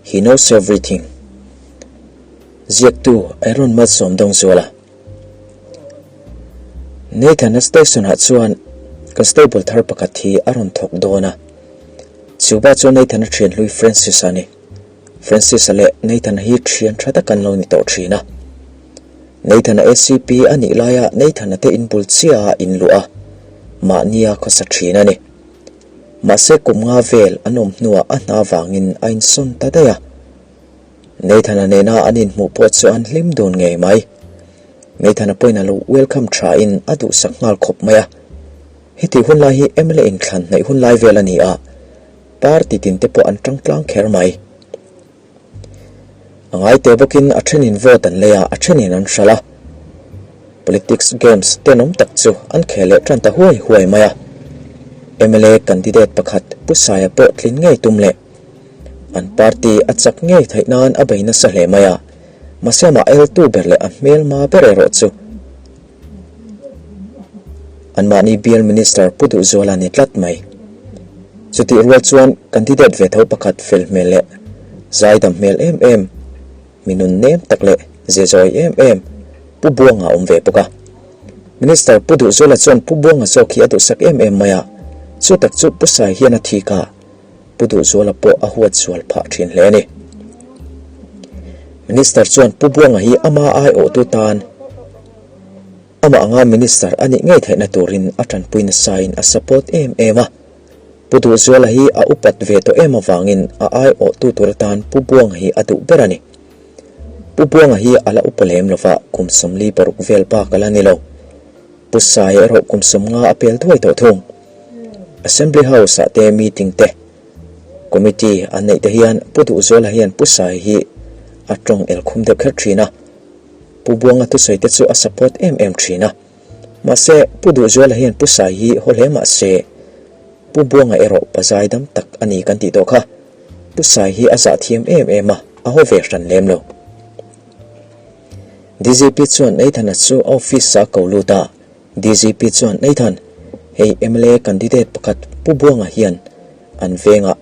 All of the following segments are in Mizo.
He knows everything. Ziaktu Aaron Malsawmdawngzuala. Nathan-a station-ah chuan constable thar pakhat hi a rawn thawk dawn a. Chuba chu Nathan-a thian hlui Francis-a a ni. Francis-a leh Nathan-a hi thian tha tak an lo ni tawh thin a. Nathan-a ACP a nih laia Nathan-a te inbul chiah a inluah a, mahnia khawsa thin a ni. Mahse kum nga vel an awm hnuah a hna vangin a insawn ta daih a. Nathan-a nena an inhmuh pawh chu an hlim dun ngei mai. Nathan-a pawhin a lo welcome thain a duhsak nghal khawp mai a. Heti hun lai hi mla inthlan hnaih hun lai vel a ni a, party tin te pawh an tang tlang kher mai. A ngai teh bawkin a thenin vote an lei a, a thenin an hralh a. Politics games tenawm tak chu an khel leh tan ta huai huai mai a. Mla candidate pakhat Pu Saia pawh tlin ngei tum leh an party a chak ngei theih nan a bei nasa hle mai a. Mahse amah eltu ber leh a hmelma ber erawh chu Anmahni bial Minister Pu Duhzuala ni tlat mai. Chutih rual chuan candidate ve tho pakhat fel hmel leh zaidam hmel em em, mi nun nem tak leh ze zawi em em Pu Buanga a awm ve bawk a. Minister Pu Duhzuala chuan Pu Buanga zawk hi a duhsak em em mai a, chu tak chu Pu Sai hian a thik a, Pu Duhzuala pawh a huat zual phah thin hle a ni. Minister chuan Pu Buanga hi ama aiawhtu tan amah anga Minister a nih ngei theihna turin a tanpui nasain a support em em a. Pu Duhzuala hi a upat ve tawh em avangin a aiawhtu tur atan Pu Buanga hi a duh ber a ni. Pu Buanga hi a la upa lem lova kum 46 vel bak a la ni lo. Pu Saia erawh kum 50 a pel thuai tawh thung. Assembly House ah te meeting te Committee an neih te hian Pu Duhzuala hian Pu Sai hi a tawng el khum deuh kher thin a, Pu Buanga thusawi te chu a support em em thin a. Mahse, Pu Duhzuala hian Pu Sai hi haw hle mah se, Pu Buanga erawh pazai dam tak a ni kan tih tawh kha. Pu Sai hi a zah thiam em em a, a haw ve hran lem lo. DGP chuan Nathan-a chu a office-ah a ko lut a, DGP chuan Nathan, hei mla candidate pakhat Pu Buanga hian an vengah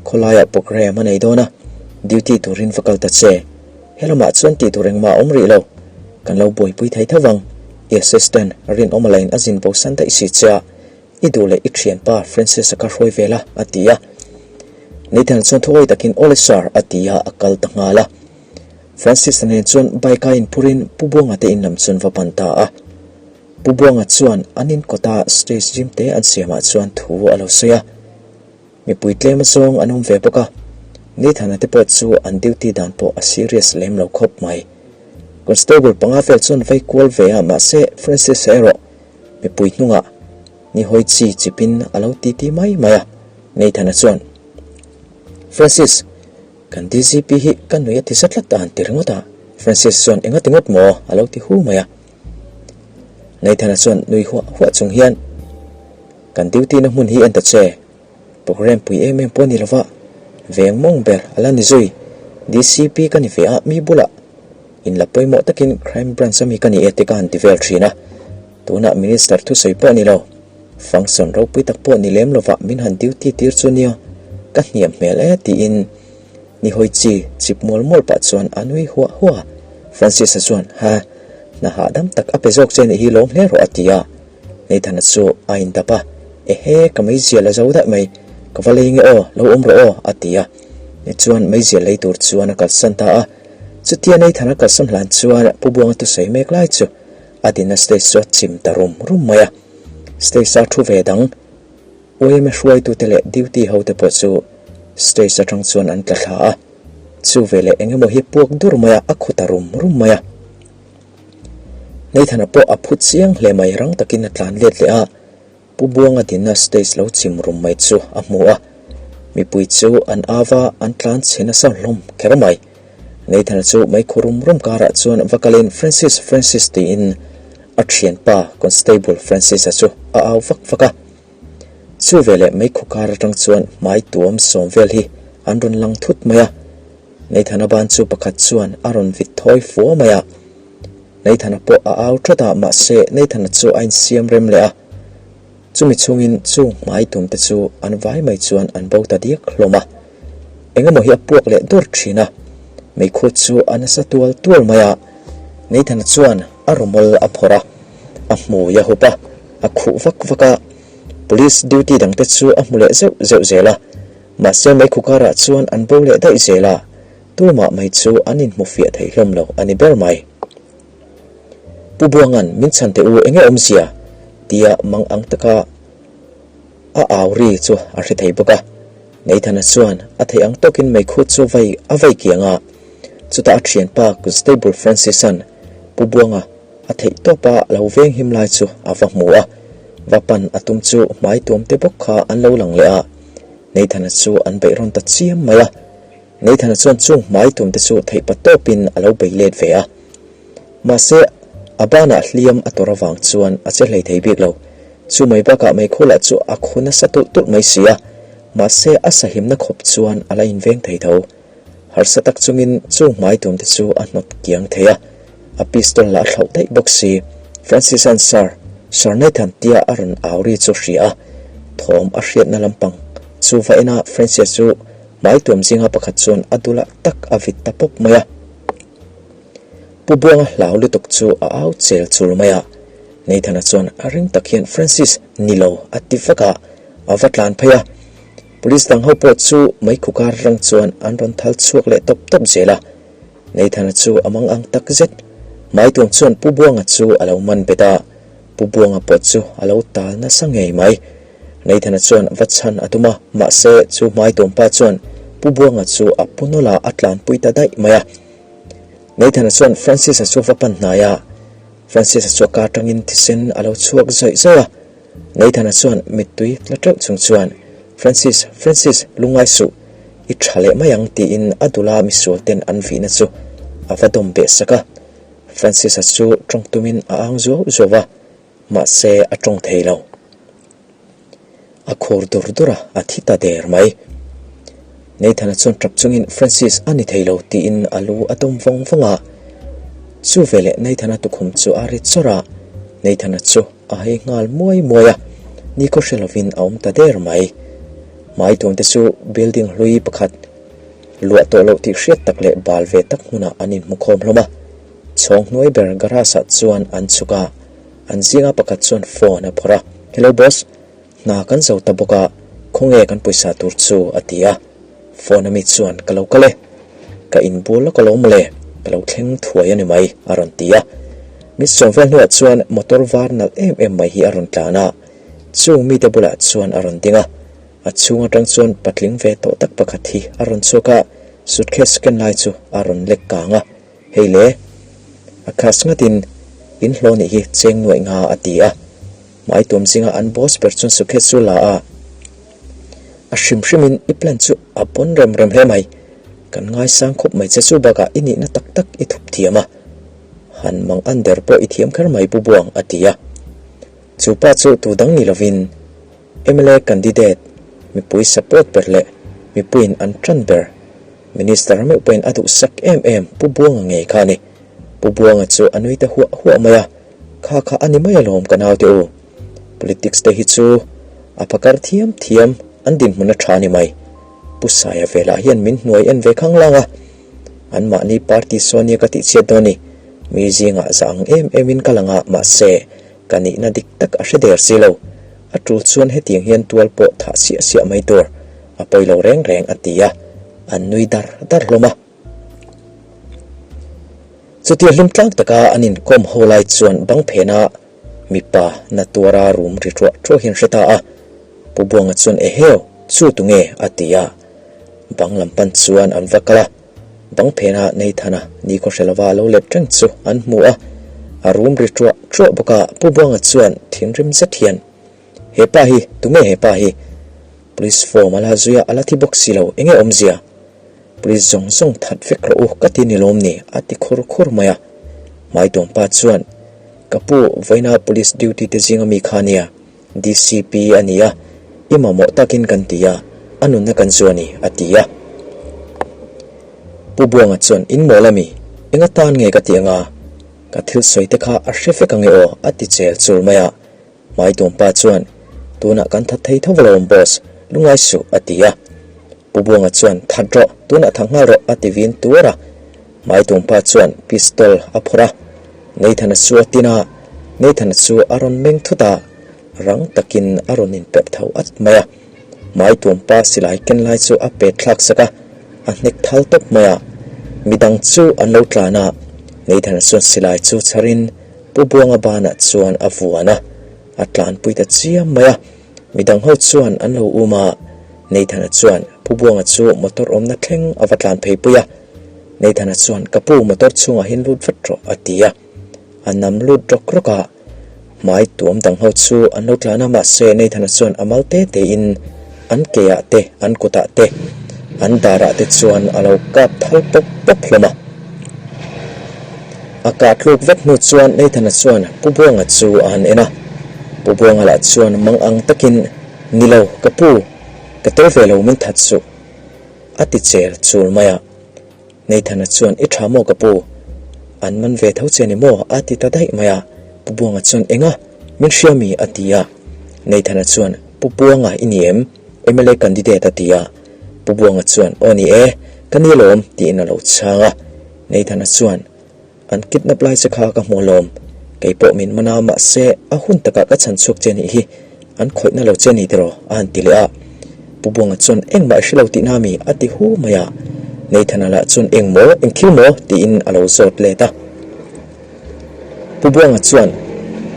khawlaiah programme a nei dawn a, duty turin va kal ta che. Helamah chuan tih tur engmah a awm rih lo, kan lo buaipui thei tho vang. I assistant rinawm lain a zin bo san daih si che a, i duh leh i thianpa Francis-a kha hruai ve la, a ti a. Nathan chuan thuawi takin Awle sir, a ti a, a kal ta nghal a. Francis-a nen chuan bike a inphurin Pu Buanga te in lam chuan va pan ta a. Pu Buanga chuan an in kawta stage gym te an siamah chuan thu a lo sawi a. Mipui tlem zawng an awm ve bawk a, Nathan-a te pawh chu an duty dan pawh a serious lem lo khawp mai. Constable panga vel chuan vai kual ve a mahse Francis-a erawh mipui hnungah ni hawi chi chipin a lo titi mai mai a. Nathan-a chuan, Francis! Kan DGP hi ka nui a ti za tlat a han ti ringawt a, Francis chuan enga ti ngawt maw a lo ti hu mai a. Nathan-a chuan nui huah huah chung hian, Kan duty na hmun hi en ta che, programme pui em em pawh ni lova, veng mawng ber a la ni zui, DCP ka ni ve a mi bulah in la pawimawh takin crime branch ami ka ni e te ka han ti vel thin a, tunah minister thusawi pawh ni lo. Function ropui tak pawh ni lem lovah min han duty tir chu nia, ka hniam hmel e tiin ni hawi chi chip mual mual pah chuan a nui huah huah a. Francis-a chuan, Ha, hna hahdam tak a pe zawk che nih hi lawm hle rawh a ti a. Nathan-a chu a indap a, Ehe, ka meizial a zo daih mai, ka va lei nge aw, lo awm rawh aw a ti a. Tichuan meizial lei tur chuan a kalsan ta a. Chutia Nathan-a kalsan hlan chuan Pu Buanga thusawi mek lai chu a dinna stage chu a chim ta rum rum mai a. Stage a thu ve dang yma hruaitute leh duty ho te pawh chu stage atang chuan an tla thla a, chu veleh eng emaw hi puak dur mai a, a khu ta rum rum mai a. Nathan-a pawh a phut chiang hle mai, rang takin a tlan let leh a, Pu Buanga dinna stage lo chim rum mai chu a hmu a, mipui chu an au a, an tlan chhe nasa hlawm kher mai. Nathan-a chu meikhu rum rum karah chuan va kalin Francis, Francis tiin a thianpa Constable Francis-a chu a au vak vak a. Chu veleh meikhu kar atang chuan hmai tuam sawm vel hi an rawn lang thut mai a. Nathan-a ban chu pakhat chuan a rawn vit thawi fua mai a. Nathan-a pawh a au that a, mahse Nathan-a chu a insiam rem leh a. Chumi chungin chung hmai tum te chu an vai mai chuan an bo ta diak hlawm a. Engemaw hi a puak leh dawr thin a, meikhu chu a nasa tual tual mai a. Nathan-a chuan a rawmawl a phawrh a, a hmui a hup a, a khuh vak vak a. Police duty dangte chu a hmu leh zeuh zeuh zel a, mahse meikhu karah chuan an bo leh daih zel a, tumah mai chu an inhmu fiah thei hlawm lo a ni ber mai. Pu Buanga'n min chhan teh u enge awmzia? tia mang ang taka a au ri chu a hre thei bawk a. Nathan-a chuan a theih ang tawkin meikhu chu vai a vai kiang a, chutah a thianpa Constable Francis-a'n Pu Buanga a theih tawpa lo veng him lai chu a va hmu a, va pan a tum chu hmai tuam te bawk kha an lo lang leh a, Nathan-a chu an beih rawn ta chiam mai a. Nathan-a chuan chung hmai tuam te chu theih pa tawpin a lo bei let ve a. Mahse, a banah hliam a tawrh avang chuan a che hlei thei bik lo. Chu mai bakah Meikhula chu a khu nasa tulh tulh mai si a, mahse a sahimna khawp chuan a la inveng thei tho. Harsa tak chungin chung hmai tum te chu a hnawt kiang thei a, a pistol lah a thlauh daih bawk si. Francis-a'n Sir, Sir Nathan tia a rawn au ri chu hria a, thawm a hriatna lampang chu va en a Francis chu hmai tuam zinga pakhat chuan a dulah tak a vit ta pawp mai a. Pu Buanga hlau lutuk chu a au chel chul mai a, Nathan-a chuan a ring tak hian Francis ni lo a ti vak a, a va tlan phei a. Police dang ho pawh chu meikhu kar rang chuan an rawn thal chhuak leh tawp tawp zel a. Nathan-a chu a mang ang tak zet. Maituam chuan Pu Buanga chu a lo man bet a, Pu Buanga pawh chu a lo tal nasa ngei mai. Nathan-a chuan va chhan a tum a, mahse chu Maituam pa chuan Pu Buanga chu a pu nawlh a, a tlanpui ta daih mai a. Nathan-a chuan Francis-a chu va pan hnai a, Francis-a chu a kar tangin thisen a lo chhuak zawih zawih a. Nathan-a chuan mittui tla teuh chung chuan, Francis, Francis, lungngai suh, i tha leh mai ang tiin a dula misual ten an vihna chu a va dawm beh sak a. Francis-a chu tawng tumin a ang zuau zuau a, mahse a tawng thei lo. A khur dur dur a, a thi ta der mai. Nathan-a chuan tap chungin Francis a ni thei lo tiin a lu a dawm vawng vawng a. Chu veleh Nathan-a tukhum chu a ri chawrh a, Nathan-a chu a hei nghal muai muai a, nikhaw hre lovin a awm ta der mai. Hmai tuamte chu building hlui pakhat luah tawh loh tih hriat tak leh bal ve tak hmunah an inhmukhawm hlawm a. Chhawng hnuai ber garage ah chuan an chhuk a. An zinga pakhat chuan phone a phawrh a, Hello boss, hna kan zo ta bawk a, khawnge kan pawisa tur chu? a ti a. Phone ami chuan, Ka lo kal e, ka inbul lawk alawm mawle, ka lo thleng thuai a ni mai, a rawn ti a. Mit sawm vel hnuah chuan motor var nalh em em mai hi a rawn tlan a, chung mite bulah chuan a rawn ding a. A chhung atang chuan patling ve tawh tak pakhat hi a rawn chhuak a, suitcase ken lai chu a rawn lek kang a. Hei le, a khas ngatin in hlawh nih hi cheng nuaih nga a ti a. Hmai tuam zinga an boss ber chuan Sukhet chu la a, a hrim hrimin i plan chu a pawn rem rem hle mai. Kan ngaisang khawp mai che chu bakah i nihna tak tak i thup thiam a, han mang an der pawh i thiam kher mai Pu Buang a ti a. Chu pa chu tu dang ni lovin mla candidate mipui support ber leh mipuiin an tan ber Minister meuh pawhin a duhsak em em Pu Buanga ngei kha a ni. Pu Buanga chu a nui ta huah huah mai a, Kha kha a ni mai alawm ka naute u. Politics te hi chu a phakar thiam thiam an dinhmun a tha a ni mai. Pu Saia velah hian min hnuai en ve khang lang a, anmahni party saw nia ka tihchhiat dawn ni. Mi zingah za ang em emin ka lang a, mahse ka nihna dik tak a hre der si lo. A tul chuan hetiang hian tual pawh thah siah siah mai tur a pawi lo reng reng a ti a, an nui dar dar hlawm a. Chutia hlim tlang taka an inkawm ho lai chuan bang phena mipa na tuara rum ri ṭuah ṭuah hian hre ta a. Pu Buanga chuan Eheu, chu tunge? a ti a. Bang lam pan chuan an va kal a. Bang phena Nathan-a nikhaw hre lova lo let reng chu an hmu a, a rum ri ṭuah ṭuah bawk a. Pu Buanga chuan thinrim zet hian, He pa hi, tunge he pa hi? Police form a la zui a, a la thi bawk si lo, enge awmzia? Police zawng zawng that vek rawh u, ka ti ni lawm ni? a ti khur khur mai a. Hmaituam pa chuan, Ka pu, vawiina police duty te zinga mi kha nia, DCP a ni a, i mamawh takin kan ti a, a nunna kan zu a ni, a ti a. Pu Buanga chuan, In mawl a mi? Enga tan nge ka ti anga? Ka thil sawi te kha a hre vek ange aw, a ti chel chul mai a. Hmaituam pa chuan, Tunah kan that thei tho alawm boss, lungai suh, a ti a. Pu Buanga chuan, That rawh, tunah tha nghal rawh, a ti vin tuar a. Hmaitumpa chuan pistol a phawrh a, Nathan-a chu a tin a, Nathan-a chu a rawn meng thut a, rang takin a rawn inperh tho at mai a. Hmaitumpa silai ken lai chu a pet thlak sak a, a hnek thal tawp mai a. Midang chu an lo tlan a, Nathan-a chuan silai chu chharin Pu Buanga banah chuan a vuan a, a tlanpui ta chiam mai a. Midang ho chuan an lo um a, Nathan-a chuan Pu Buanga chu motor awmna thleng a va tlan phei pui a. Nathan-a chuan, Ka pu, motor chhungah hian lut vat rawh, a ti a. A nam lut rawk rawk a, hmai tuam dang ho chu an lo tlan a, mahse Nathan-a chuan a mal te tein an keah te, an kutah te, an darah te chuan a lo kap thal pawp pawp hlawm a. A kah tluk vek hnu chuan Nathan-a chuan Pu Buanga chu a han en a. Pu Buanga lah chuan mang ang takin, Ni lo, ka pu, ka tel ve lo min that suh, a ti chel chul mai a. Nathan-a chuan, I tha maw ka pu? An man ve tho che ni maw? a ti ta daih mai a. Pu Buanga chuan, Enga? Min hria mi? a ti a. Nathan-a chuan, Pu Buanga i ni em? Mla candidate a ti a. Pu Buanga chuan, Aw ni e, ka ni alawm, tiin a lo chhang a. Nathan-a chuan, An kidnap lai che kha ka hmu alawm, kei pawh min man a, mahse a hun takah ka chhan chhuak che nih hi, an khawihna lo che ni tiraw? a han ti leh a. Pu Buanga chuan, Engmah i hre lo tihna mi? a ti hu mai a. Nathan-a lah chuan, Eng maw? Eng thil maw? tiin a lo zawt let a. Pu Buanga chuan,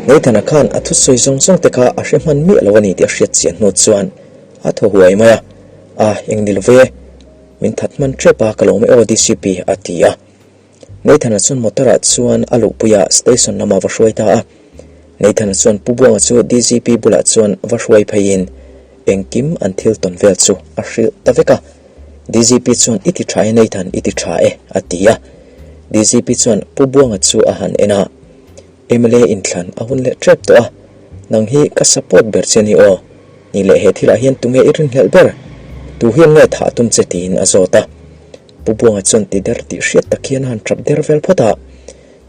Nathan-a khan a thusawi zawng zawng te kha a hre hman miah lo a ni tih a hriat chian hnu chuan a thaw huai mai a, A, eng ni lo ve, min that hman tep a, ka lo mai aw DCP, a ti a. Nathan-a chuan motor-ah chuan a luhpui a, station lamah va hruai ta a. Nathan-a chuan Pu Buanga chu DGP bulah chuan va hruai pheiin engkim an thil tawn vel chu a hrilh ta vek a. DGP chuan I ti tha e Nathan, i ti tha e, a ti a. DGP chuan Pu Buanga chu a han en a, mla inthlan a hun leh tep tawh a, nang hi ka support ber che ni aw, ni leh he thilah hian tunge i rinhlelh ber? Tu hian nge thah tum che tiin a zawt a. Pu Buanga chuan ti der tih hriat tak hian a han tap der vel phawt a,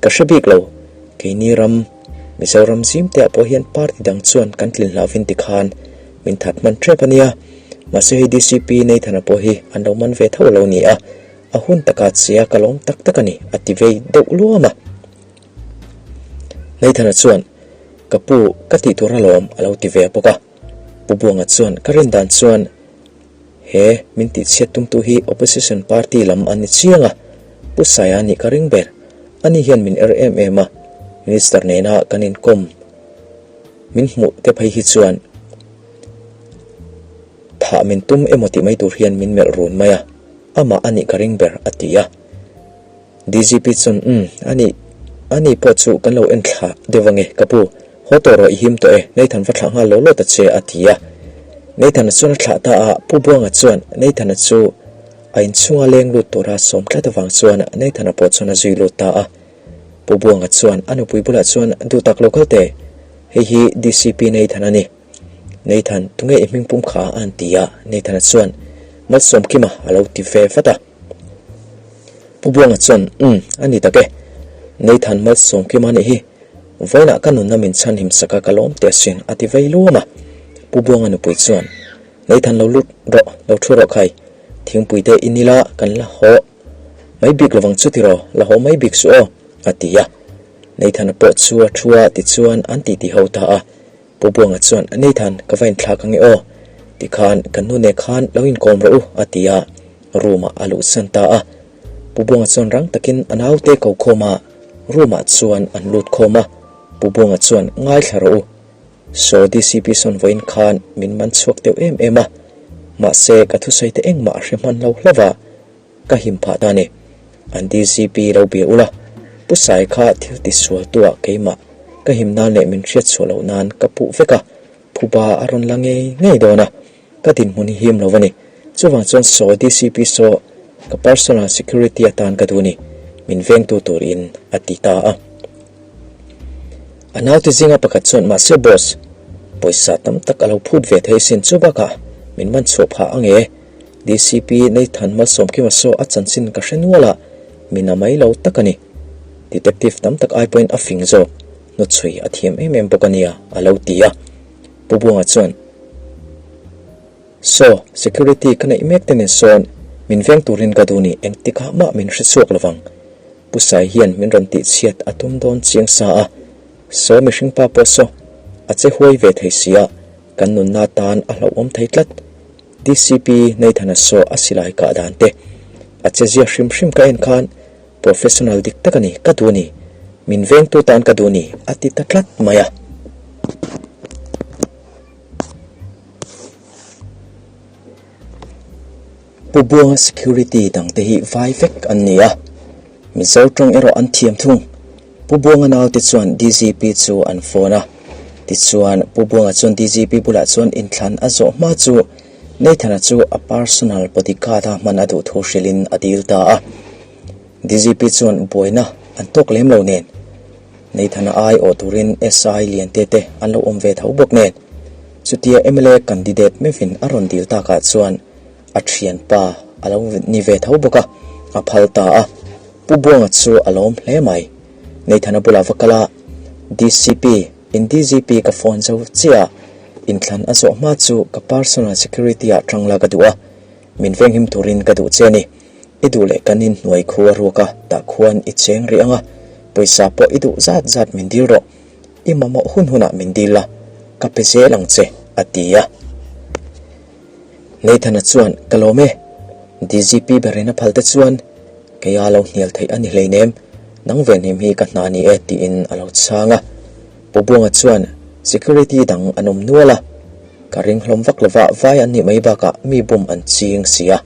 Ka hre bik lo, keini ram, Mizoram zim te ah pawh hian party dang chuan kan tlin hlauhin ti khan min that hman tep a nia, mahse hei DCP Nathan-a pawh hi an lo man ve tho lo ni a, a hun takah che a ka lawm tak tak a ni a ti vei deuh luam a. Nathan-a chuan, Ka pu, ka tih tur alawm a lo ti ve bawk a. Pu Buanga chuan, Ka rin dan chuan he min tihchhiat tumtu hi opposition party lam an ni chiang a, Pu Saia nih ka ring ber. Ani hian min er em em a, Minister nena kan inkawm min hmuh te phei hi chuan thah min tum emaw tih mai tur hian min melh run mai a, amah a nih ka ring ber a ti a. DGP chuan, Umm, a nih, a ni pawh chu kan lo en thla deuh ange, ka pu, haw tawh rawh i him tawh e, Nathan va thlah nghal lo lo ta che, a ti a. Nathan-a chuan a thlah ta a, Pu Buanga chuan Nathan-a chu a inchhunga leng lut tura sawm tlat avang chuan Nathan-a pawh chuan a zui lut ta a. Pu Buanga chuan a nupui bulah chuan, Duh tak lo kal teh, hei hi DCP Nathan a ni. Nathan, tunge i hming pum kha? a han ti a, Nathan-a chuan, Malsawmkima a lo ti ve vat a. Pu Buanga chuan, Umm, a ni tak e. Nathan Malsawmkima nih hi, vawiinah ka nunna min chhan him sak a ka lawm teh asin, a ti vei luam a. Pu Buanga nupui chuan, Nathan lo lut rawh, lo thu rawh khai, thingpui te in ila kan la haw mai bik lovang chu tiraw, la haw mai bik suh aw, a ti a. Nathan-a pawh chu a thu a, tichuan an titi ho ta a. Pu Buanga chuan, Nathan, ka va inthlak ange aw. Tikhan, kan nu nen khan lo inkawm rawh u, a ti a, room-ah a luhsan ta a. Pu Buanga chuan rang takin a naute ko khawm a, room-ah chuan an lut khawm a. Pu Buanga chuan, Ngaithla rawh u. Saw DCP sawn vawiin khan min man chhuak deuh em em a, mahse ka thusawi te engmah a hre hman lo hlauh a. Ka him phah ta ni. An DCP lo bia ula, Pu Sai kha thil ti sual tu ah keimah ka him nan leh min hriat chhuah loh nan ka puh vek a, phuba a rawn la ngei ngei dawn a, ka dinhmun hi him lo a ni. Chuvang chuan saw DCP saw ka personal security atan ka duh ni, min vengtu turin a ti ta a. A naute zinga pakhat chuan mahse boss, pawisa tam tak a lo phut ve thei sin chu bakah min man chhuah phah ange. DCP Nathan Malsawmkima saw a chanchin ka hre nual a, min a mai lo tak a ni. Detective tam tak ai pawhin a fing zawk, hnawtchhui a thiam em em bawk a nia, a lo ti a. Pu Buanga chuan. Saw, security ka neih mek te nen sawn min veng turin ka duh ni, engtikah mah min hre chhuak lovang. Pu Sai hian min rawn tihchhiat a tum dawn chiang sa a, saw mihring pa pawh saw a che huai ve thei si a, kan nunna tan a hlauhawm thei tlat. DCP Nathan-a saw a silai kah dan te, a che zia hrim hrim ka en khan Professional dik tak a ni, ka duh a ni, min vengtu tan ka duh a ni, a ti ta tlat mai a. Pu Buanga security dangte hi vai vek an ni a, Mizo tawng erawh an thiam thung. Pu Buanga naute chuan DGP chu an phone a, tichuan Pu Buanga chuan DGP bulah chuan inthlan a zawh hma chu Nathan-a chu a personal bodyguard a hman a duh thu hrilhin a dil ta a. DGP chuan buaina an tawk lem lo nen, Nathan-a ai awh turin SI Liante te an lo awm ve tho bawk nen, chutia mla candidate meuhin a rawn dil takah chuan a thianpa a lo ni ve tho bawk a, a phal ta a. Pu Buanga chu a lawm hle mai. Nathan-a bulah va kal a, DCP, in DGP ka phone zo chiah a, inthlan a zawh hma chu ka personal security ah tang la ka duh a, min venghim turin ka duh che a ni. I duh leh kan inhnuai khu a ruak a, tah khuan i cheng rih ang a, pawisa pawh i duh zat zat min dil rawh, i mamawh hun hunah min dil la, ka pe zel ang che, a ti a. Nathan-a chuan, Ka lawm e, DGP berin a phal te chuan keia lo hnial theih a ni hleinem, nang venhim hi ka hna ni e, tiin a lo chhang a. Pu Buanga chuan, Security dang an awm nual a, ka ring hlawm vak lova vai an nih mai bakah mi bum an ching si a,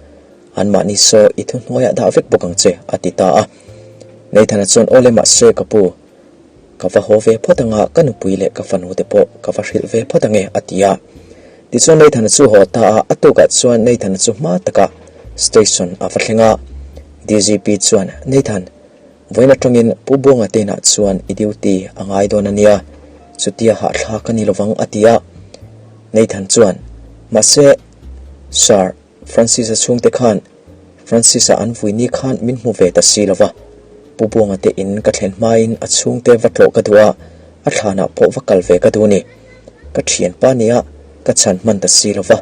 anmahni saw i thuhnuaiah dah vek bawk ang che, a ti ta a. Nathan-a chuan, Awle mahse ka pu, Ka va haw ve phawt anga ka nupui leh ka fanu te pawh ka va hrilh ve phawt ange a ti a. Tichuan Nathan-a chu haw ta a, a tukah chuan Nathan-a chu hma takah station a va thleng a. DGP chuan, Nathan, vawiin atangin Pu Buanga te inah chuan i duty a ngai dawn a nia, chutia hahthlak a ni lovang a ti a. Nathan chuan, Mahse, Sir, Francis-a chhungte khan Francis-a an vui ni khan min hmu ve ta si lo va, Pu Buanga te in ka thlen hmain a chhungte va tlawh ka duh a, a thlanah pawh va kal ve ka duh ni. Ka thianpa nia ka chhan hman ta si lo va,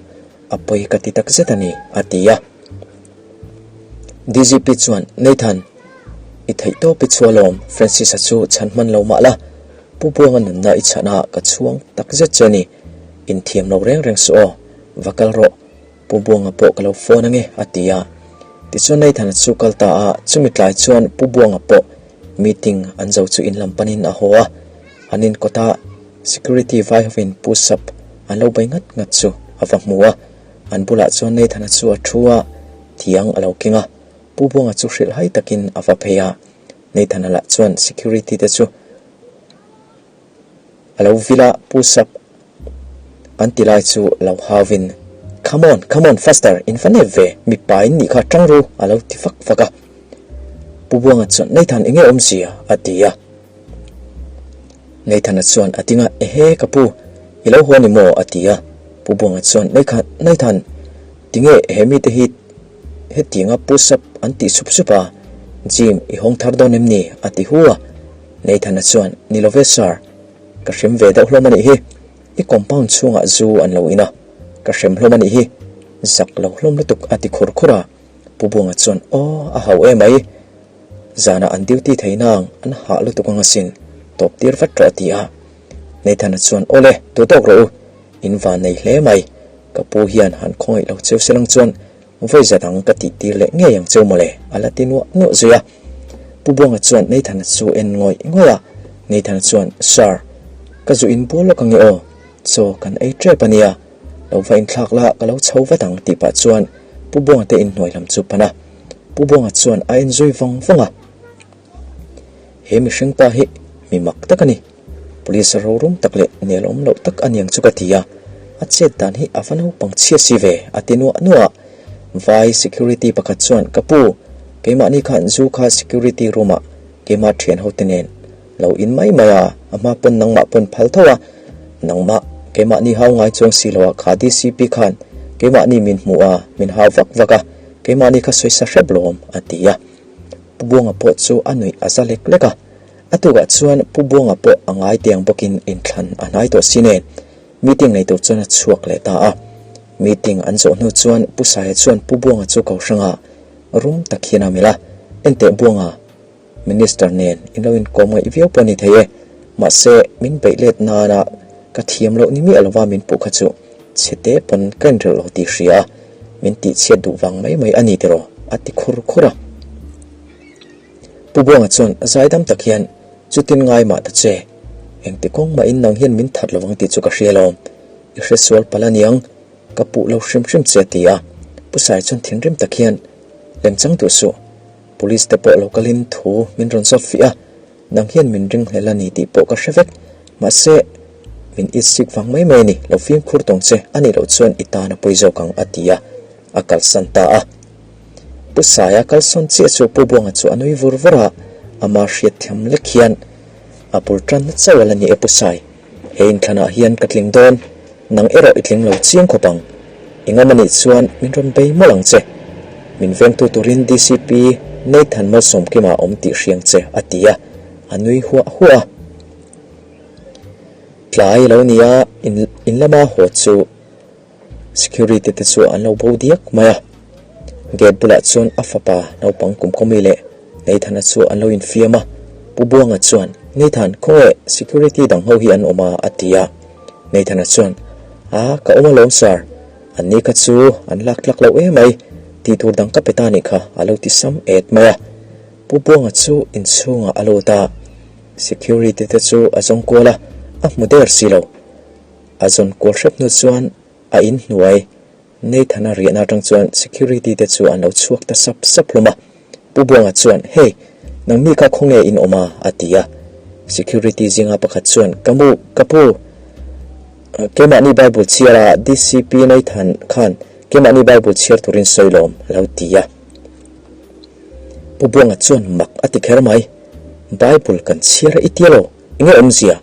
a pawi ka ti tak zet a ni, a ti a. DGP chuan, Nathan, i theih tawp i chhuah alawm, Francis-a chu chhan hman lo mah la, Pu Buanga nunna i chhan a, ka chhuang tak zet che a ni, inthiam lo reng reng suh aw, va kal rawh. Pu Buanga pawh ka lo phone ange a ti a. Tichuan Nathan-a chu kal ta a, chumi tlai chuan Pu Buanga pawh meeting an zo chu in lam panin a haw a. An inkawta security vai hovin Pu Sap an lo bei ngat ngat chu a va hmu a. An bulah chuan Nathan-a chu a thu a, thiang a lo keng a. Pu Buanga chu hrilhhai takin a va phei a. Nathan-a lah chuan security te chu A lo vil a, Pu Sap an ti lai chu lo hauvin, Come on, come on, faster, in va nep ve, mipa in nih kha tang ru, a lo ti fak fak a. Pu Buanga chuan, Nathan, enge awmzia? a ti a. Nathan-a chuan a ding a, Ehe, ka pu, i lo haw ni maw? a ti a. Pu Buanga chuan, Nathan, Nathan, tinge he mite hi hetianga Pu Sap an tih sup sup a, Gym i hawng thar dawn em ni? a ti hu a. Nathan-a chuan, Ni lo ve sir, ka hrem ve deuh hlawm a nih hi. I compound chhungah zu an lo in a, ka hrem hlawm a nih hi. Zak lo hlawm lutuk a ti khur khur a. Pu Buanga chuan, Aw, a hau em ai. Zanah an duty thei nang, an hah lutuk ang asin, tawp tir vat rawh a ti a. Nathan-a chuan, Awle, duh tawk rawh u, in van nei hle mai. Ka pu hian han khawngaih lo cheu se lang chuan Vawi za dang ka tih tir leh ngei ang cheu mawle, a la ti nuah nuah zui a. Pu Buanga chuan Nathan-a chu en ngawih ngawih a, Nathan-a chuan, Sir, ka zu in bual lawk ange aw, chaw kan ei tep a nia, lo va inthlak la ka lo chho vat ang tih pah chuan Pu Buanga te inhnuai lam chu pan a. Pu Buanga chuan a en zui vawng vawng a. He mihring pa hi mi mak tak a ni. Police rorum tak leh nelawm loh tak a niang chu ka ti a, a chet dan hi a va naupang chhia si ve, a ti nuah nuah a. Vai security pakhat chuan, Ka pu, keimahni khan zu kha security room ah keimah thian ho te nen lo in mai mai a, a hma pawn nangmah pawn phal tho a, nangmah keimahni hau ngai chuang si lo a, kha DCP khan keimahni min hmuh a, min hau vak vak a, keimahni kha sawisa hrep lawm, a ti a. Pu Buanga pawh chu a nuih a za lek lek a. A tukah chuan Pu Buanga pawh a ngai tiang bawkin inthlan a hnai tawh si nen meeting nei tur chuan a chhuak leh ta a. Meeting an zawh hnu chuan Pu Saia chuan Pu Buanga chu ko hrang a, rum tak hian a melh a, Enteh Buanga, Minister nen in lo inkawm ngaih viau pawh a ni thei e, mahse min beih let nana ka thiam loh ni miah lova min puh kha chu chhe te pawn ka inrelh lo tih hria a, min tihchhiat duh vang mai mai a ni tiraw? a ti khur khur a. Pu Buanga chuan zaidam tak hian, Chutin ngai mah ta che, engti kawng mahin nang hian min that lovang tih chu ka hria lawm, i hresual palh a niang, ka puh lo hrim hrim che a ti a. Pu Sai chuan thinrim tak hian, Lemchang duh suh, Police te pawh lo kalin thu min rawn zawt fih a, nang hian min ringhlel a ni tih pawh ka hre vek, mahse min itsik vang mai mai a ni, lo fimkhur tawng che a nih loh chuan i tan a pawi zawk ang a ti a, a kalsan ta a. Pu Saia kalsawn chiah chu Pu Buanga chu a nui vur vur a, ama hriatthiam lek hian a bul tanna chauh a la ni e Pu Sai. He inthlanah hian ka tling dawn, nang erawh i tling lo chiang khawp ang. I ngam anih chuan min rawn bei mawlh ang che. Min vengtu turin DCP Nathan Malsawmkima a awm tih hriang che, a ti a, a nui huah huah a. Tlai lo nia in lama haw chu. Security te chu an lo bo diak mai a, gate bulah chuan a fapa naupang kumkhawmi leh Nathan-a chu an lo infiam a, Pu Buanga chuan, Nathan, khawnge security dang ho hi an awm a? a ti a, Nathan-a chuan, A, ka awm alawm sir, an ni kha chu an lak tlak loh emai, tih tur dang ka pe ta nih kha a lo ti sam et mai a, Pu Buanga chu inchhungah a lut a, security te chu a zawng kual a, a hmu der si lo. A zawn kual hrep hnu chuan a in hnuai Nathan-a riahna atang chuan security te chu an lo chhuak ta sap sap hlawm a. Pu Buanga chuan, Hey, nang mi kha khawnge in awm a? a ti a. Security zinga pakhat chuan, Ka mu, ka pu, keimahni Bible chhiar a, DCP Nathan khan keimahni Bible chhiar turin sawi lawm, a lo ti a. Pu Buanga chuan mak a ti kher mai, Bible kan chhiar a i tia lo, enge awmzia?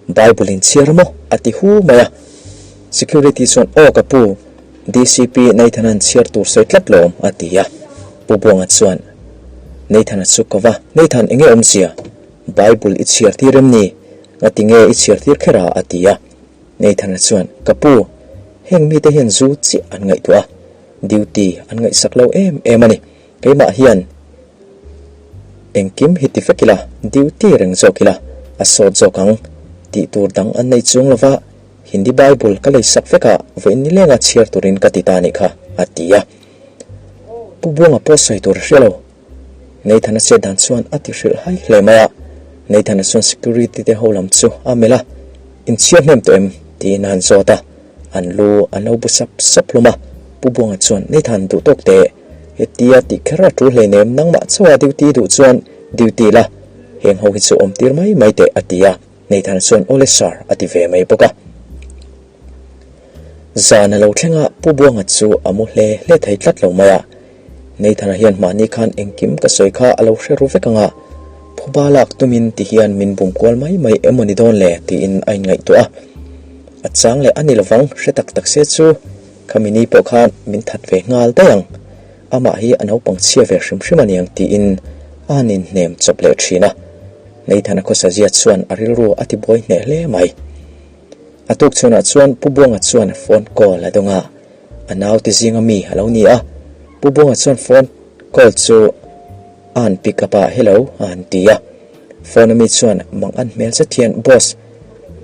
Bible in chhiar maw? a ti hu mai a. Security chuan, Aw ka pu, DCP Nathan-a'n chhiar tur sawi tlat lawm, a ti a. Pu Buanga chuan Nathan-a chu ko va, Nathan, enge awmzia? Bible i chhiar tir em ni? Ngati nge i chhiar tir kher a? a ti a. Nathan-a chuan, Ka pu, heng mite hian zu chiah an ngaihtuah a, duty an ngaihsak lo em em a ni. Keimah hian engkim hi ti vek ila, duty reng zawk ila, a sawt zawk ang tih tur dang an nei chung lova, Hindi Bible ka lei sak vek a, vawiin nilenga chhiar turin ka ti ta anih kha, a ti a. Pu Buanga pawh sawi tur a hria lo. Nathan-a chet dan chuan a ti hrilh hai hle mai a. Nathan-a chuan security te ho lam chu a melh a, Inchhiar hnem tawh em? tiin a han zawt a. An lu an lo bu sap sap hlawm a. Pu Buanga chuan, Nathan, duh tawk teh. Hetia tih kher a tul hleinem, nangmah chauha duty duh chuan duty la, heng ho hi chu awm tir mai mai teh a ti a, Nathan chuan awle sir a ti ve mai bawk a. Zan a lo thleng a, Pu Buanga chu a mu hle hle thei tlat lo mai a, Nathan-a hian mahni khan engkim ka sawi kha a lo hre ru vek ang a, phuba lak tumin ti hian min bum kual mai mai emaw ni dawn le tiin a inngaihtuah a, a chang leh a ni lovang hre tak tak se chu Khami ni pawh khan min that ve nghal daih ang, amah hi a naupang chhia ve hrim hrim a niang tiin a han inhnem chawp leh thin a. Nathan-a khawsazia chuan a rilru a tibuai hneh hle mai. A tuk chhunah chuan Pu Buanga chuan phone call a dawng a, a naute zinga mi a lo ni a. Pu Buanga chuan phone call chu a han pick up a, Hello a han ti a. Phone a mi chuan mang an hmel zet hian, Boss,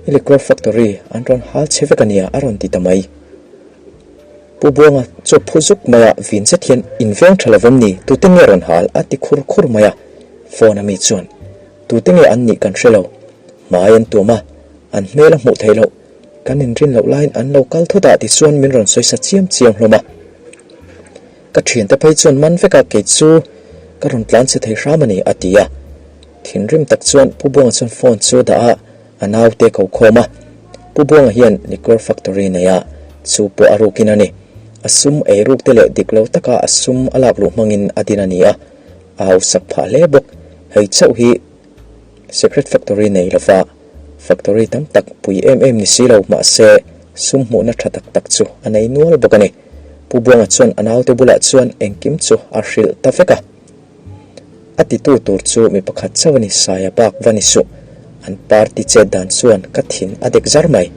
i liquor factory an rawn hal che vek a nia a rawn ti ta mai. Pu Buanga chu phu zuk mai a, vin zet hian in veng tha lovem ni, tute nge rawn hal a ti khur khur mai a. Phone a mi chuan, Tute nge an nih kan hre lo, hmai an tuam a, an hmel a hmuh theih loh, kan inrin loh laiin an lo kal thut ah tichuan min rawn sawi sa chiam chiam hlawm a. Ka thiante phei chuan man vek a, kei chu ka rawn tlan chhe thei hram a ni, a ti a. Thinrim tak chuan Pu Buanga chuan phone chu dah a, a naute ko khawm a. Pu Buanga hian liquor factory nei a, chu pawh a rukin a ni. A sum ei ruk te leh dik lo taka a sum a lak luh hmangin a din a ni a, a hausak phah hle bawk. Hei chauh hi secret factory nei lova factory tam tak pui em em ni si lo mahse sum hmuhna tha tak tak chu a nei nual bawk a ni. Pu Buanga chuan a naute bulah chuan engkim chu a hrilh ta vek a. A titu tur chu mi pakhat chauh a ni, Saia bak va ni suh. An party chet dan chuan ka thin a dek zar mai.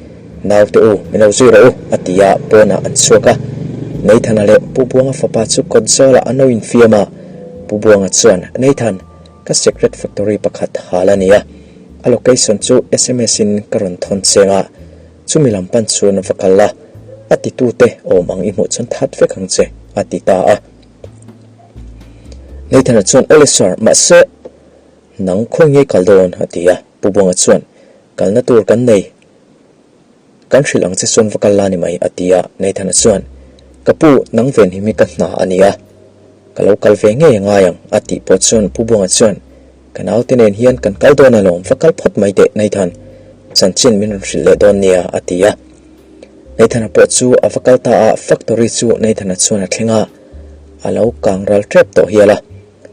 Naute u, min lo zui rawh u, a ti a, pawnah an chhuak a. Nathan-a leh Pu Buanga fapa chu kawt zawlah an lo infiam a. Pu Buanga chuan, Nathan, ka secret factory pakhat hal a nia. A location chu sms in ka rawn thawn cheng a, chumi lam pan chuan va kal la, a titute awm ang i hmuh chuan that vek ang che, a ti ta a. Nathan-a chuan, Awle sir, mahse, nang khawi nge kal dawn? a ti a. Pu Buanga chuan, Kalna tur kan nei. Kan hrilh ang che chuan va kal la ni mai, a ti a. Nathan-a chuan, Ka pu, nang ven hi mi ka hna a nia. Ka lo kal ve ngei a ngai ang, a tih pawh chuan Pu Buanga chuan, Ka naute nen hian kan kal dawn alawm, va kal phawt mai teh Nathan, chanchin min rawn hrilh leh dawn nia, a ti a. Nathan-a pawh chu a va kal ta a, factory chu Nathan-a chuan a thleng a, a lo kang ral tep tawh hial a.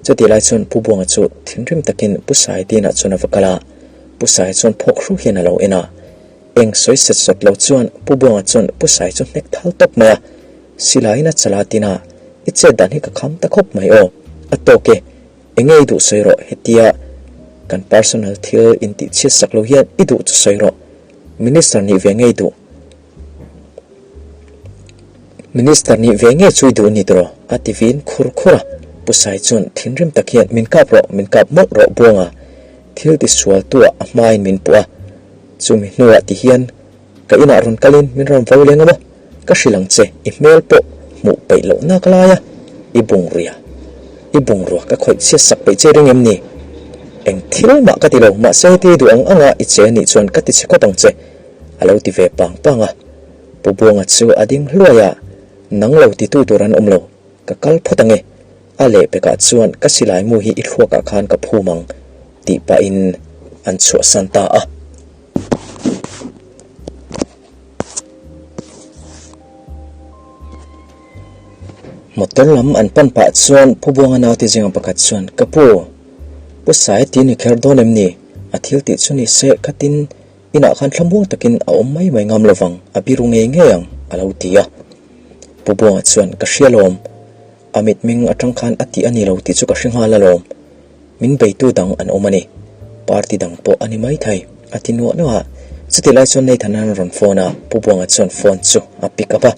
Chutih lai chuan Pu Buanga chu thinrim takin Pu Sai Dinah chuan a va kal a, Pu Sai chuan phawk hru hian a lo en a. Eng sawi set sawt lo chuan Pu Buanga chuan Pu Sai chu hnek thal tawp mai a, Silaiin a chala tin a, I chet dan hi ka kham ta khawp mai aw, a tawk e, enge i duh sawi rawh hetia kan personal thil intih chhiat sak lo hian i duh chu sawi rawh, Minister nih ve ngei duh. Minister nih ve nge chu i duh ni tawh? a ti vin khur khur a. Pu Sai chuan thinrim tak hian min kap rawh, min kap mawlh rawh Buanga thil ti sual tu ah a hmain min puh a. Chumi hnuah ti hian ka inah rawn kalin min rawn vo leng a maw? Ka hrilh ang che, i hmel pawh hmuh peih loh nak lai a, i bungria, i bungrua ka khawih chhiat sak peih che ring em ni? Eng thil mah ka ti lo, mahse heti i duh ang anga i che anih chuan ka ti chhe khawp ang che. A lo ti ve pang pang a. Pu Buanga chu a ding hluai a, Nang lo titu tur an awm lo, ka kal phawt ange. A lehpekah chuan ka silai mu hi i thluakah khan ka phum ang, tih pahin an chhuahsan ta a. Motor lam an pan pah chuan Pu Buanga naute zinga pakhat chuan, Ka pu, Pu Sai ti ni kher dawn em ni? A thil tih chu ni se khatin Inah khan thlamuang takin a awm mai mai ngam lovang, a biru ngei ngei ang, a lo ti a. Pu Buanga chuan, Ka hria lawm. A mitming atang khan a tih a ni lo tih chu ka hre nghal alawm. Min beitu dang an awm a ni. Party dang pawh a ni mai thei, a ti nuah nuah a. Chutih lai chuan Nathan an rawn phone a, Pu Buanga chuan phone chu a pick up a.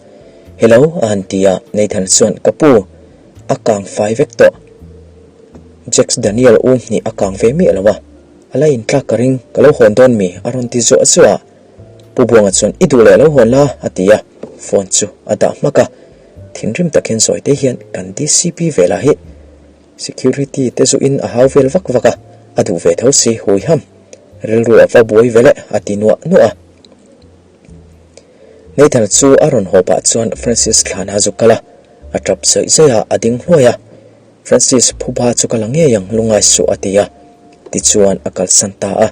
Hello, a han ti a. Nathan chuan, Ka pu, a kang fai vek tawh. Jacks Daniel u hnih a kang ve miah lo a. A la intlak ka ring, ka lo hawn dawn mi? a rawn ti zuah zuah a. Pu Buanga chuan, I duh leh lo hawn la, a ti a, phone chu a dah hmak a. Thinrim tak hian sawi te hian kan DCP ve lah hi security te zuin a hau vel vak vak a, a duh ve tho si, hui ham. Rilru a va buai ve le, a ti nuah nuah a. Nathan chu a rawn haw pah chuan Francis thlana zu kal a, a tap zawih zawih a, a ding hluai a. Francis phuba chu ka la ngei ang lungai suh a ti a, tichuan a kalsan ta a.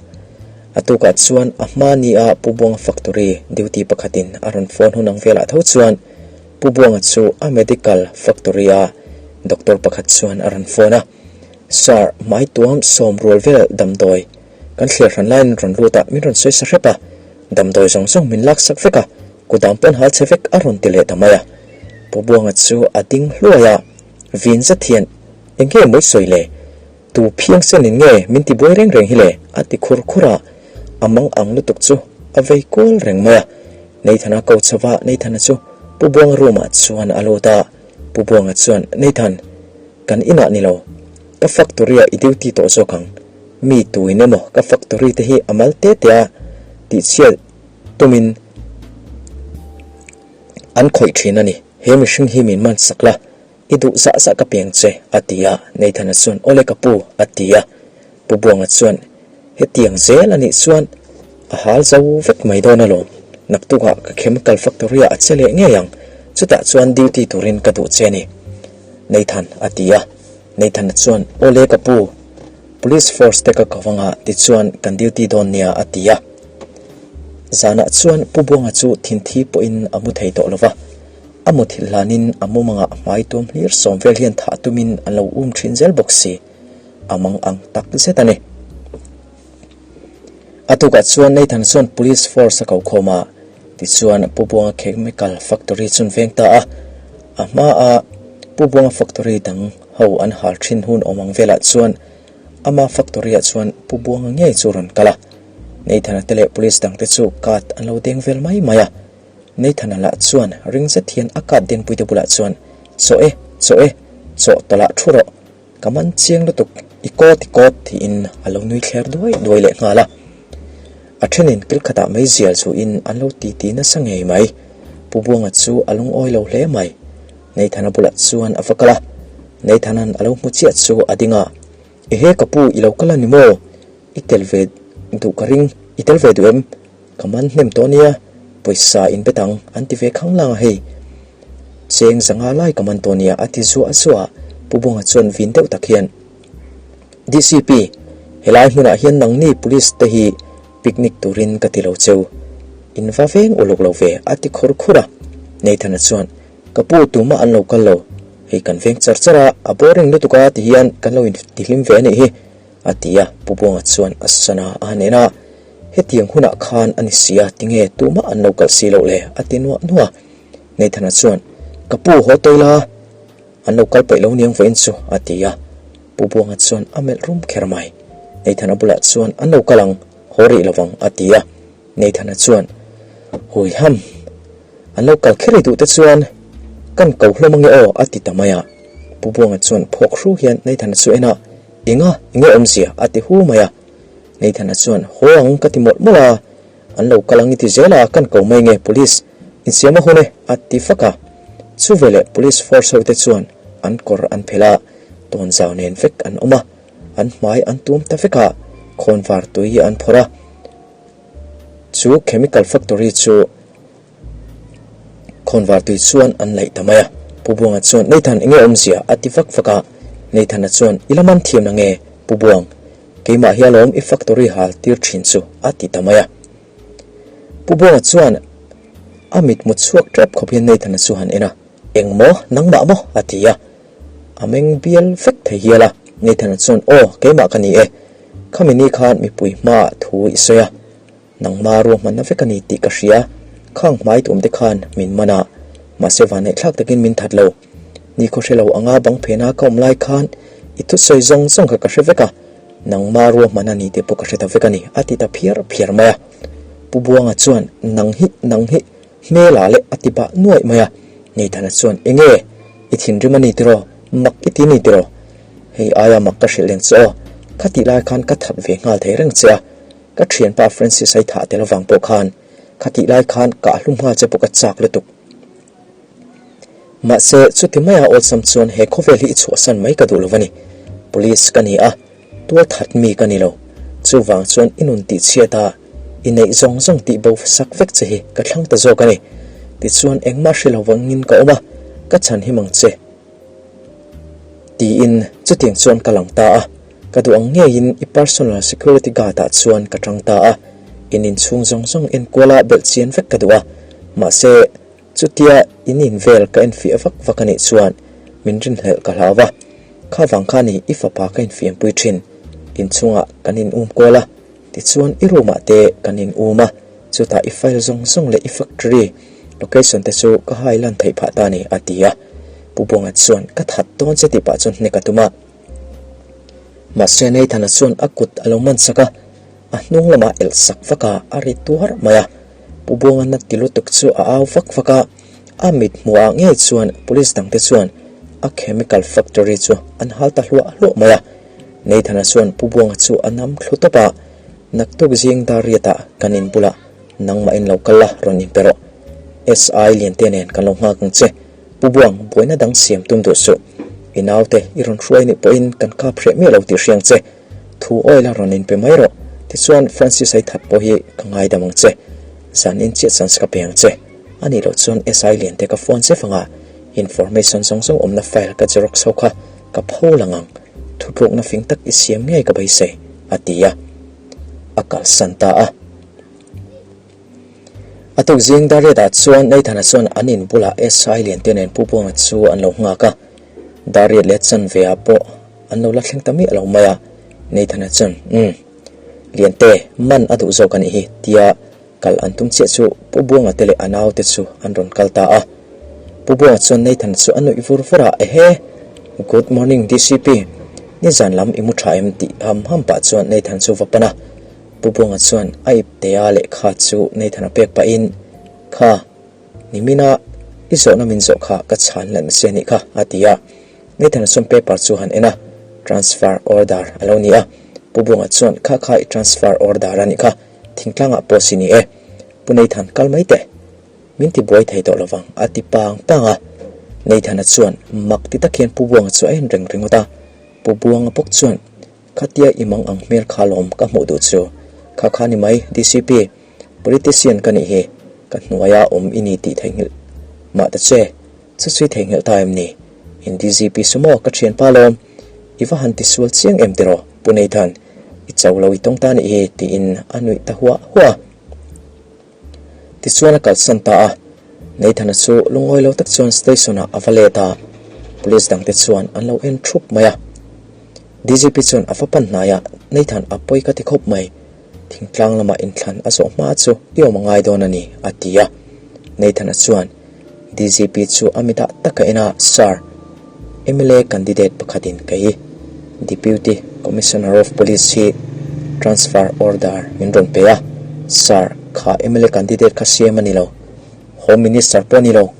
A tukah chuan a hma ni a Pu Buanga factory duty pakhatin a rawn phone hun ang velah tho chuan Pu Buanga chu a medical factory a doctor pakhat chuan a rawn phone a, Sir, hmai tuam sawm rual vel damdawi kan thlir hran laiin rawn lut a, min rawn sawi sa hrep a, damdawi zawng zawng min lak sak vek a, kudam pawn hal chhe vek a rawn ti leh ta mai a. Pu Buanga chu a ding hluai a. Vin zet hian, Eng nge mawi sawi le? Tu phiang senin nge min ti buai reng reng hi le? a ti khur khur a, a mang ang lutuk chu a vei kual reng mai a. Nathan-a ko chho va, Nathan-a chu Pu Buanga room-ah chuan a lut a. Pu Buanga chuan, Nathan, kan inah ni lo. Ka factory-ah i duty tawh zawk ang. Mi tuin emaw ka factory te hi a mal te te a tihchhiat tumin an khawih thin a ni. He mihring hi min man sak la, i duh zah zah ka piang che, a ti a. Nathan-a chuan, Awle ka pu, a ti a. Pu Buanga chuan, Hetiang zel a nih chuan a hal zo vek mai dawn alawm. Naktukah ka chemical factory-ah a che leh ngei ang, chutah chuan duty turin ka duh che a ni, Nathan, a ti a. Nathan-a chuan, Awle ka pu, police force te ka ko anga tichuan kan duty dawn nia, a ti a. Zanah chuan Pu Buanga chu thinthi pawhin a mu thei tawh lo va, a mu thilh hlanin a mumangah hmai tuam hlir sawm vel hian thah tumin an lo um thin zel bawk si, a mang ang tak zet a ni. A tukah chuan Nathan chuan Police Force a ko khawm a, tichuan Pu Buanga Chemical Factory chun veng ta a, a hmaa Pu Buanga Factory dang ho an hal thin hun awm ang velah chuan ama factory ah chuan Pu Buanga ngei chu rawn kal a. Nathan-a te leh police dangte chu card an lo deng vel mai mai a. Nathan-a lah chuan ring zet hian a card denpuite bulah chuan, Chaw e, chaw e, chaw tawlah thu rawh, ka man chiang lutuk, i kawt i kawt tiin a lo nui thler duai duai leh nghal a. A thenin kil khatah mai zial zuin an lo titi nasa ngei mai. Pu Buanga chu a lungawi lo hle mai. Nathan-a bulah chuan a va kal a, Nathan-a'n a lo hmu chiah chu a ding a, Ehe ka pu i lo kal a ni maw? I tel ve duh ka ring, i tel ve duh em? Ka man hnem tawh nia, pawisa in bet ang an ti ve khang lang a hei. Cheng zanga lai ka man tawh nia a ti zuah zuah a, Pu Buanga chuan vin deuh tak hian, DCP, helai hmunah hian nangni police te hi picnic turin ka ti lo cheu, in va veng uluk lo ve a ti khur khur a. Nathan-a chuan, Ka pu tumah an lo kal lo, hei kan veng char char a, a boring lutuk a ti hian kan lo intihlim ve a nih hi, a ti a, Pu Buanga chuan a sana a han en a, Hetiang hunah khan a ni si a, tinge tumah an lo kal si loh le? a ti nuah nuah a. Nathan-a chuan, Ka pu haw tawi la, an lo kal paih lo niang vawiin chu, a ti a. Pu Buanga chuan a melh rum kher mai. Nathan-a bulah chuan, An lo kal ang, haw rih lo vang, a ti a. Nathan-a chuan, Huiham, an lo kal kher i duh te chuan kan ko hlawm ange aw, a ti ta mai a. Pu Buanga chuan phawk hru hian Nathan-a chu en a, Enga, enge awmzia? a ti hu mai a. Nathan-a chuan, Haw ang ka ti mawlh mawlh a, an lo kal ang i ti zel a, kan ko mai nge police insiam a hun e, a ti fak a. Chuveleh police force ho te chuan an kawr an phelh a, tawnzau nen vek an awm a, an hmai an tuam ta vek a, khawnvar tui an phawrh a. Chu chemical factory chu Khawnvar tui chuan an laih ta mai a. Pu Buanga chuan, Nathan, enge awmzia? a ti vak vak a. Nathan-a chuan, I la man thiam na nge, Pu Buang? Keimah hi alawm i factory hal tir thin chu, a ti ta mai a. Pu Buanga chuan a mitmu chhuak tep khawp hian Nathan-a chu han en a, Eng maw? Nangmah maw? a ti a. A meng bial vek thei hial a. Nathan-a chuan, Aw, keimah ka ni e. Khami ni khan mipui hmaah thu i sawi a. Nangma ruahmanna vek a ni tih ka hria, khang hmai tumte khan min man a, mahse vanneihthlak takin min that lo. Ni khaw hre lo anga bang phena ka awm lai khan i thusawi zawng zawng kha ka hre vek a, nangma ruahmanna ni tih pawh ka hre ta vek a ni, a ti ta phiar phiar mai a. Pu Buanga chuan, Nang hi, nang hi, hmela leh a ti bah nuaih mai a. Nathan-a chuan, Enge, i thinrim a ni tiraw? Mak i ti a ni tiraw? Hei aia mak ka hrilh reng che aw, khatih lai khan ka that ve nghal thei reng che a, Ka thianpa Francis a i thah tel avang pawh khan khatih lai khan kah hlum nghal che pawh ka chak lutuk. Mahse, chuti maia awlsam chuan he khawvel hi i chhuahsan mai ka duh lo a ni. Police ka ni a, tual that mi ka ni lo. Chuvang chuan i nun tihchhiat a, i neih zawng zawng tih bo sak vek che hi ka thlang ta zawk a ni. Tichuan engmah hre lo vangin ka awm a, ka chhan him ang che. Tiin chutiang chuan ka lang ta a. Ka duh ang ngeiin i personal security guard ah chuan ka tang ta a, in inchhung zawng zawng enkuala belh chian vek ka duh a, mahse chutia in in vel ka enfiah vak vak a nih chuan min rinhlelh ka hlau va, kha vang kha ni i fapa ka infiampui thin, inchhungah kan in um kual a, tichuan i room ah te kan in um a, chutah i file zawng zawng leh i factory location te chu ka hai lan theih phah ta a ni a ti a, Pu Buanga chuan ka that dawn che tih pah chuan hnek a tum a. Mahse Nathan-a chuan a kut a lo man sak a, a hnung lamah elh sak vak a, a ri tuar mai a. Pu Buanga na ti lutuk chu a au vak vak a, a mit hmuhah ngei chuan police dangte chuan a chemical factory chu an hal ta hluah hluah mai a. Nathan-a chuan Pu Buanga chu a nam thlu tawp a, Naktuk zing dar riatah kan in bulah nangmah in lo kal la rawn inpe rawh. SI Liante nen kan lo nghak ang che. Pu Buang, buaina dang siam tum duh suh. I naute i rawn hruai nih pawhin kan kap hreh miah lo tih hriang che. Thu oil a rawn inpe mai rawh. Tichuan Francis ai that pawh hi ka ngaidam ang che. Zan in chiah chance ka pe ang che. A nih loh chuan SI Liante ka phone zef anga information zawng zawng awmna file ka xerox ho kha ka pho lang ang. Thutlukna fing tak i siam ngei ka beisei, a ti a. A kalsan ta a. A tuk zing Dariat-ah chuan Nathan-a chuan an in bulah SI Liante nen Pu Buanga chu an lo nghak a. Dariat leh chanve-ah pawh an lo la thleng ta miah lo mai a. Nathan-a chuan, Umm, Liante, man a duh zawk a nih hi, tia kal an tum chiah chu Pu Buanga te leh a naute chu an rawn kal ta a. Pu Buanga chuan Nathan-a chu a nuih vur vur a, Ehe, good morning DCP, nizan lam i mu tha em? tih ham ham pah chuan Nathan chu va pan a. Pu Buanga chuan a iptea lehkha chu Nathan-a pek pahin, Kha, nimina i zawhna min zawh kha ka chhan lan nasi a nih kha, a ti a. Nathan-a chuan paper chu han en a, transfer order a lo ni a. Pu Buanga chuan, Kha kha i transfer order a nih kha, thingtlangah pawh si ni e. Pu Nathan kal mai teh. Min ti buai thei tawh lovang, a ti pang pang a. Nathan-a chuan mak ti tak hian Pu Buanga chu a en reng ringawt a. Pu Buanga bawk chuan, Khatia i mang ang hmel kha lawm ka hmuh duh chu. Kha kha ni mai, DCP, politician ka nih hi, ka hnuaia awm i ni tih theihnghilh mah ta che, chu chui theihnghilh ta em ni? In DGP sumaw ka thianpa lawm, i va han tisual chiang em tiraw, Pu Nathan, i cho lo i tawng ta nih hi, tiin a nuih ta huah huah a. Tichuan a kalsan ta a, Nathan-a chu lungawi lo tak chuan station-ah a va let a, police dangte chuan an lo en thup mai a. DGP chuan a va pan hnai a, Nathan a pawi ka ti khawp mai, thingtlang lamah inthlan a zawh hma chu i awm a ngai dawn a ni, a ti a. Nathan-a chuan DGP chu a mitah tak a en a, Sir, mla candidate pakhatin kei Deputy Commissioner of Police hi transfer order min rawn pe a, Sir, kha mla candidate kha siam a ni lo, Home Minister pawh a ni lo,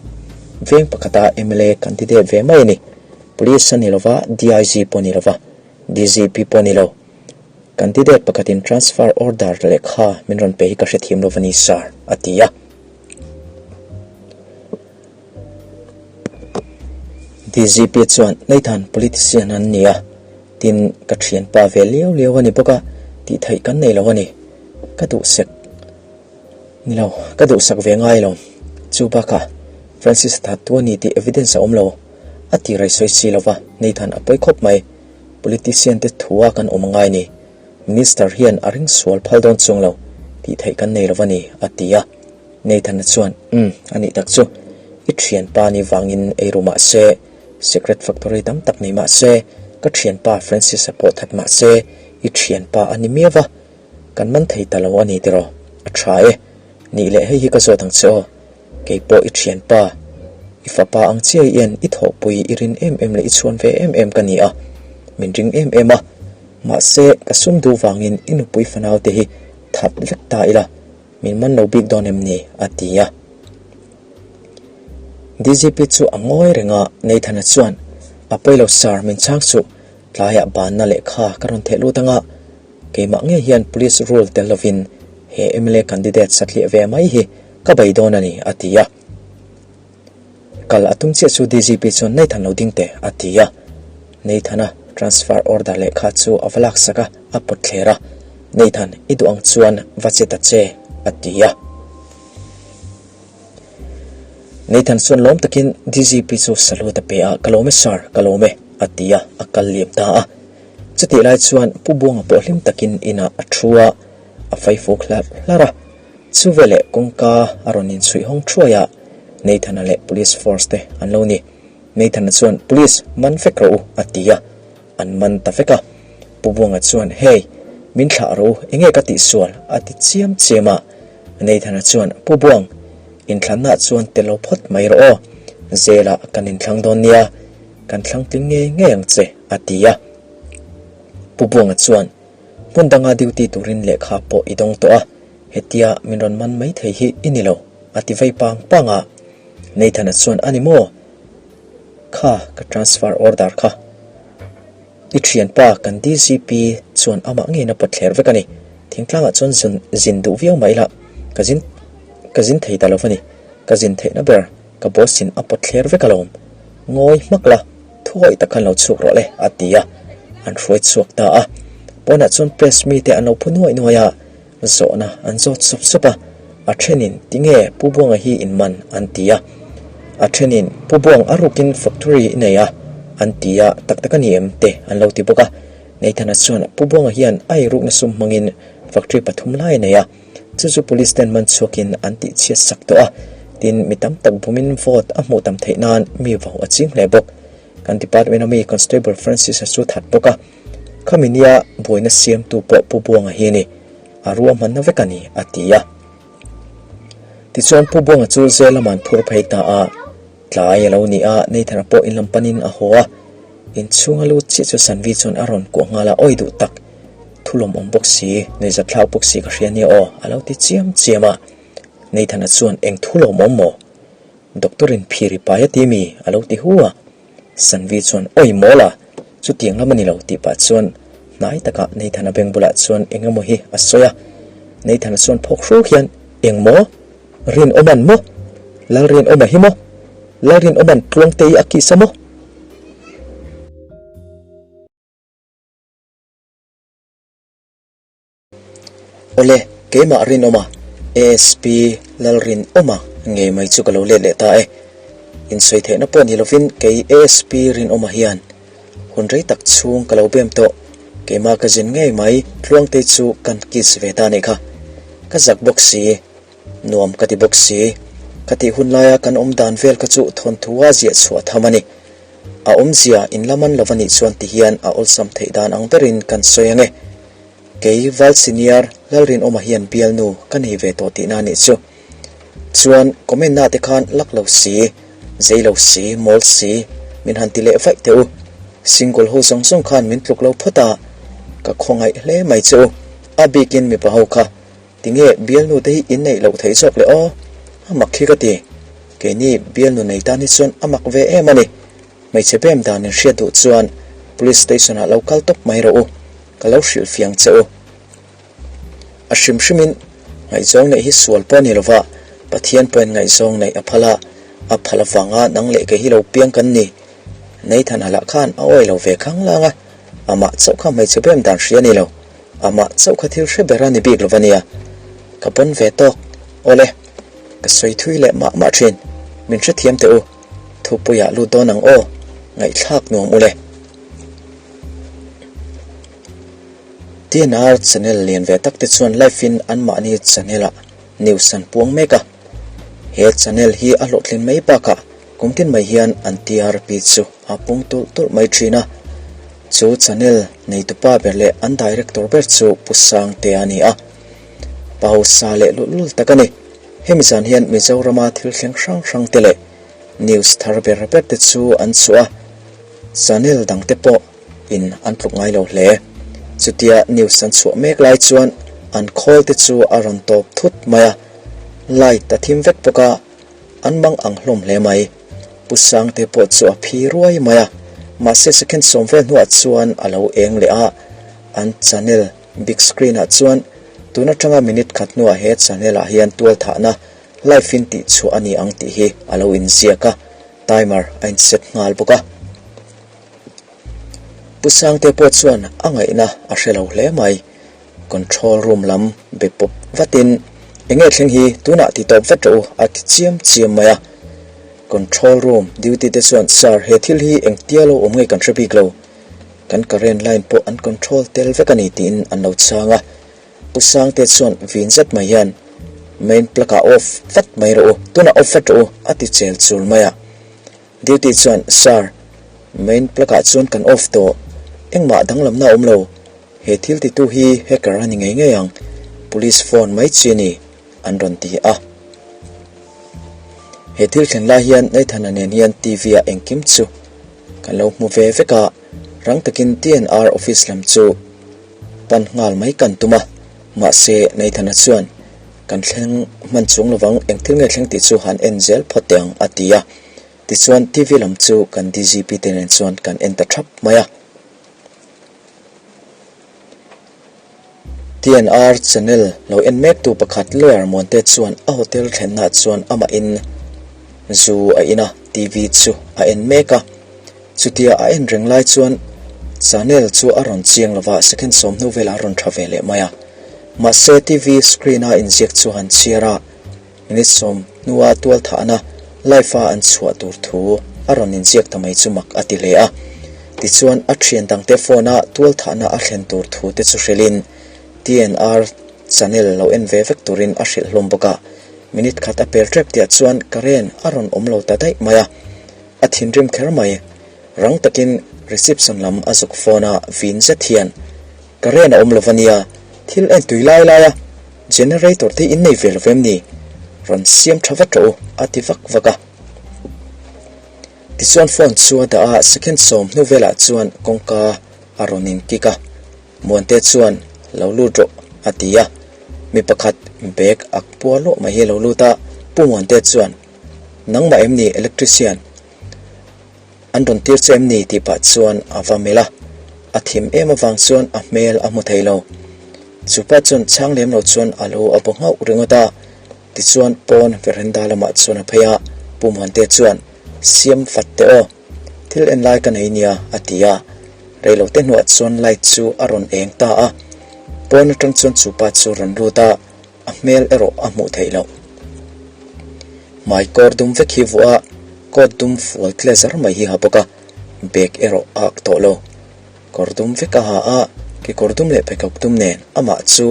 veng pakhata mla candidate ve mai a ni, Police a ni lova, DIG pawh a ni lova, DGP pawh a ni lo. Candidate pakhatin transfer order lehkha min rawn pe hi ka hrethiam lova ni, Sir, a ti a. DGP chuan Nathan politician an ni a, tin ka thianpa ve liau liau a ni bawk a, tih theih kan nei lo a ni. Ka duhsak ni lo, ka duhsak ve ngai lo. Chu bakah Francis a that tu a ni tih evidence a awm lo. A ti rei sawi si lova, Nathan a pawi khawp mai. Politician te thua kan awm a ngai ni. Minister hian a ring sual phal dawn chuang lo, tih theih kan nei lo a ni, a ti a. Nathan-a chuan, Umm, a nih tak chu. I thianpa ni vangin ei ru mah se, secret factory tam tak nei mah se, ka thianpa Francis-a pawh that mah se, i thianpa a ni miau va, kan man thei ta lo a ni tiraw? A tha e. Nih leh hei hi ka zawt ang che aw. Kei pawh i thianpa, i fapa ang chiai hian i thawhpui i rin em em leh i chhuan ve em em ka ni a, min ring em em a. Mahse, ka sum duh vangin i nupui fanaute hi that vek ta ila, min man lo bik dawn em ni? a ti a. DGP chu a ngawi reng a, Nathan-a chuan, A pawi lo sir, min chhang suh, tlaiah banna lehkha ka rawn theh lut anga, keimah ngei hian police rule tel lovin he mla candidate satliah ve mai hi ka bei dawn a ni, a ti a. Kal a tum chiah chu DGP chuan Nathan lo ding teh, a ti a. Nathan-a transfer order lehkha chu a va laksak a, a pawt thler a. Nathan, i duh ang chuan va che ta che, a ti a. Nathan chuan lawm takin DGP chu salute a pe a, Ka lawm e sir, ka lawm e, a ti a, a kal liam ta a. Chutih lai chuan Pu Buanga pawh hlim takin inah a thu a, a faifuk hlarh hlarh a. Chu veleh kawngka a rawn inchhuih hawng thuai a, Nathan-a leh Police force te an lo ni. Nathan-a chuan, Police, man vek rawh u, a ti a. An man ta vek a. Pu Buanga chuan, Hey, min thlah rawh u, enge ka tihsual? a ti chiam chiam a. Nathan-a chuan, Pu Buang, inthlanna chuan tel lo phawt mai rawh aw. Zelah kan inthlang dawn nia, kan thlang tling ngei ngei ang che, a ti a. Pu Buanga chuan, Hmun danga duty turin lehkha pawh i dawng tawh a, hetia min rawn man mai thei hi i ni lo, a ti vei pang pang a. Nathan-a chuan, A ni maw? Kha, ka transfer order kha. I thianpa kan DGP chuan amah ngeiin a pawt thler vek a ni. Thingtlangah chuan zun zin duh viau mah ila, ka zin ka zin thei ta lo va ni. Ka zin theihna ber ka boss in a pawt thler vek alawm. Ngawi hmak la. Thuawih tak khan lo chhuak rawh le, a ti a. An hruai chhuak ta a. Pawnah chuan press mite an lo phu nuaih nuaih a, zawhna an zawt sup sup a. A thenin, Tinge Pu Buanga hi in man? an ti a. A thenin, Pu Buang a rukin factory i nei a, an ti a, tak tak a ni em? te an lo ti bawk a. Nathan-a chuan, Pu Buanga hian a eirukna sum hmangin factory pathum lai a nei a. Chu chu police ten man chhuakin an tih chhiat sak tawh a, tin mi tam tak bumin vote a hmuh tam theih nan mi vo a ching hle bawk. Kan department a mi Constable Francis-a chu that bawk a, khami nia buaina siamtu pawh Pu Buanga hi a ni, a ruahmanna vek a ni, a ti a. Tichuan Pu Buanga chu zel lama an phur phei ta a, tlai a lo ni a, Nathan-a pawh in lam panin a haw a, inchhunga lut chiah chu Sanvi chuan a rawn kuah nghal a, awi duh tak! Thu lawmawm bawk si, nuihzat thlak bawk si ka hria nia aw, a lo ti chiam chiam a. Nathan-a chuan eng thu lawmawm maw? Doctor-in phir i pai a ti mi? a lo ti hu a. Sanvi chuan awi mawl a, chutiang lam a ni lo tih pah chuan hnai takah Nathan-a beng bulah chuan eng emaw hi a sawi a. Nathan-a chuan phawk hruk hian, Eng maw? Rinawman maw? Lalrinawma hi maw? Lalrinawman Tluangtei a kiss a maw? Awle, keimah Rinawma, ASP Lalrinawma ngei mai chu ka lo let leh ta e. Insawi theihna pawh ni lovin kei ASP Rinawma hian hun rei tak chhung ka lo bem tawh. Keimah ka zin ngei mai, Tluangtei chu kan kiss ve ta anih kha. Ka zak bawk si, nuam ka ti bawk si. Ka tih hun laia kan awm dan vel kha chu thawnthua ziah chhuah tham a ni. A awmzia in la man lova nih chuan ti hian a awlsam theih dan ang berin kan sawi ange. Kei Val Senior Lalrinawma hian bialnu ka nei ve tawh tihna anih chu. Chuan comment na te khan lak lo si, zei lo si, mawl si min han ti leh vaih teh u. Single ho zawng zawng khan min tluk lo phawt a, ka khawngaih hle mai che u. A bikin mipa ho kha tinge bialnu te hi in neih loh theih zawk le aw? A mak khi ka ti. Keini bialnu nei tan hi chuan a mak ve em a ni. Hmeichhe bem dan in hriat duh chuan Police Station ah lo kal tawp mai rawh u. Ka lo hrilh fiang che u. A hrim hrimin ngaihzawng neih hi sual pawh a ni lova, Pathian pawhin ngaihzawng neih a phal a, a phal avanga nang leh kei hi lo piang kan ni. Nathan-a lah khan a awi lo ve khang lang a, amah chauh kha hmeichhe bem dan hria a ni lo, amah chauh kha thil hre ber a ni bik lo va nia. Ka pawn ve tawk. Awle, ka sawi thui leh mah mah thin. Min hrethiam teh u. Thupuiah lut dawn ang aw, ngaihthlak nuam u le. TNR channel lian ve tak te chuan live in anmahni channel ah news an puang mek a. He channel hi a hlawhtlin mai bakah kum tin mai hian an TRP chu a pung tulh tulh mai thin a. Chu channel neitupa ber leh an director ber chu Pu Sangtea a ni a. Pa hausa leh luhlul tak a ni. Hemi zan hian Mizorama thil thleng hrang hrang te leh news thar ber ber te chu an chhuah a. Channel dang te pawh in an tluk ngai lo hle. Chutia news an chhuah mek lai chuan an khawl te chu a rawn tawp thut mai a, light a thim vek bawk a, an mang ang hlawm hle mai. Pu Sangte pawh chu a phi ruai mai a, mahse second sawm vel hnuah chuan a lo eng leh a, an channel big screen ah chuan tun atanga minute khat hnuah he channel ah hian tualthahna live in tih chhuah a ni ang tih hi a lo inziak a. Timer a inset nghal bawk a. Pu Sangte pawh chuan a ngaihna a hre lo hle mai. Control room lam be pawp vatin, Enge thleng hi tunah ti tawp vat rawh u a ti chiam chiam mai a. Control room duty te chuan, Sir, he thil hi engtia lo awm nge kan hre bik lo. Kan current line pawh an control tel vek a ni tiin an lo chhang a. Pu Sangte chuan vin zet mai hian, Main plug ah off vat mai rawh u, tunah off vat rawh u, a ti chel chul mai a. Duty chuan, Sir, main plug ah chuan kan off tawh, engmah danglamna a awm lo, he thil titu hi hacker a ni ngei ngei ang, police phone mai chi a ni, an rawn ti a. He thil thlen lai hian Nathan-a nen hian TV ah engkim chu kan lo hmu ve vek a, rang takin TNR office lam chu pan nghal mai kan tum a, mahse Nathan-a chuan kan thleng hman chung lovang eng thil nge thleng tih chu han en zel phawt teh ang a ti a, tichuan TV lam chu kan DGP te nen chuan kan en ta thap mai a. TNR channel lo en mek tu pakhat lawyer Muante chuan a hotel thlenna chuan amah in zu a in a, TV chu a en mek a. Chutia a en reng lai chuan channel chu a rawn chiang lova second sawmhnu velah a rawn tha ve leh mai a. Mahse TV screen a inziak chu han chhiar a, minute sawmhnua tual thahna live a an chhuah tur thu a rawn inziak ta mai chu mak a ti hle a. Tichuan a thian dangte phone a tual thahna a thlen tur thu te chu hrilhin TNR channel lo en ve vek turin a hrilh hlawm bawk a. Minute khat a pel tep tihah chuan current a rawn awm lo ta daih mai a. A thinrim kher mai. Rang takin reception lam a zuk phone a, vin zet hian, Ka ren a awm lo va nia, thil en tui lai lai a, generator te in nei ve lo vem ni? Rawn siam tha vat rawh u, a ti vak vak a. Tichuan phone chu a dah a, second sawm hnu velah chuan kawngka a rawn in kick a. Muante chuan. Lo lut rawh, a ti a. Mi pakhat bag ak puar luah mai hi a lo lut a, Pu Muante chuan, Nangmah em ni electrician? An rawn tir che em ni? tih pah chuan a va melh a, a thim em avang chuan a hmel a hmu thei lo. Chupa chuan chhang lem lo chuan a lo a bo nghauh ringawt a, tichuan pawn veranda lamah chuan a phei a, Pu Muante chuan, Siam fat teh aw, thil en lai ka nei nia, a ti a. Reilote hnuah chuan light chu a rawn eng ta a, pawn atang chuan chupa chu a rawn lut a, a hmel erawh a hmuh theih loh. Hmai kawr dum vek hi vuah a, coat dum fual tle zar mai hi ha bawk a, bag erawh a ak tawh lo. Kawr dum vek a ha a, kekawr dum leh pheikhawk dum nen amah chu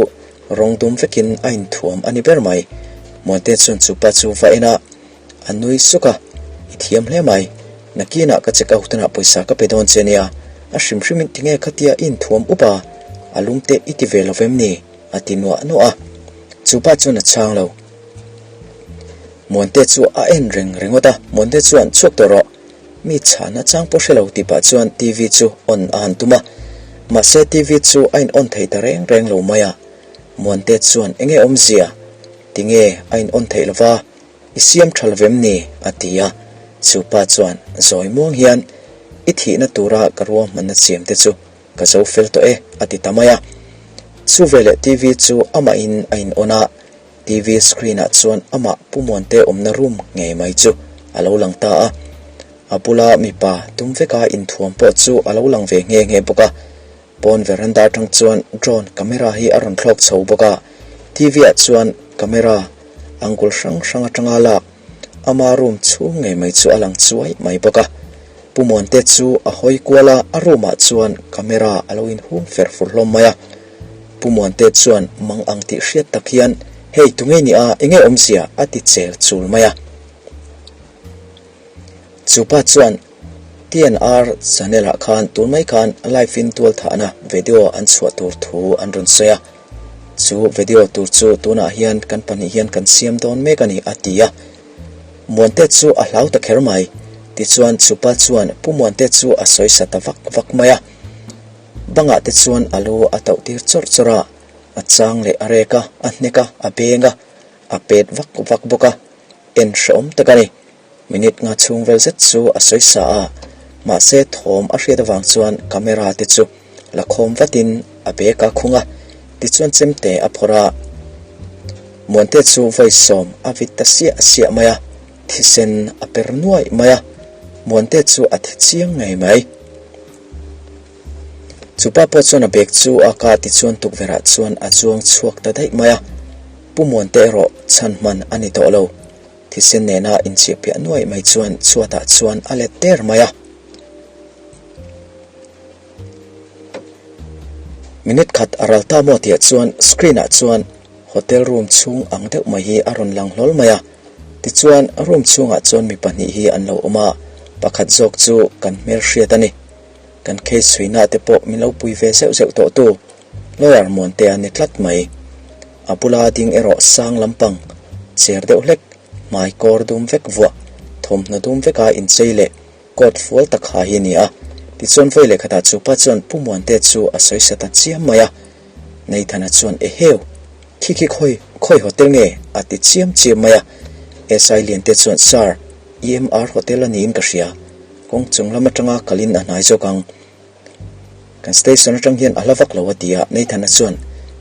rawng dum vekin a inthuam a ni ber mai. Muante chuan chupa chu va en a, A nui suk a, I thiam hle mai, nakinah ka check out hunah pawisa ka pe dawn che nia, a hrim hrimin tinge khatia i inthuam up a, a lum te i ti ve lo vem ni? a ti nuah nuah a. Chupa chuan a chhang lo. Muante chu a en reng ringawt a, Muante chuan chhuak tawh rawh, mi chhana chang pawh hre lo tih pah chuan TV chu on a han tum a, mahse TV chu a in on thei ta reng reng lo mai a. Muante chuan enge awmzia? Tinge a in on theih lova? I siam tha lovem ni? a ti a. Chu pa chuan zawi muang hian, I thihna tura ka ruahmanna siam te chu ka zo fel tawh e, a ti ta mai a. Chu veleh TV chu amahin a in on a, TV screen ah chuan amah Pu Muante awmna room ngei mai chu a lo lang ta a. A bula mipa tum veka inthuam pawh chu a lo lang ve nghe nghe bawk a. Pawn veranda atang chuan drone camera hi a rawn thlawk chho bawk a, TV ah chuan camera angle hrang hrang atanga lak ama room chhung ngei mai chu a lang chuai mai bawk a. Pu Muante chu a hawi kual a, a room ah chuan camera a lo inhung fer fur hlawm mai a. Pu Muante chuan mang ang tih hriat tak hian, Hei tunge ni a, enge awmzia? a ti chel chul mai a. Chupa chuan TNR channel ah khan tun mai khan live in tual thahna video an chhuah tur thu an rawn sawi a, chu video tur chu tunah hian kan pahnih hian kan siam dawn mek a ni a ti a. Muante chu a hlau ta kher mai, tichuan chupa chuan Pu Muante chu a sawi sa ta vak vak mai a. Bangah te chuan a lu a tauh tir chawrh chawrh a, a chang leh a rek a, a hnek a, a beng a, a pet vak vak bawk a. En hrehawm tak a ni. Minute nga chhung vel zet chu a sawi sa a, mahse thawm a hriat avang chuan camera te chu la khawm vatin a bag a khung a, tichuan chemte a phawrh a. Muante chu vawisawm a vit ta siah siah mai a, thisen a per nuaih mai a, Muante chu a thi chiang ngei mai. Chupa pawh chuan a bag chu a ka tichuan tukverhah chuan a chuang chhuak ta daih mai a, Pu Muante erawh chhan hman a ni tawh lo. Thisen nena inchiahpiah nuaih mai chuan chhuatah chuan a let der mai a. Minute khat a ral ta maw tihah chuan screen ah chuan hotel room chhung ang deuh mai hi a rawn lang hlawl mai a. Tichuan room chhungah chuan mi pahnih hi an lo awm a, pakhat zawk chu kan hmelhriat a ni. Kan case chhuina te pawh min lo pui ve zeuh zeuh tawh tu lawyer Muante a ni tlat mai. A bula ding erawh sang lampang cher deuh hlek, hmai kawr dum vek vuah, thawmhnaw dum veka inchei leh coat fual tak ha hi a ni a. Tichuan vawi leh khatah chupa chuan Pu Muante chu a sawi sa ta chiam mai a. Nathana chuan Eheu! Khi khi khawi, khawi hotel nge? a ti chiam chiam mai a. SI Liante chuan Sir, EMR hotel a niin ka hria. Kawng chung lam atanga kalin a hnai zawk ang. Kan station atang hian a hla vak lo a ti a, Nathan-a chuan,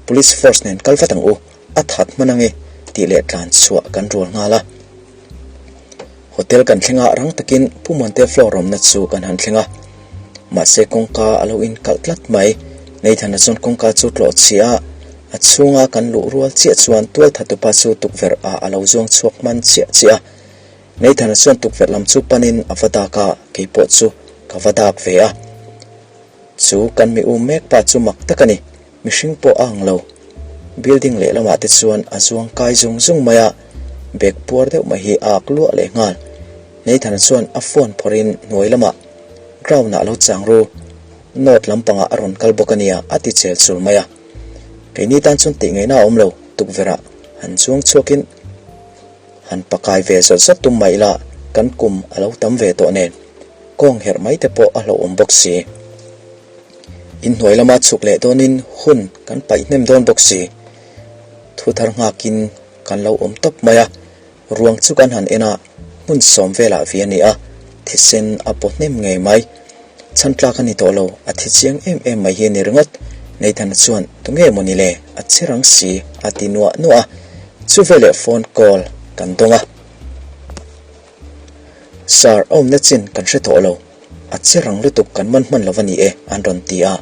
Police force nen kal vat ang u, a that hman ange, tih leh tlan chhuah kan rual nghal a. Hotel kan thleng a, rang takin Pu Muante floor awmna chu kan han thleng a. Mahse kawngka a lo inkalh tlat mai. Nathan-a chuan kawngka chu tlawh chhiah a, a chhunga kan luh rual chiah chuan tualthatupa chu tukverh ah a lo zuang chhuak hman chiah chiah a. Nathan-a chuan tukverh lam chu panin a va dak a, keipawh chu ka va dak ve a. Chu kan mi um mek pa chu mak tak a ni, mihring pawh a ang lo. Building lehlamah te chuan a zuang kai zung zung mai a, bag puar deuh mai hi a ak luah leh nghal. Nathan-a chuan a phone phawrhin hnuai lamah ground-ah a lo chang ru, north lampangah a rawn kal bawk a nia a ti chel chul mai a. Keini tan chuan tih ngaihna a awm lo, tukverhah han chuang chhuakin, Han pakai ve zawt zawt tum mai ila kan kum a lo tam ve tawh nen kawng herh mai te pawh a hlauhawm bawk si. Inhnuai lama chhuk leh dawnin hun kan paih hnem dawn bawk si. Thu thar nghakin kan lo awm tawp mai a, ruang chu kan han en a, hmun sawm velah vi a ni a, thisen a paw hnem ngei mai. Chhan tlak a ni tawh lo, a thi chiang em em mai hi a ni ringawt. Nathan-a chuan, Tunge maw ni le? A che rang si, a ti nuah nuah a. Chu veleh phone call kan dawng a. Sir, a awmna chin kan hre tawh lo. A che rang lutuk kan man hman lo a ni e, an rawn ti a.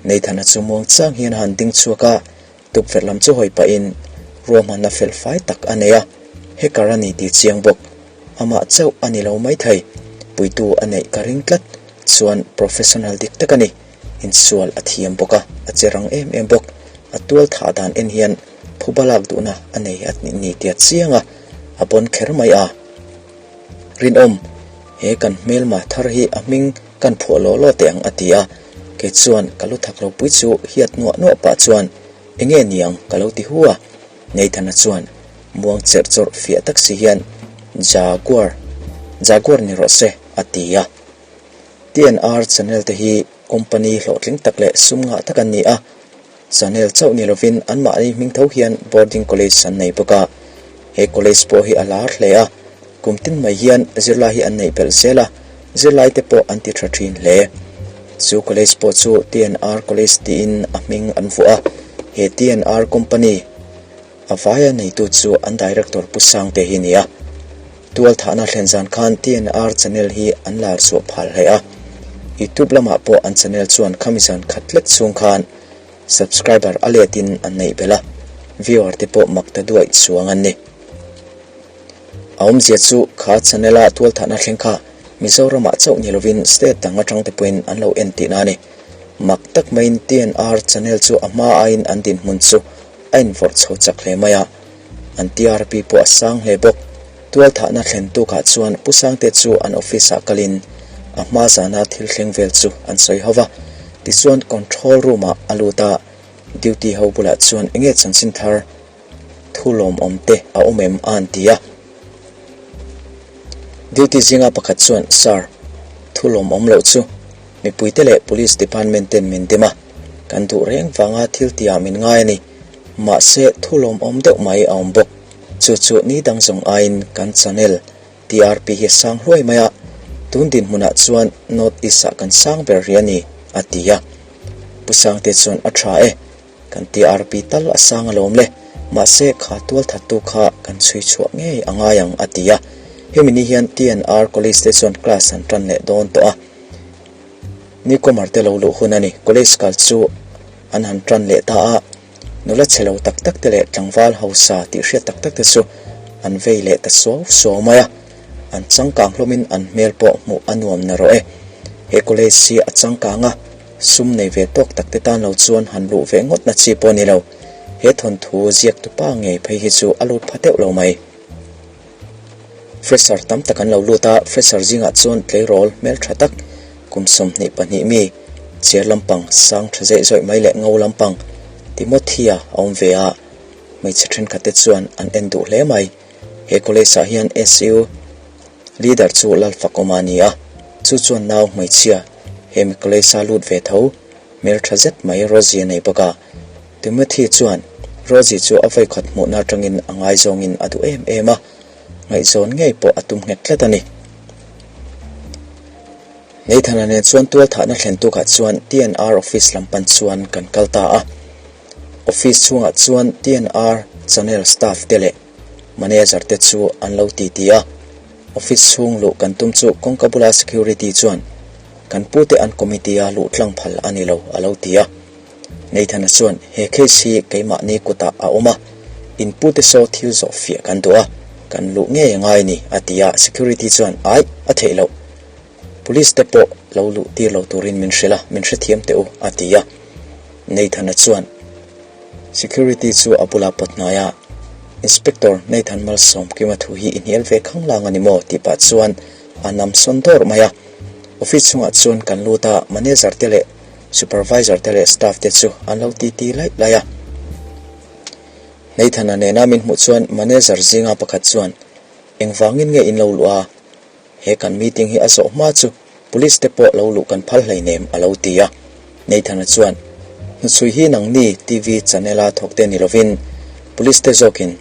Nathan-a chu muang chang hian a han ding chhuak a, tukverh lam chu hawi pahin ruahmanna fel fai tak a nei a, hacker a ni tih chiang bawk. Amah chauh a ni lo maithei, puitu a neih ka ring tlat chuan professional dik tak a ni. Insual a thiam bawk a, a che rang em em bawk. A tual thah dan en hian phuba lak duhna a nei a ni tia chiang a, a bawn kher mai a. Rinawm, he kan hmelma thar hi a hming kan phuah law law teh ang a ti a, kei chuan ka lu thak lo pui chu hiat nuah nuah pah chuan enge niang ka lo ti hu a. Nathan-a chuan muang cherh chawrh fiah tak si hian Jaguar, Jaguar ni rawh se a ti a. TNR channel te hi company hlawhtling tak leh sum ngah tak an ni a, channel chauh ni lovin anmahni hming tho hian boarding college an nei bawk a, he college pawh hi a lar hle a, kum tin mai hian zirlai hi an neih belh zel a, zirlai te pawh an ti tha thin hle. Chu college pawh chu TNR College tiin a hming an vuah a, he TNR company a vaia neitu chu an director Pu Sangte hi a ni a. Tualthahna thlen zan khan TNR channel hi an lar chhuah phal hle a, YouTube lamah pawh an channel chuan khami zan khat lek chhung khan subscriber a letin an neih belh a, viewer te pawh mak ta duaih chuang an ni. A awmzia chu kha channel a tualthahna thleng kha Mizoramah chauh ni lovin state dang atang te pawhin an lo en tihna a ni. Mak tak maiin TNR channel chu a hma aiin an dinhmun chu a invawrh chho chak hle mai a. An TRP pawh a sang hle bawk. Tualthahna thlen tukah chuan Pu Sangte chu an office ah kalin a hma zana thil thleng vel chu an sawi ho va. Tichuan control room ah a lut a, duty ho bulah chuan enge chanchin thar thu lawmawm te a awm em a an ti a. Duty zinga pakhat chuan Sir, thu lawmawm loh chu mipuite leh police department ten min dim a, kan duh reng vanga thil tihah min ngai a ni. Mahse, thu lawmawm deuh mai a awm bawk. Chu chu ni dang zawng aiin kan channel TRP hi a sang hluai mai a, tun dinhmunah chuan North East ah kan sang ber rih a ni, a ti a. Pu Sangte chuan a tha e, kan TRP tal a sang alawm le, mahse kha tualthattu kha kan chhui chhuah ngei a ngai ang, a ti a. Hemi ni hian TNR College te chuan class an tan leh dawn tawh a. Newcomer te lo luh hun a ni, college kal chu an han tan leh ta a, nula chhe lo tak tak te leh tlangval hausa tih hriat tak tak te chu an vei leh ta suau suau mai a, an changkang hlawmin an hmel pawh hmuh a nuam na rawh e. He college hi a changkang a, sum nei ve tawk tak te tan lo chuan han luh ve ngawt na chi pawh a ni lo, he thawnthu ziaktupa ngei phei hi chu a lut pha deuh lo mai. Fresher tam tak an lo lut a, fresher zingah chuan tleirawl hmeltha tak kum 22 mi chair lampang sang tha zeih zawih mai leh ngo lampang Timothya a awm ve a, hmeichhe thenkhat te chuan an en duh hle mai. He college ah hian SU leader chu Lalfakawma a ni a, chu chuan nau hmeichhia he mi college a lut ve tho hmeltha zet mai Rosie a nei bawk a. Timothy chuan Rosie chu a vawikhat hmuhna atangin a ngaizawngin a duh em em a, ngaihzawn ngei pawh a tum nghet tlat a ni. Nathan-a nen chuan tualthahna thlen tukah chuan TNR office lam pan chuan kan kal ta a. Office chhungah chuan TNR channel staff te leh manager te chu an lo titi a. Office chhung luh kan tum chu kawngka bula security chuan kan pute an committee a luh tlang phal a ni lo a lo ti a. Nathan-a chuan, He case hi keimahni kutah a awm a, in pute saw thil zawh fiah kan duh a, kan luh ngei a ngai ni, a ti a. Security chuan, Aih, a theih loh. Police te pawh lo luh tir lo turin min hrilh a, min hrethiam teh u, a ti a. Nathan-a chuan Security chu a bula pawt hnai a, Inspector Nathan Malsawmkima thu hi i hnial ve khang lang a ni maw? tih pah chuan a nam sawn dawrh mai a. Office chhungah chuan kan lut a, manager te leh Supervisor te leh staff te chu an lo titi laih laih a. Nathan-a nena min hmuh chuan manager zinga pakhat chuan, Engvangin nge in lo luh a? He kan meeting hi a zawh hma chu police te pawh lo luh kan phal hleinem a lo ti a. Nathan-a chuan, Hnuchhui hi nangni TV channel-a thawkte ni lovin Police te zawkin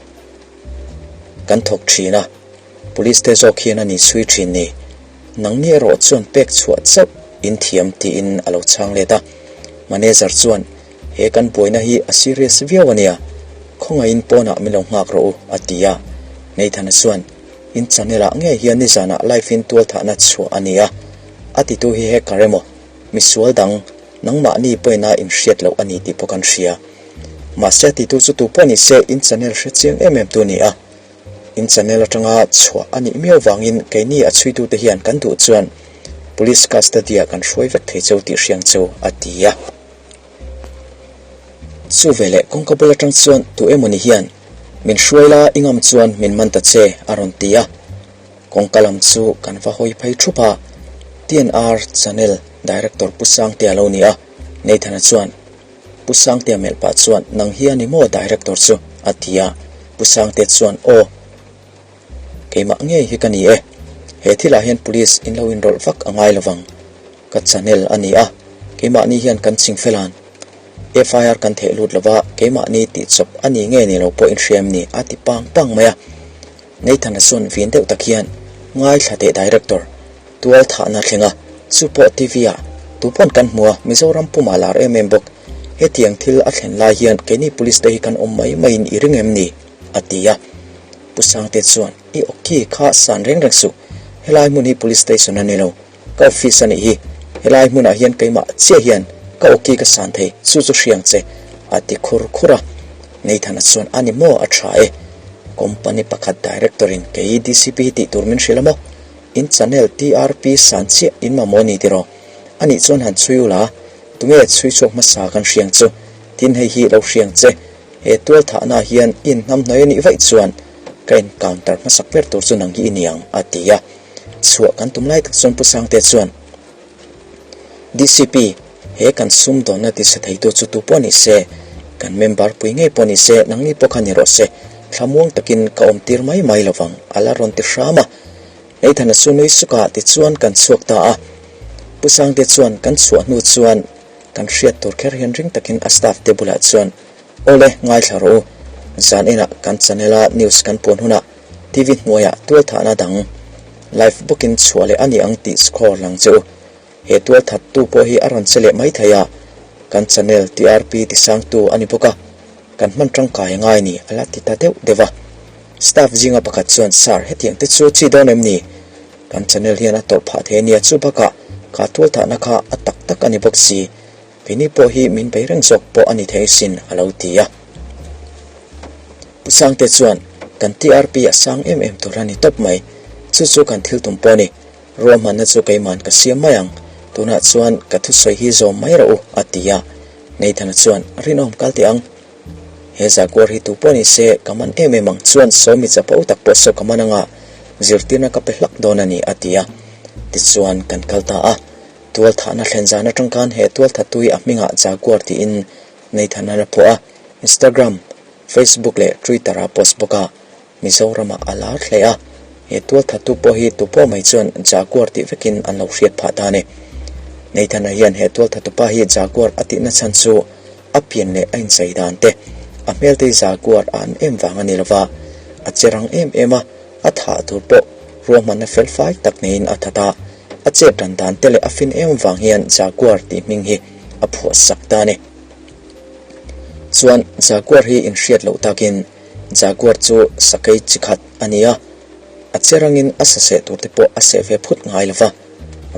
kan thawk thin a, Police te zawk hian a ni chhui thin ni. Nangni erawh chuan pek chhuah chauh in thiam tiin a lo chhang let a. Manager chuan, He kan buaina hi a serious viau a nia, khawngaihin pawnah min lo nghak rawh u, a ti a. Nathan-a chuan, In channel ah ngei hian nizanah live in tualthahna chhuah a ni a, a titu hi hacker emaw, misual dang, nangmahni pawina inhriat loh a ni tih pawh kan hria. Mahse a titu chu tu pawh ni se in channel hre chiang em em tu a ni a. In channel atanga chhuah a nih miau vangin keini a chhuitute hian kan duh chuan Police custody ah kan hruai vek thei cheu tih hriang cheu, a ti a. Chu veleh kawngka bul atang chuan tu emawni hian, Min hruai la i ngam chuan min man ta che, a rawn ti a. Kawngka lam chu kan va hawi phei thup a, TNR channel director Pu Sangtea lo ni a, Nathan-a chuan, Pu Sangtea melh pah chuan, Nang hi a ni maw director chu? a ti a. Pu Sangtea chuan, Aw. Keimah ngei hi ka ni e. He thilah hian police in lo inrawlh vak a ngai lovang. Ka channel a ni a, keimahni hian kan ching fel an. FIR kan theh lut lova, keimahni tih chawp a ni nge ni lo pawh inhria em ni a ti pang pang mai a. Nathan-a chuan vin deuh tak hian, Ngaithla teh Director, tual thahna thleng a, chu pawh TV ah tupawn kan hmu a, Mizoram pumah lar em em bawk. Hetiang thil a thlen lai hian keini police te hi kan awm mai maiin i ring em ni? a ti a. Pu Sangte chuan, I awki kha san reng reng suh, helai hmun hi Police Station a ni lo, ka office a nih hi, helai hmunah hian keimah chiah hian ka awki ka san thei, chu chu hriang che, a ti khur khur a. Nathan-a chuan, A ni maw, a tha e. Company pakhat Director-in kei DCP hi tih tur min hrilh a maw? In channel TRP san chiah in mamawh a ni tiraw? A nih chuan han chhui ula, tunge chhui chhuak hmasa kan hriang chu? Tin hei hi lo hriang che, He tual thahna hian i inhnamhnawih a nih vaih chuan ka encounter hmasak ber tur chu nang hi i ni ang, a ti a. Chhuah kan tum lai tak chuan Pu Sangte chuan, DCP, he kan sumdawnna tisa theitu chu tu pawh ni se, kan member pui ngei pawh ni se, nangni pawh kha ni rawh se, thlamuang takin ka awm tir mai mai lo vang, a la rawn ti hram a. Nathan-a chu nui suk a, tichuan kan chhuak ta a. Pu Sangte chuan kan chhuah hnu chuan kan hriat tur kher hian ring takin a staff te bulah chuan, Awle, ngaithla rawh u. Zan inah kan channel a news kan puan hunah TV hnuaiah tualthahna dang live bawkin chhuah leh a ni ang tih score lang che u. He tualthattu pawh hi a rawn che leh mai thei a, kan channel TRP tisangtu a ni bawk a, kan hman tangkai a ngai ni a la ti ta deuh deuh a. Staff zinga pakhat chuan, Sir, hetiang te chu chi dawn em ni? Kan channel hian a tawrh phah thei a nia, chu bakah kha tualthahna kha a tak tak a ni bawk si. Keini pawh hi min bei reng zawk pawh a ni thei sin, a lo ti a. Pu Sangte chuan, Kan TRP a sang em em tur a ni tawp mai. Chu chu kan thil tum pawh a ni. Ruahmanna chu keiman ka siam mai ang. Tunah chuan ka thusawi hi zawm mai rawh u, a ti a. Nathan-a chuan, Rinawm kal teh ang. He Jaguar hi tu pawh ni se ka man em em ang chuan sawmi chapo tak pawh saw ka man anga zirtirna ka pe hlak dawn a ni, a ti a. Tichuan kan kal ta a. Tualthahna thlen zan atang khan he tualthattu hi a hmingah Jaguar tiin Nathan-a la phuah a, Instagram, Facebook leh Twitter-ah post bawk a, Mizoramah a lar hle a. He tualthattu pawh hi tupawh mai chuan Jaguar tih vekin an lo hriat phah ta a ni. Nathan-a hian he tualthattupa hi Jaguar a tihna chhan chu a pian leh a inchei dan te, a hmelte hi Jaguar a an em vang a ni lova, a che rang em em a, a thah tur pawh ruahmanna felfai tak neiin a that a. A chet ran dan te leh a fin em vang hian Jaguar tih hming hi a phuah sak ta a ni. Chuan Jaguar hi inhriat loh takin Jaguar chu sakei chi khat a ni a, a che rangin a sa seh tur te pawh a seh ve phut ngai lo va.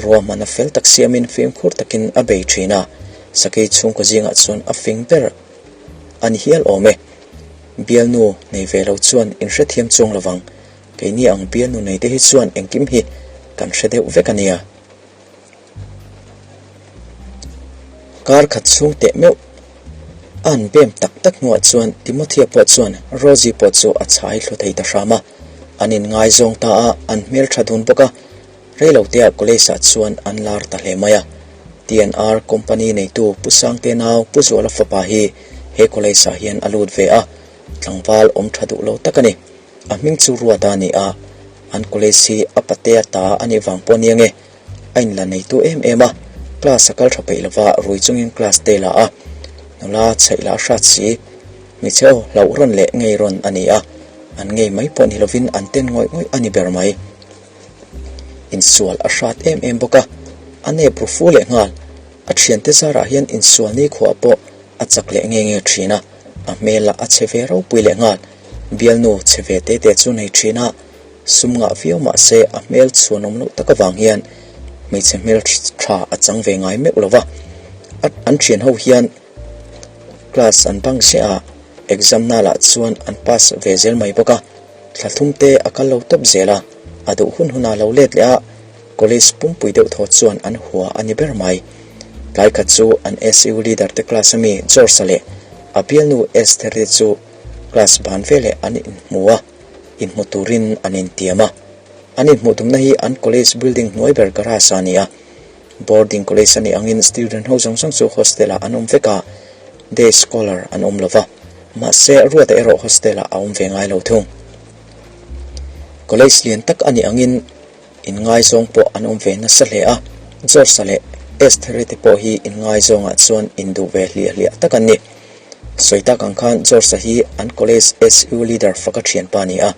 Ruahmanna fel tak siamin fimkhur takin a bei thin a, sakei chhungkaw zingah chuan a fing ber a ni hial awm e. Bialnu nei ve lo chuan inhrethiam chuang lovang. Keini ang bialnu nei te hi chuan engkim hi kan hre deuh vek a nia. Kar khat chhung teh meuh a han bem tak tak hnuah chuan Timothea pawh chuan Rosie pawh chu a chhai thlu thei ta hram a. An inngaizawng ta a, an hmeltha dun bawk a. Reilotea college ah chuan an lar ta hle mai a. TNR company neitu Pu Sangte nau Pu Zuala fapa hi he college ah hian a lut ve a, tlangval awm tha duh lo tak a ni. A hming chu Ruata a ni a, an college hi a patea ta a nih vang pawh a ni ange, a inla neitu em em a. Class a kal tha peih lova rui chungin class te la a, nula chheih lah a hrat si. Hmeichhe aw hlauh rawn leh ngei rawn a ni a, an ngei mai pawh ni lovin an ten ngawih ngawih a ni ber mai. Insual a hrat em em bawk a, a nep ru fu leh nghal. A thiante zarah hian insual nikhuah pawh a chak leh nge nge thin a, a hmel lah a chhe ve ropui leh nghal. Bialnu chhe ve te te chu nei thin a, sum ngah viau mah se a hmel chhuanawm loh tak avang hian hmeichhe hmel tha a chang ve ngai meuh lo va. An thian ho hian class an bang ziah a, exam na lah chuan an pass ve zel mai bawk a, thla thlum te a kal lo tawp zel a, a duh hun hunah lo let leh a, college pumpui deuh thaw chuan an hua a ni ber mai. Tlai khat chu an SU leader te class ami George-a leh a bialnu Esther-i chu class ban veleh an inhmu a, inhmu turin an intiam a. An inhmuh tumna hi an college building hnuai ber garage a ni a. Boarding college a nih angin student ho zawng zawng chu hostel ah an awm vek a, day scholar an awm lo va, mahse Ruata erawh hostel ah a awm ve ngai lo thung. College lian tak a nih angin inngaizawng pawh an awm ve nasa hle a, George-a leh Esther-i te pawh hi inngaizawngah chuan induh ve hliah hliah tak an ni. Sawi tak ang khan George-a hi an college SU leader faka thianpa a ni a,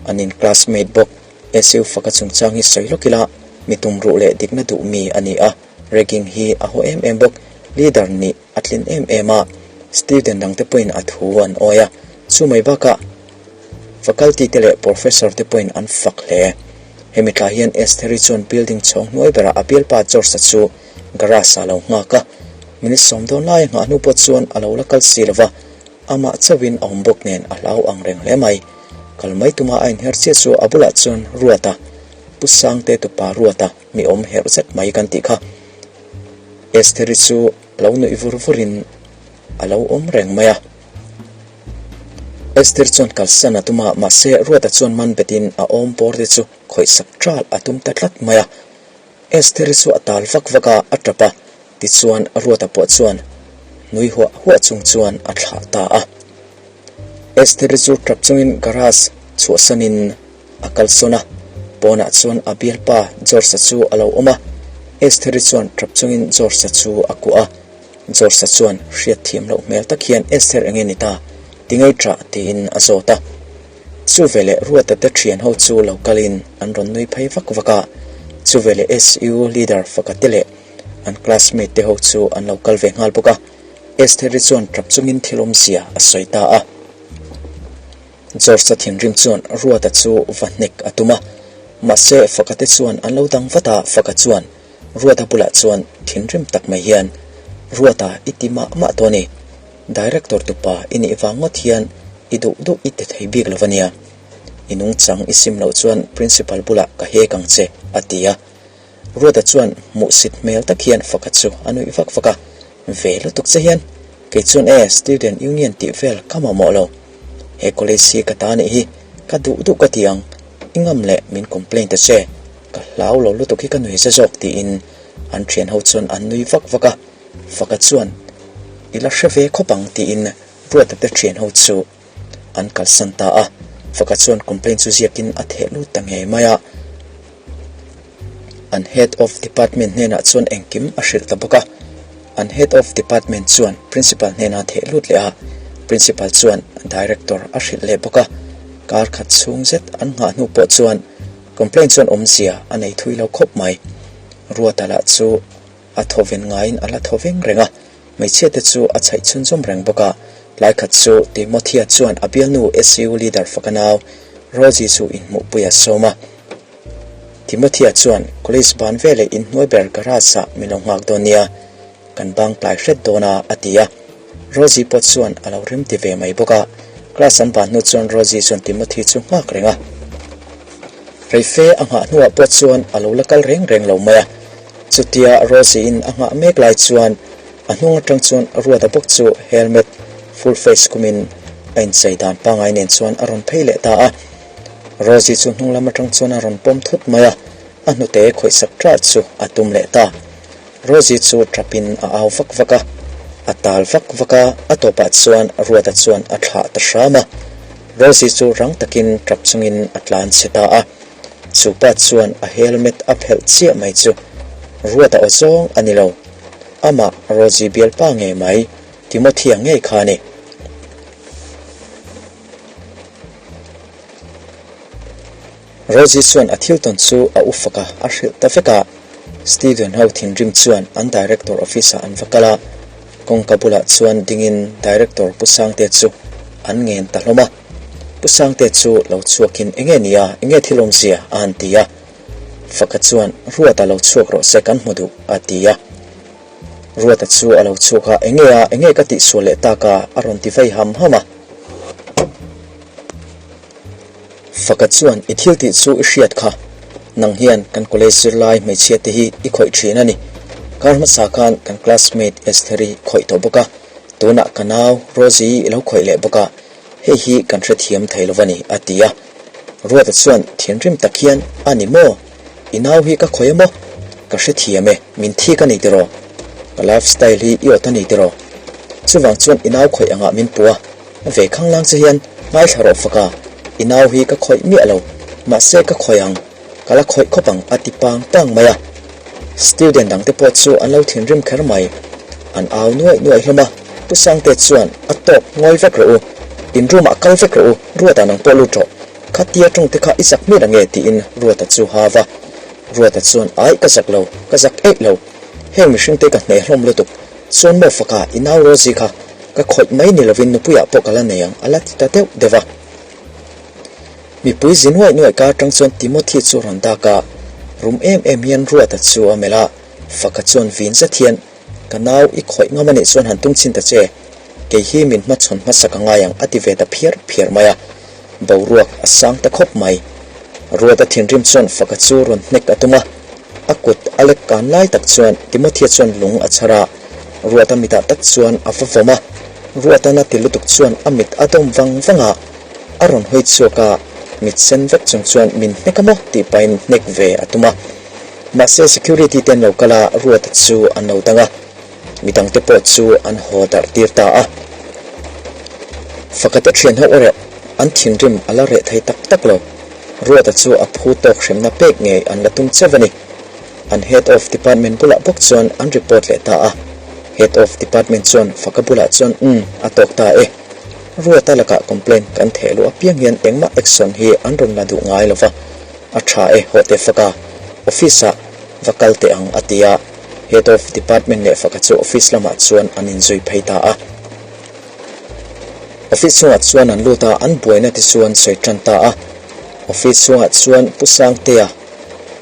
an in classmate bawk. SU faka chungchang hi sawi lawk ila, mi tumruh leh dikna duh mi a ni a, ragging hi a haw em em bawk, leader nih a tlin em em a, student dangte pawhin a thu an awi a, chu mai bakah faculty te leh professor te pawhin an fak hle. Hemi thla hian Estheri chuan building chhawng hnuai berah a bialpa George-a chu garage ah a lo nghak a, minute 10 dawn laia nghah hnu pawh chuan a lo la kal si lova, amah chauhin a awm bawk nen a hlau ang reng hle mai. Kal mai tuma a inher chiah chu a bulah chuan Ruata, Pu Sangte tupa Ruata mi awm herh zet mai kan tih kha. Estheri chu lo nuih vur vurin a lo awm reng mai a. Esther chuan kalsan a tum a, mahse Ruata chuan man betin a awm bawr te chu khawihsak ṭal a tum ta tlat mai a. Estheri chu a tal vak vak a, a tap a, tichuan Ruata pawh chuan nui huah huah chung chuan a thlah ta a. Estheri chu tap chungin garage chhuahsanin a kalsawn a, pawnah chuan a bialpa George-a chu a lo awm a. Estheri chuan tap chungin George-a chu a kuah a, George-a chuan hriatthiam loh hmel tak hian Esther enge ni ta? Ti ngei ṭah tiin a zawt a. Chu veleh Ruata te ṭhian ho chu lo kalin an rawn nui phei vak vak a, chu veleh SU leader faka te leh an classmate te ho chu an lo kal ve nghal bawk a, Estheri chuan ṭap chungin thil awmzia a sawi ta a. George-a thinrim chuan Ruata chu va hnek a tum a, mahse faka te chuan an lo dang vat a, faka chuan Ruata bulah chuan thinrim tak mai hian, Ruata i ti mah mah tawh a ni. Director tupa i nih vang ngawt hian i duh duh i ti thei bik lo va nia. I nungchang i sim loh chuan Principal bulah ka hek ang che, a ti a. Ruata chuan hmuhsit hmel tak hian faka chu a nuih vak vak a, Ve lutuk che hian kei chuan e Student Union tih vel ka mamawh lo. He college hi ka ta nih hi ka duh duh ka ti ang, i ngam leh min complain ta che, ka hlau lo lutuk hi ka nui za zawk tiin an thian ho chuan an nui vak vak a. Faka chuan, I la hre ve khawp ang tiin Ruata te thian ho chu an kalsan ta a. Faka chuan complaint chu ziakin a theh lut ta ngei mai a. An Head of Department hnenah chuan engkim a hrilh ta bawk a. An Head of Department chuan Principal hnenah a theh lut leh a, Principal chuan Director a hrilh leh bawk a. Kar khat chhung zet an nghah hnu pawh chuan complaint chuan awmzia a nei thui lo khawp mai. Ruata lah chu A thaw ven ngaiin a la thaw veng reng a, hmeichhia te chu a chhaih chhunzawm reng bawk a. Tlai khat chu Timothea chuan a bialnu SU leader faka nau Rosie chu inhmuhpui a sawm a. Timothea chuan, College ban veleh inhnuai ber garage ah min lo nghak dawn nia, kan bang tlai hret dawn a, a ti a. Rosie pawh chuan a lo remti ve mai bawk a. Class an ban hnu chuan Rosie chuan Timothy chu nghak reng a. Reife a nghah hnuah pawh chuan a lo la kal reng reng lo mai a. Chutia Rosie-in a nghah mek lai chuan a hnung atang chuan Ruata bawk chu helmet full face kumin a inchei dan pangngai nen chuan a rawn phei leh ta a. Rosie chu hnung lam atang chuan a rawn pawm thut mai a, a hnute khawihsak ṭah chu a tum leh ta. Rosie chu ṭapin a au vak vak a, a tal vak vak a, a tawpah chuan Ruata chuan a thlah ta hram a. Rosie chu rang takin ṭap chungin a tlan chhe ta a. Chu pa chuan a helmet a phelh chiah mai chu. Ruata aw zawng a ni lo. Amah Rosie bialpa ngei mai, Timothy-a ngei kha a ni. Rosie chuan a thil tawn chu a u fak a, a hrilh ta vek a. Steven ho thinrim chuan an director office ah an va kal a, kawngka bulah chuan dingin director Pu Sangte chu an ngen ta hlawm a. Pu Sangte chu lo chhuakin enge ni a, enge thil awmzia a han ti a. Faka chuan Ruata lo chhuak rawh se kan hmu duh a ti a. Ruata chu a lo chhuak a, enge a, enge ka tihsual leh tak a, a rawn ti vei ham ham a. Faka chuan i thil tih chu i hriat kha, nang hian kan college zirlai hmeichhia te hi i khawih thin a ni. Kar hmasa khan kan classmate Estheri khawih tawh bawk a, tunah ka nau Rosie i lo khawih leh bawk a, hei hi kan hrethiam thei lo va ni, a ti a. Ruata chuan thinrim tak hian, A ni maw? I nau hi ka khawih a maw? Ka hrethiam e, min thik a ni tiraw? Ka lifestyle hi i awt a ni tiraw? Chuvang chuan i nau khawih angah min pu a, ve khanglang che hian ngaithla rawh fak a, i nau hi ka khawih miah lo, mahse ka khawih ang, ka la khawih khawp ang a ti pang pang mai a. Student dangte pawh chu an lo thinrim kher mai. An au nuaih nuaih hlawm a, Pu Sangte chuan a tawk ngawi vek rawh u, in room ah kal vek rawh u, Ruata nang pawh lut rawh, khatia tawngte kha i zak miah ange tiin Ruata chu ha va. Ruata chuan ai ka zak lo, ka zak eih lo, heng mihringte ka hne hlawm lutuk, chuan maw faka i nau Rosie kha ka khawih mai ni lovin nupuiah pawh ka la nei ang a la ti ta deuh deuh a. Mipui zi nuaih nuaih kar tang chuan Timothy chu rawn dak a, rum em em hian Ruata chu a melh a, Faka chuan vin zet hian, Ka nau i khawih ngam anih chuan han tum chhin ta che, kei hi min hmachhawn hmasa ka ngai ang a ti ve ta phiar phiar mai a, boruak a sang ta khawp mai. Ruata thinrim chuan Faka chu rawn hnek a tum a, a kut a lek kan lai tak chuan Timothya chuan lung a chhar a, Ruata mitah tak chuan a va vawm a, Ruata na ti lutuk chuan a mit a dawm vang vang a, a rawn hawi chhuak a, mit sen vek chung chuan min hnek a maw tih pahin hnek ve a tum a. Mahse security te an lo kal a, Ruata chu an lo dang a, midangte pawh chu an haw darh tir ta a. Fakate thian ho erawh an thinrim a la reh thei tak tak lo. Ruata chu a phu tawk hremna pek ngei an la tum cheuh a ni. An Head of Department bulah bawk chuan an report leh ta a. Head of Department chuan Faka bulah chuan Umm, a tawk ta e. Ruata lakah complaint kan theh luh apiang hian engmah action hi an rawn la duh ngai lova, a tha e hawh teh Faka, office ah va kal teh ang a ti a. Head of Department leh Faka chu office lamah chuan an inzui phei ta a. Office chhungah chuan an lut a, an buaina te chuan sawi tan ta a. Office chhungah chuan Pu Sangtea,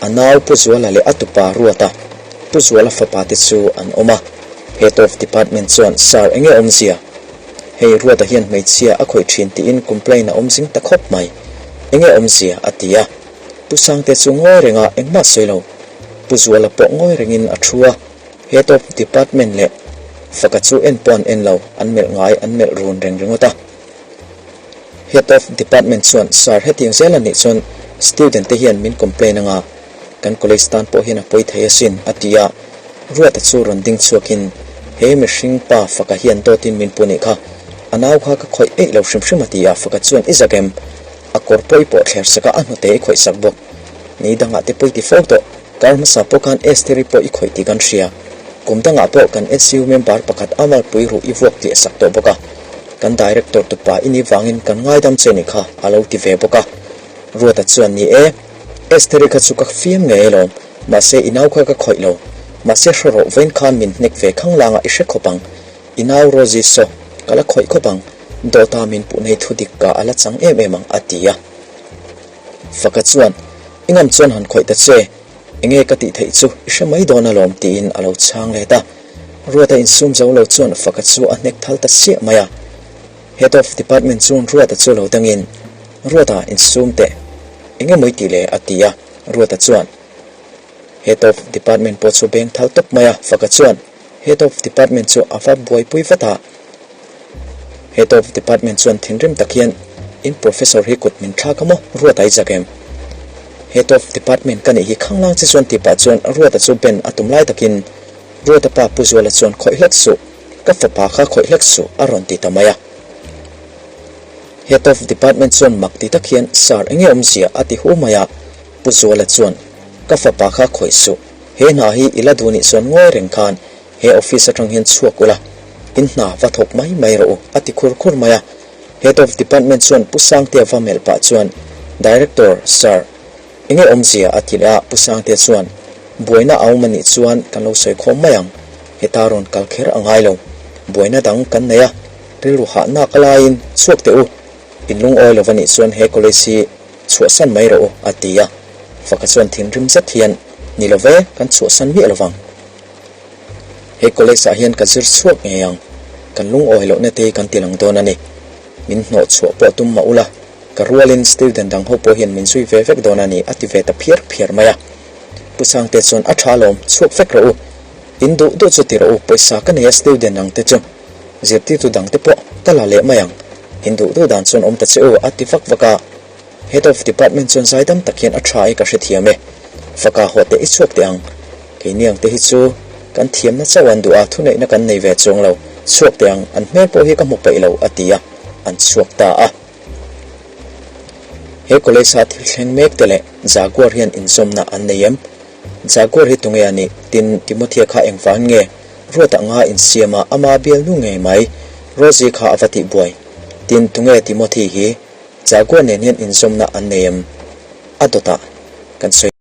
a nau Pu Zuala leh a tupa Ruata, Pu Zuala fapa te chu an awm a. Head of Department chuan, Sir, enge awmzia? Hei Ruata hian hmeichhia a khawih thin tiin complaint a awm zing ta khawp mai. Enge awmzia? a ti a. Pu Sangte chu ngawi reng a, engmah sawi lo. Pu Zuala pawh ngawi rengin a thu a. Head of Department leh Faka chu en pawh an en lo, an melh ngai an melh run reng ringawt a. Head of Department chuan, Sir, hetiang zel a nih chuan student te hian min complain anga, kan college tan pawh hian a pawi thei asin, a ti a. Ruata chu rawn ding chhuakin, He mihring pa Faka hian dawtin min pu nih kha, a nau kha ka khawih eih lo hrim hrim a ti a, Faka chuan i zak em? A kawr pawh i pawh thler sak a, a hnute i khawih sak bawk. Ni dangah te pawh i ti fo tawh. Kar hmasa pawh khan Estheri pawh i khawih tih kan hria. Kum dangah pawh kan SU member pakhat Amal pui ruh i vuak tliah sak tawh bawk a. Kan director tupa i nih vangin kan ngaidam che nih kha a lo ti ve bawk a. Ruata chuan ni e, Estheri kha chu ka fiam ngei alawm, mahse i nau kha ka khawih lo. Mahse hre rawh vawiin khan min hnek ve khanglang a i hre khawp ang. I nau Rosie saw ka la khawih khawp ang, dawta min puh nei thudik ka a la chang em em ang a ti a. Faka chuan, I ngam chuan han khawih ta che, enge ka tih theih chu i hre mai dawn alawm tiin a lo chhang let a. Ruata insum zo lo chuan Faka chu a hnek thal ta chiah mai a. Head of Department chuan Ruata chu lo dangin, Ruata, insum teh, enge mawi tih le? a ti a. Ruata chuan, Head of Department pawh chu beng thal tawp mai a. Faka chuan Head of Department chu a va buaipui vat a. Head of Department chuan thinrim tak hian, In Professor hi kut min thlak a maw? Ruata i zak em? Head of Department ka nih hi khanglang che chuan tih pah chuan Ruata chu ben a tum lai takin Ruata pa Pu Zuala chuan khawih hlek suh, ka fapa kha khawih hlek suh a rawn ti ta mai a. Head of Department chuan mak ti tak hian, Sir enge awmzia? a ti hu mai a. Pu Zuala chuan, Ka fapa kha khawih suh. He hna hi i la duh nih chuan ngawi reng khan he office atang hian chhuak ula, in hna va thawk mai mai rawh u, a ti khur khur mai a. Head of Department chuan Pu Sangtea va melh pah chuan, Director, Sir, enge awmzia? a ti leh a, Pu Sangtea chuan, Buaina a awm a nih chuan kan lo sawi khawm mai ang, heta rawn kal kher a ngai lo. Buaina dang kan nei a, rilru hahnak a laiin chhuak teh u, in lungawi lo va nih chuan he college hi chhuahsan mai rawh u, a ti a. Faka chuan thinrim zet hian, Ni lo ve, kan chhuahsan miah lo vang. He college ah hian ka zir chhuak ngei ang, kan lungawi lohna te hi kan ti lang dawn a ni. Min hnawh chhuah pawh tum mah ula, ka rualin student dang ho pawh hian min zui ve vek dawn a ni a ti ve ta phiar phiar mai a. Pu Sangte chuan a tha alawm, chhuak vek rawh u. In duh duh chu ti rawh u, pawisa ka nei a student ang te chu zirtirtu dang te pawh ka la leh mai ang. In duh duh dan chuan awm ta che u a ti vak vak a. Head of Department chuan zaidam tak hian a tha e ka hrethiam e. Faka haw teh i chhuak teh ang. Keini ang te hi chu kan thiamna chauh an duh a, thuneihna kan nei ve chuang lo. Chhuak teh ang, an hmel pawh hi ka hmu peih lo a ti a, an chhuak ta a. He college-a thil thleng mek te leh Jaguar hian inzawmna an nei em? Jaguar hi tunge a nih? Tin, Timothea kha engvangin nge Ruata anga insiam a, ama bialnu ngei mai Rosie kha a va tihbuai? Tin, tunge Timothy hi? Jaguar nen hian inzawmna an nei em? A dawtah kan sawi.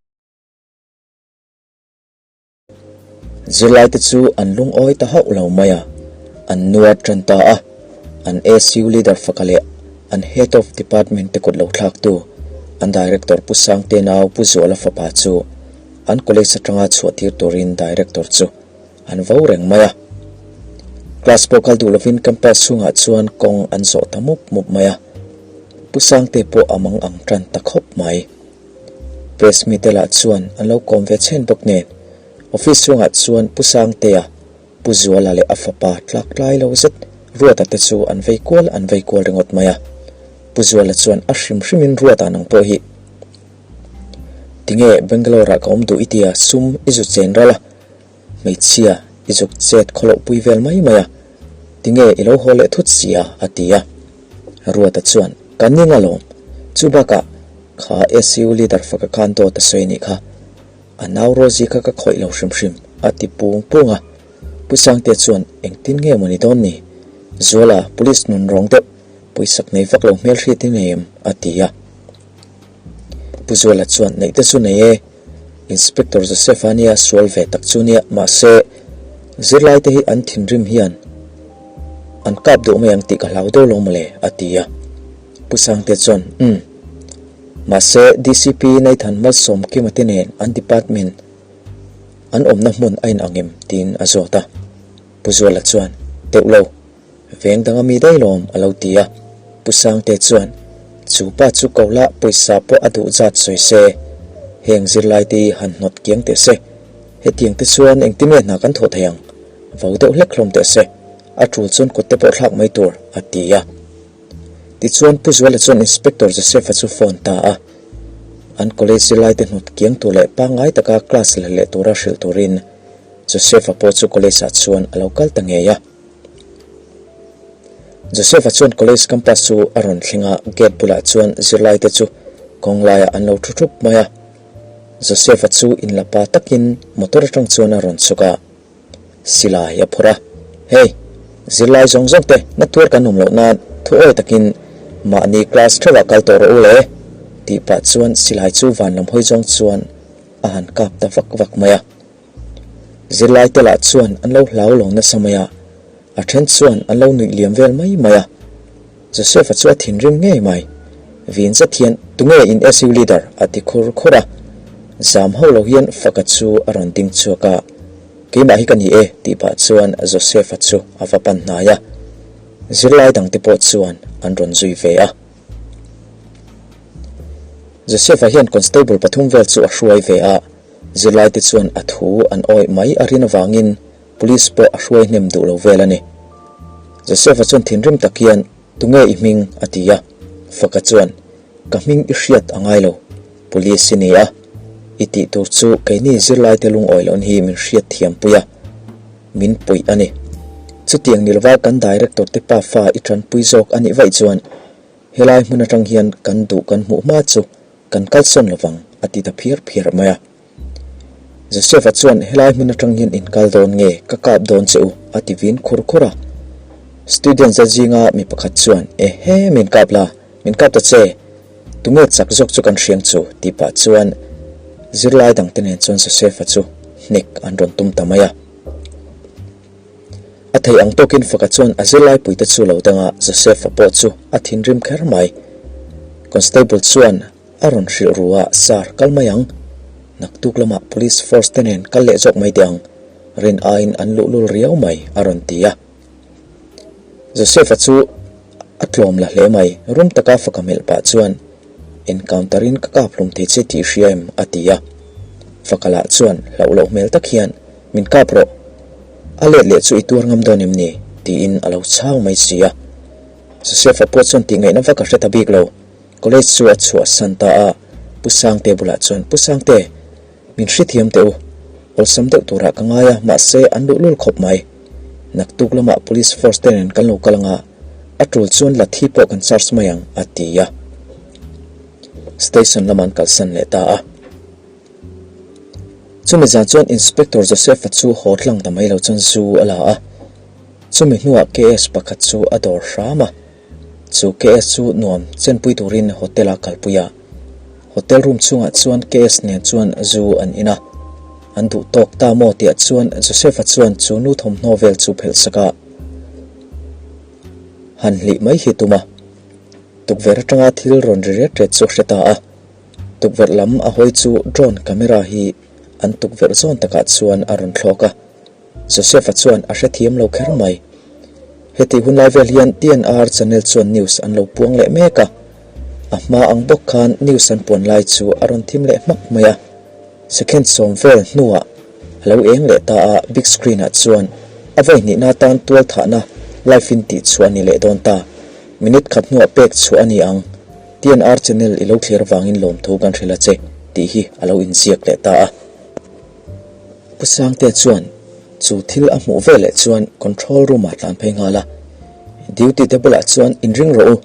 Zirlaite chu an lungawi ta hauh lo mai a, an nuar tan ta a. An SU leader faka leh an Head of Department te kut lo thlaktu, an Director Pu Sangte nau Pu Zuala fapa chu an college atanga chhuahtir turin Director chu An vo reng mai a. Class pawh kal duh lovin campus chhungah chuan kawng an zawh ta mup mup mai a. Pu Sangte pawh a mang ang tan ta khawp mai. Press mite lah chuan an lo kawm ve chhen bawk nen office chhungah chuan Pu Sangtea, Pu Zuala leh a fapa tlak tlai lo zet Ruata te chu an vei kual an vei kual ringawt mai a. Pu Zuala chuan a hrim hrimin Ruata nang pawh hi tinge Bangalore ah ka awm duh i tia sum i zu chen ral a. Hmeichhia, i zuk chet khawloh pui vel mai mai a, tinge i lo haw leh thut si a? a ti a. Ruata chuan, Ka ning alawm, chu bakah kha SU leader faka khan dawt a sawi nih kha, a nau Rosie kha ka khawih lo hrim hrim, a ti pung pung a. Pu Sangtea chuan, Engtin nge maw ni dawn ni? Zuala, police nun rawng deuh, pawisak nei vak lo hmel hriat i nei em? a ti a. Pu Zuala chuan, Neih te chu nei e. Inspector Joseph-a nia sual ve tak chu nia, mahse zirlai te hi an thinrim hian an kap duh mai ang tih ka hlau deuh lo mawle, a ti a. Pu Sangte chuan, Umm. Mahse DCP Nathan Malsawmkima te nen an department an awmna hmun a inang em? tiin a zawt a. Pu Zuala chuan, Teuh lo. Veng danga mi daih lawm a lo ti a. Pu Sangte chuan, Chu pa chu ko la pawisa pawh a duh zat sawi se, heng zirlai te hi han hnawt kiang teh se. Hetiang te chuan engtin nge hna kan thawh thei ang? Vo deuh hlek hlawm teh se, a tul chuan kut te pawh thlak mai tur, a ti a. Tichuan Pu Zuala chuan Inspector Joseph-a chu phone ta a. An college zirlai te hnawt kiang tur leh pangngai taka class la leh tura hrilh turin Joseph-a pawh chu college-ah chuan a lo kal ta ngei a. Joseph-a chuan college campus chu a rawn thleng a, gate bulah chuan zirlai te chu kawng laiah an lo thu thup mai a. Joseph-a chu inla pa takin motor atang chuan a rawn chhuk a, silai a phawrh a, Hey, zirlai zawng zawng te na tuar kan awm loh nan thu awi takin mahni class theuhah kal tawh rawh u le, tih pah chuan silai chu van lam hawi zawng chuan a han kap ta vak vak mai a. Zirlai te lah chuan an lo hlau lo nasa mai a, a then chuan an lo nuih liam vel mai mai a. Joseph-a chu a thinrim ngei mai. Vin zet hian, Tunge in SU leader? a ti khur khur a. Zam ho lo hian Faka chu a rawn ding chhuak a, Keimah hi ka ni e, tih pah chuan Joseph-a chu a va pan hnai a. Zirlai dangte pawh chuan an rawn zui ve a. Joseph-a hian constable pathum vel chu a hruai ve a. Zirlaite chuan a thu an awih mai a rin avangin Police pawh a hruai hnem duh lo vel a ni. Joseph-a chuan thinrim tak hian, Tunge i hming? a ti a. Faka chuan, Ka hming i hriat a ngai lo, Police i ni a. I tih tur chu keini zirlaite lungawi loh hi min hriat thiam pui a, min puih a ni. Chutiang ni lova kan Director te pafa i tanpui zawk a nih vaih chuan helai hmun atang hian kan duh kan hmuh hma chu Kan kalsawn lovang, a ti ta phiar phiar mai a. Joseph-a chuan, Helai hmun atang hian in kal dawn nge? Ka kap dawn che u, a ti vin khur khur a. Students a zinga mi pakhat chuan, Ehe, min kap la, min kap ta che. Tunge chak zawk chu kan hriang chu, tih pah chuan zirlai dangte nen chuan Joseph-a chu hnek an rawn tum ta mai a. A thei ang tawkin Faka chuan a zirlai puite chu lo dang a, Joseph-a pawh chu a thinrim kher mai. Constable chuan a rawn hrilh ru a, Sir, kal mai ang. Naktuk lamah Police force te nen kal leh zawk mai teh ang. Rin aiin an luhlul riau mai, a rawn ti a. Joseph-a chu a tlawm la hle mai, rum taka Faka hmelh pah chuan, Encounter-in ka kap hlum thei che tih hria em? a ti a. Faka lah chuan hlauh loh hmel tak hian, Min kap rawh. A let leh chu i tuar ngam dawn em ni? tiin a lo chhang mai si a. Joseph-a pawh chuan tih ngaihna vak a hre ta bik lo. College chu a chhuahsan ta a, Pu Sangte bulah chuan, Pu Sangte, min hrethiam teh u. Awlsam deuh turah ka ngai a, mahse an luhlul khawp mai. Naktuk lamah Police Force te nen kan lo kal anga, a tul chuan lathi pawh kan charge mai ang, a ti a. Station lamah an kalsan leh ta a. Chumi zan chuan Inspector Joseph-a chu haw tlang ta mai lo chuan zu a la a, chumi hnuah KS pakhat chu a dawr hram a, chu KS chu nuam chenpui turin hotel a kalpui a, hotel room chhungah chuan KS nen chuan zu an in a, an duh tawk ta maw tihah chuan Joseph-a chuan chu nu thawmhnaw vel chu phelh sak a, han hlih mai hi tum a, tukverh atanga thil rawn ri ret ret chu a hre ta a. Tukverh lam a hawi chu drone camera hi an tukverh zawn takah chuan a rawn thlawk a, Joseph-a chuan a hrethiam lo kher mai. Heti hun lai vel hian TNR channel chuan news an lo puang leh mek a, a hma ang bawk khan news an puan lai chu a rawn thim leh hmak mai a. Second sawm vel hnuah a lo eng leh ta a, big screen ah chuan a vawi hnihna atan tual thahna live in tih chhuah a ni leh dawn ta. Minute khat hnuah pek chhuah a ni ang. TNR channel i lo thlir avangin lawmthu kan hrilh a che tih hi a lo inziak leh ta a. Pu Sangte chuan chu thil a hmuh veleh chuan control room ah tlan phei nghal a, duty te bulah chuan inring rawh u,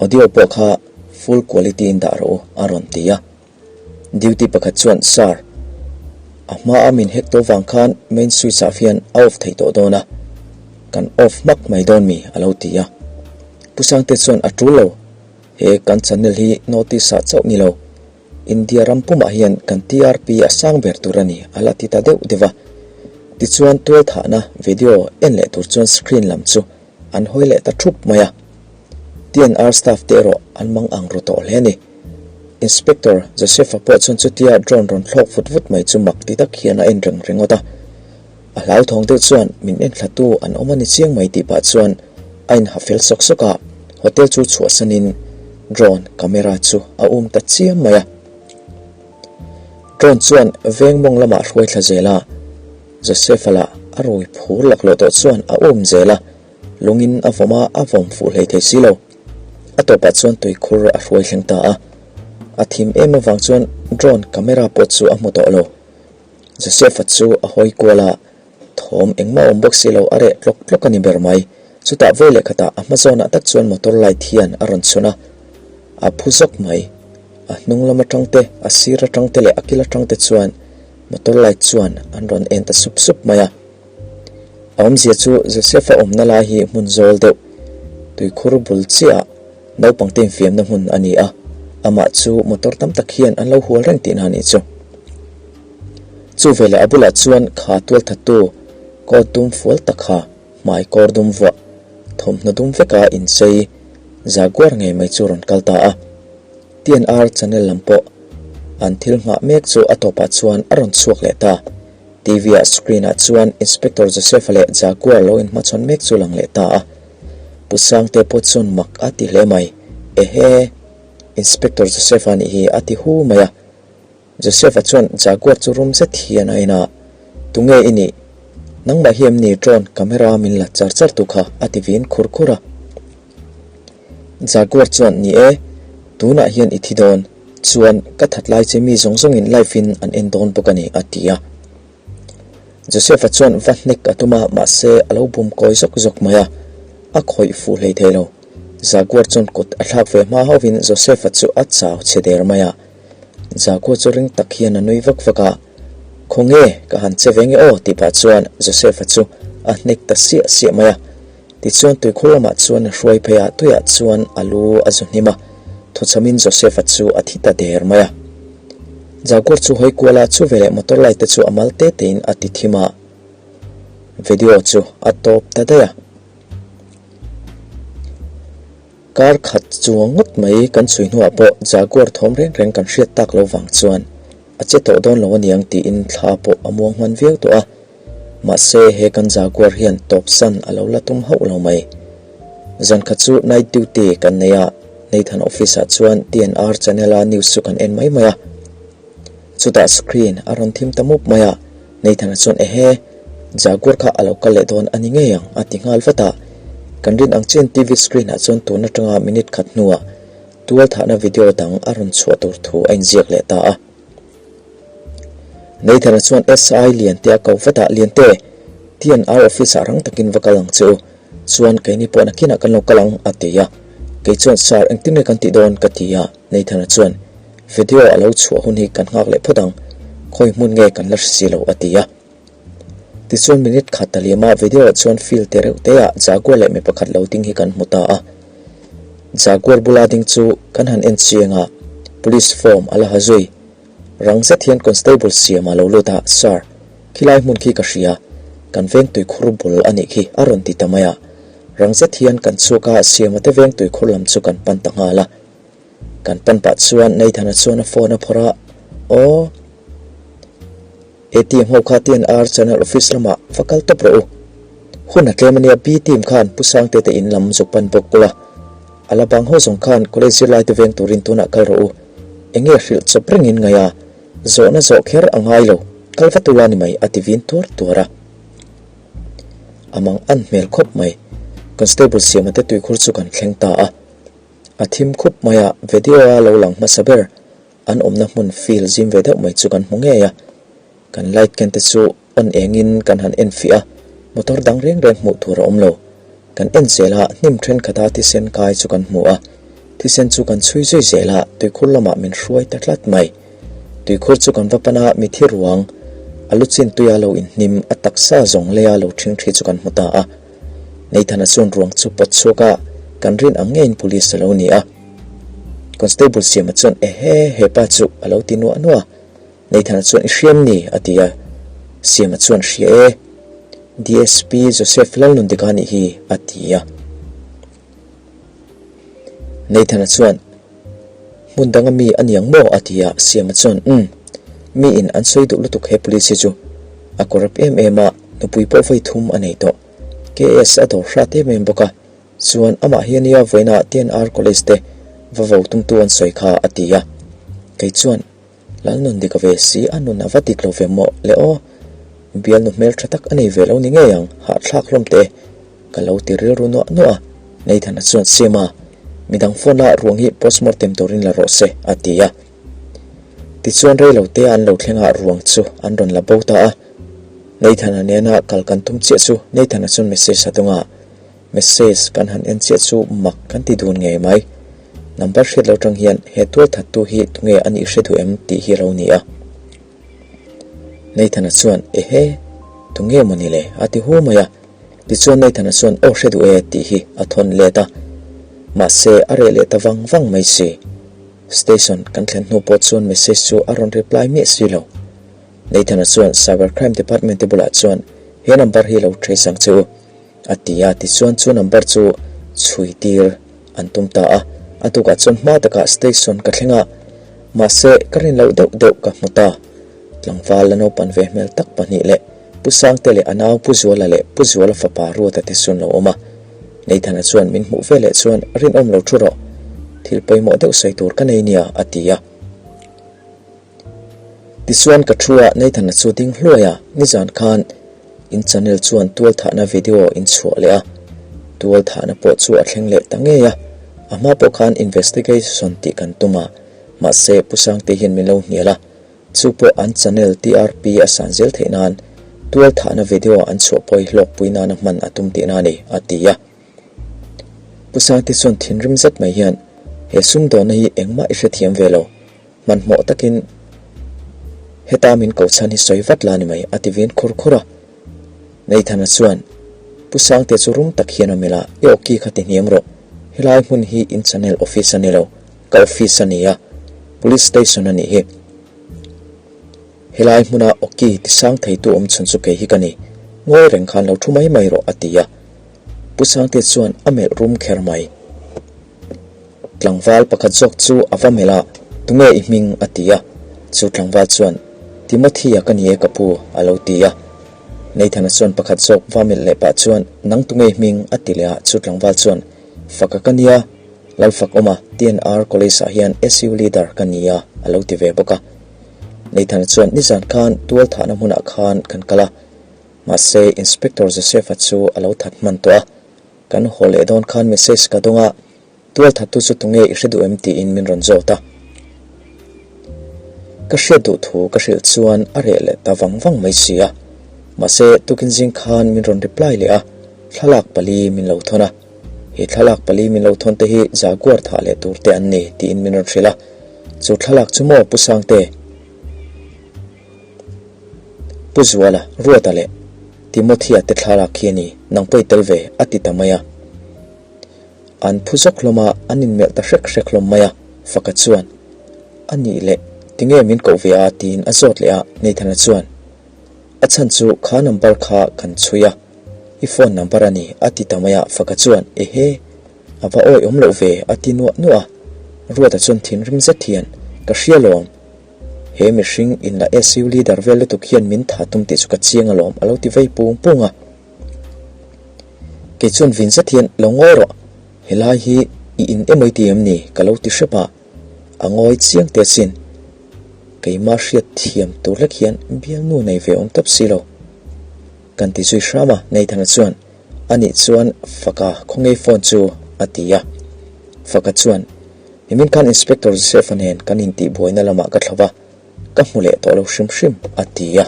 audio pawh kha full quality in dah rawh u a rawn ti a. Duty pakhat chuan Sir, a hma a min hack tawh vang khan main switch ah hian a off theih tawh dawn a, kan off hmak mai dawn mi a lo ti a. Pu Sangte chuan a tul lo, he kan channel hi notice ah chauh ni lo, India ram pumah hian kan TRP a sang ber tur a ni a la ti ta deuh deuh a. Tichuan tualthahna video en leh tur chuan screen lam chu an hawi leh ta thup mai a. TNR staff te erawh an mang ang ru tawh hle a ni. Inspector Joseph-a pawh chuan chutia drone rawn thlawk vut vut mai chu mak ti tak hian a en reng ringawt a. A hlauthawng deuh chuan min enthlatu an awm a ni chiang mai tih pah chuan a inha fel sawk sawk a, hotel chu chhuahsanin drone camera chu a um ta chiam mai a. Drone chuan veng mawng lamah hruai thla zel a, Joseph-a lah a rui phur laklawh tawh chuan a um zel a. Lungin a vawm a, a vawm fuh hlei thei si lo. A tawpah chuan tuikhur a hruai thleng ta a. A thim em avang chuan drone camera pawh chu a hmu tawh lo. Joseph-a chu a hawi kual a, thawm engmah awm bawk si lo, a reh tlawk tlawk a ni ber mai. Chutah vawi leh khatah a hma zawnah tak chuan motor light hian a rawn chhun a, a phu zawk mai. A hnung lam atang te, a sir atang te leh a kil atang te chuan motor light chuan an rawn en ta sup sup mai a. A awmzia chu Joseph-a awmna lai hi hmun zawl deuh, tuikhur bul chiahah naupangte infiamna hmun a ni a, amah chu motor tam tak hian an lo hual reng tihna a nih chu. Chu veleh a bulah chuan kha tualthattu coat dum fual tak kha hmai kawr dum vuah, thawmhnaw dum veka inchei Jaguar ngei mai chu rawn kal ta a. TNR channel lam pawh an thil nghah mek chu a tawpah chuan a rawn chhuak leh ta. TV ah screen ah chuan Inspector Joseph-a leh Jaguar lo inhmachhawn mek chu lang leh ta a. Pu Sangte pawh chuan mak a ti hle mai. Ehe! Inspector Joseph-a nih hi a ti hu mai a. Joseph-a chuan Jaguar chu rum zet hian a en a, Tunge i nih? Nangmah hi em ni drone camera min la char char tu kha? a ti vin khur khur a. Jaguar chuan, Ni e, tunah hian i thi dawn. Chuan, ka that lai che mi zawng zawngin live in an en dawn bawk a ni, a ti a. Joseph-a chuan va hnek a tum a, mahse a lo bum kawi zawk zawk mai a, a khawih fuh hlei thei lo. Jaguar chuan kut a thlak ve hma hauhin Joseph-a chu a chau chhe der mai a. Jaguar chu ring tak hian a nui vak vak a. Khawnge ka han che ve nge aw tih pah chuan Joseph-a chu a hnek ta siah siah mai a. Tichuan tuikhur lamah chuan a hruai phei a, tuiah chuan a lu a zu hnim a, thawchhamin Joseph-a chu a thi ta der mai a. Jaguar chu hawi kual a, chu veleh motor light te chu a mal te tein a ti thim a, video chu a tawp ta daih a. Kar khat chuang ngawt mai kan chhui hnuah pawh Jaguar thawm reng reng kan hriat tak lo vang chuan a che tawh dawn lo aniang tiin thla pawh a muang hman viau tawh a. Mahse he kan Jaguar hian tawp san a lo la tum hauh lo mai. Zan khat chu night duty kan nei a, Nathan office ah chuan TNR channel a news chu kan en mai mai a. Chutah screen a rawn thim ta mup mai a, Nathan-a chuan Ehe, Jaguar kha a lo kal leh dawn a ni ngei ang a ti nghal vat a. Kan rin ang chian TV screen ah chuan tun atanga minute khat hnuah tual thahna video dang a rawn chhuah tur thu a inziak leh ta a. Nathan-a chuan SI Liante a ko vat a, Liante, TNR office ah rang takin va kal ang che u, chuan keini pawh nakinah kan lo kal ang a ti a. Kei chuan Sir, engtin nge kan tih dawn? ka ti a, Nathan-a chuan Video a lo chhuah hun hi kan nghak leh phawt ang, khawi hmun nge kan la hre si lo a ti a. Tichuan minute khat a liam a, video ah chuan field te reuh te ah Jaguar leh mi pakhat lo ding hi kan hmu ta a. Jaguar bula ding chu kan han en chiang a, police form a la ha zui. Rang zet hian constable siam a lo lut a, Sir, khilai hmun khi ka hria, kan veng tuikhur bul a nih khi a rawn ti ta mai a. Rang zet hian kan chhuak a, Siama te veng tuikhur lam chu kan pan ta nghal a. Kan pan pah chuan Nathan-a chuan a phone a phawrh a, Aw, ATM ho kha TNR channel office lamah va kal tawp rawh u. Hun a tlem ania B team khan Pu Sangte te in lam zuk pan bawk ula. A la bang ho zawng khan college zirlai te veng turin tunah kal rawh u. Enge hrilh chawp rengin ngaih a, zawhna zawh kher a ngai lo, kal va tura ni mai a ti vin tuar tuar a. A mang an hmel khawp mai. Constable Siama te tuikhur chu kan thleng ta a. A thim khup mai a, video a lo lang hmasa ber, an awmna hmun field zim ve deuh mai chu kan hmu ngei a. Kan light ken te chu on engin kan han en fiah a, motor dang reng reng hmuh tur a awm lo. Kan en zel a, hnim thenkhat a thisen kai chu kan hmu a, thisen chu kan chhui zui zel a, tuikhur lamah min hruai ta tlat mai. Tuikhur chu kan va pan a, mithi ruang, a lu chin tuia lo inhnim, a taksa zawng leia lo ṭhingṭhi chu kan hmu ta a. Nathan-a chuan ruang chu pawt chhuak a, kan rin ang ngeiin police a lo ni a. Constable Siama chuan Ehe, hepa chu a lo ti nuah nuah a. Nathan-a chuan I hriam ni? a ti a. Siama chuan Hria e, DSP Joseph Lalnundika nih hi a ti a. Nathan-a chuan Hmun danga mi a niang maw? a ti a, Siama chuan Umm, mi in an sawi duh lutuk he police hi chu. A corrupt em em a, nupui pawh vawi thum a nei tawh. KS a dawr hrat em em bawk a, chuan amah hi ania vawiinah TNR College te va vo tumtu an sawi kha a ti a. Kei chuan Lal nun dik ve si a nun a va dik lo ve maw le aw, bialnu hmel tha tak a nei ve lo ni ngei ang, hahthlak hlawm teh e, ka lo ti rilru nuah nuah a. Nathan-a chuan Siam a, midang phone a ruang hi postmortem turin la rawh se a ti a. Tichuan rei lo te an lo thleng a ruang chu an rawn la bo ta a. Nathan-a nena kal kan tum chiah chu Nathan-a chuan message a tung a, message kan han en chiah chu mak kan ti dun ngei mai. Number hriat lo tang hian he tual thattu hi tunge a nih hre duh em tih hi a lo ni a. Nathan-a chuan Ehe, tunge maw ni le? a ti hu mai a. Tichuan Nathan-a chuan Aw hre duh e tih hi a thawn let a. Mahse a reh leh ta vang vang mai si. Station kan thlen hnu pawh chuan message chu a rawn reply miah si lo. Nathan-a chuan Cyber Crime Department te bulah chuan he number hi lo trace ang che u a ti a, tichuan chu number chu chhui tir an tum ta a. A tukah chuan hma takah station ka thleng a, mahse ka rin loh deuh deuh ka hmu ta. Tlangval la naupan ve hmel tak pahnih leh Pu Sangte leh a nau Pu Zuala leh Pu Zuala fapa Ruata te chu an lo awm a. Nathan-a chuan min hmuh veleh chuan rinawm lo thu rawh, thil pawimawh deuh sawi tur ka nei nia a ti a. Tichuan ka thu a, Nathan-a chu ding hluai a, nizan khan in channel chuan tual thahna video in chhuah leh a, tual thahna pawh chu a thleng leh ta ngei a, a hma pawh khan investigation tih kan tum a, mahse Pu Sangte hian min lo hnial a, chu pawh an channel TRP a san zel theih nan tual thahna video an chhuah pawi hlawkpui nana hman a tum tihna a ni, a ti a. Pu Sangte chuan thinrim zet mai hian he sumdawnna hi engmah i hrethiam ve lo, Hmanhmawh takin Heta min ko chhan hi sawi vat la ni mai, a ti vin khur khur a. Nathana chuan, Pu Sangte chu rum tak hian a melh a, I awki kha ti hniam rawh. Helai hmun hi in channel office a ni lo, ka office a ni a, Police station a nih hi. Helai hmuna awki ti sang theitu awm chhun chu kei hi ka ni, ngawi reng khan lo thu mai mai rawh, a ti a. Pu Sangte chuan a melh rum kher mai. Tlangval pakhat zawk chu a va melh a, Tunge i hming? a ti a. Chu tlangval chuan, Timothy-a ka ni e ka pu, a lo ti a. Nathan-a chuan pakhat zawk va melh leh pah chuan, Nang tunge i hming? a ti leh a. Chu tlangval chuan, Faka ka nia, Lalfakawma, TNR College-ah hian SU Leader ka ni a, a lo ti ve bawk a. Nathan-a chuan, Nizan khan tual thahna hmunah khan kan kal a, mahse Inspector Joseph-a chu a lo that hman tawh a. Kan haw leh dawn khan message ka dawng a, tual thattu chu tunge i hre duh em tiin min rawn zawt a. Ka hriat duh thu ka hrilh chuan a reh leh ta vang vang mai si a. Mahse tukin zing khan min rawn reply leh a, thlalak pali min lo thawn a. He thlalak pali min lo thawn te hi Jaguar thah leh tur te an ni tiin min rawn hrilh a. Chu thlalak chu maw Pu Sangte? Pu Zuala, Ruata leh Timothya te thlalak hi a ni, nang pawh i tel ve, a ti ta mai a. An phu zawk hlawm a, an inmelh ta hrek hrek hlawm mai a, Faka chuan, A nih leh, tinge min koh ve a? tiin a zawt leh a, Nathana chuan, A chhan chu kha number kha kan chhui a, i phone number a ni, a ti ta mai a, Faka chuan, Ehe, a va awi awm loh ve, a ti nuah nuah a. Ruata chuan thinrim zet hian, Ka hria lawm, He mihring in la SU leader vel lutuk hian min tha tum tih chu ka chiang alawm a lo ti vei pung pung a. Kei chuan vin zet hian lo ngawi rawh, helai hi i in emaw i ti em ni ka lo ti hrep a, a ngawi chiang teh asin. Keimah hriat thiam tur hlek hian bialnu nei ve awm tawp si lo. Kan ti zui hram a, Nathan-a chuan anih chuan Faka khawngei phone chu a ti a. Faka chuan Nimin khan Inspector Joseph-a nen kan intihbuaina lamah ka thlo va, ka hmu leh tawh lo hrim hrim, a ti a.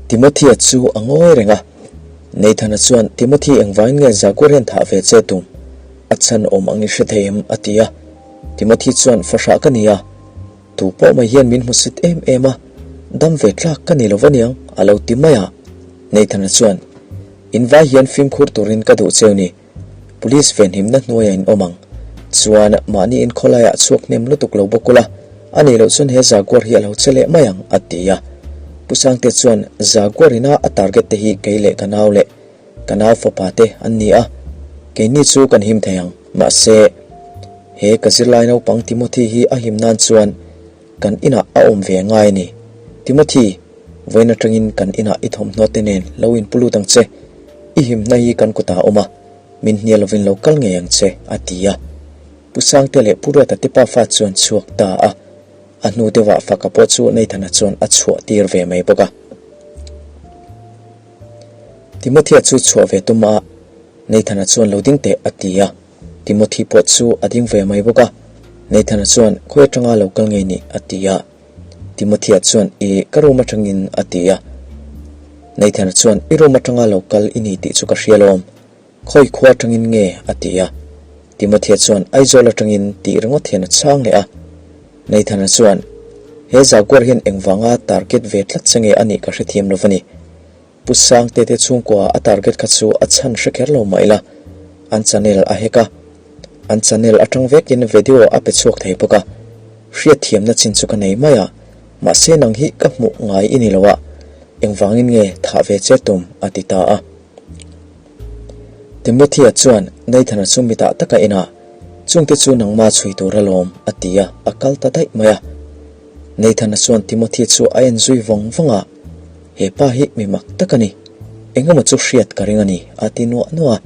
Timothy-a chu a ngawi reng a. Nathan-a chuan, Timothy engvangin nge Jaguar hian thah ve che tum? A chhan awm ang i hre thei em? a ti a. Timothy chuan, Fahrah ka ni a. Tu pawh mai hian min hmusit em em a, dam ve tlak ka ni lo va niang, a lo ti mai a. Nathan-a chuan, Invai hian fimkhur turin ka duh cheu ni. Police venhimna hnuaiah in awm ang. Chuan mahni inkhawlaiah chhuak hnem lutuk lo bawk ula, a nih loh chuan he Jaguar hi a lo che leh mai ang, a ti a. Pu Sangte chuan Jaguar ina a target te hi kei leh ka nau leh ka nau fapa te an ni a, keini chu kan him thei ang. Mahse, he ka zirlai naupang Timothy hi a him nan chuan kan inah a awm ve ngai a ni. Timothy, vawiin atangin kan inah i thawmhnaw te nen lo inpu lut ang che. I himna hi kan kutah a awm a, min hnial lovin lo kal ngei ang che, a ti a. Pu Sangte leh Pu Ruata te pafa chuan chhuak ta a. A hnu deuhah Faka pawh chu Nathana chuan a chhuah tir ve mai bawk a. Timothya chu chhuah ve tum a, Nathana chuan lo ding teh, a ti a. Timothy pawh chu a ding ve mai bawk a, Nathan-a chuan, Khawi atanga lo kal ngei ni? a ti a. Timothy-a chuan, I, ka room atangin, a ti a. Nathan-a chuan, I room atanga lo kal i ni tih chu ka hria lawm. Khawi khua atangin nge? a ti a. Timothy-a chuan, Aizawl atangin, tih ringawt hian a chhang leh a. Nathan-a chuan, He Jaguar hian engvanga target ve tlat che nge a nih ka hrethiam lo va ni. Pu Sangte te chhungkua a target kha chu a chhan hre kher lo mah ila, an channel a hack a, an channel atang vekin video a pe chhuak thei bawk a, hriatthiamna chin chu ka nei mai a, mahse nang hi ka hmuh ngai i ni lo a, engvangin nge thah ve che tum a ti ta a. Timothy-a chuan Nathan-a chu mitah taka en a, Chungte chu nangma chhui tur alawm a ti a, a kal ta daih mai a. Nathan-a chuan Timothy chu a en zui vawng vawng a, He pa hi mi mak tak a ni, engemaw chu hriat ka ring a ni, a ti nuah nuah a.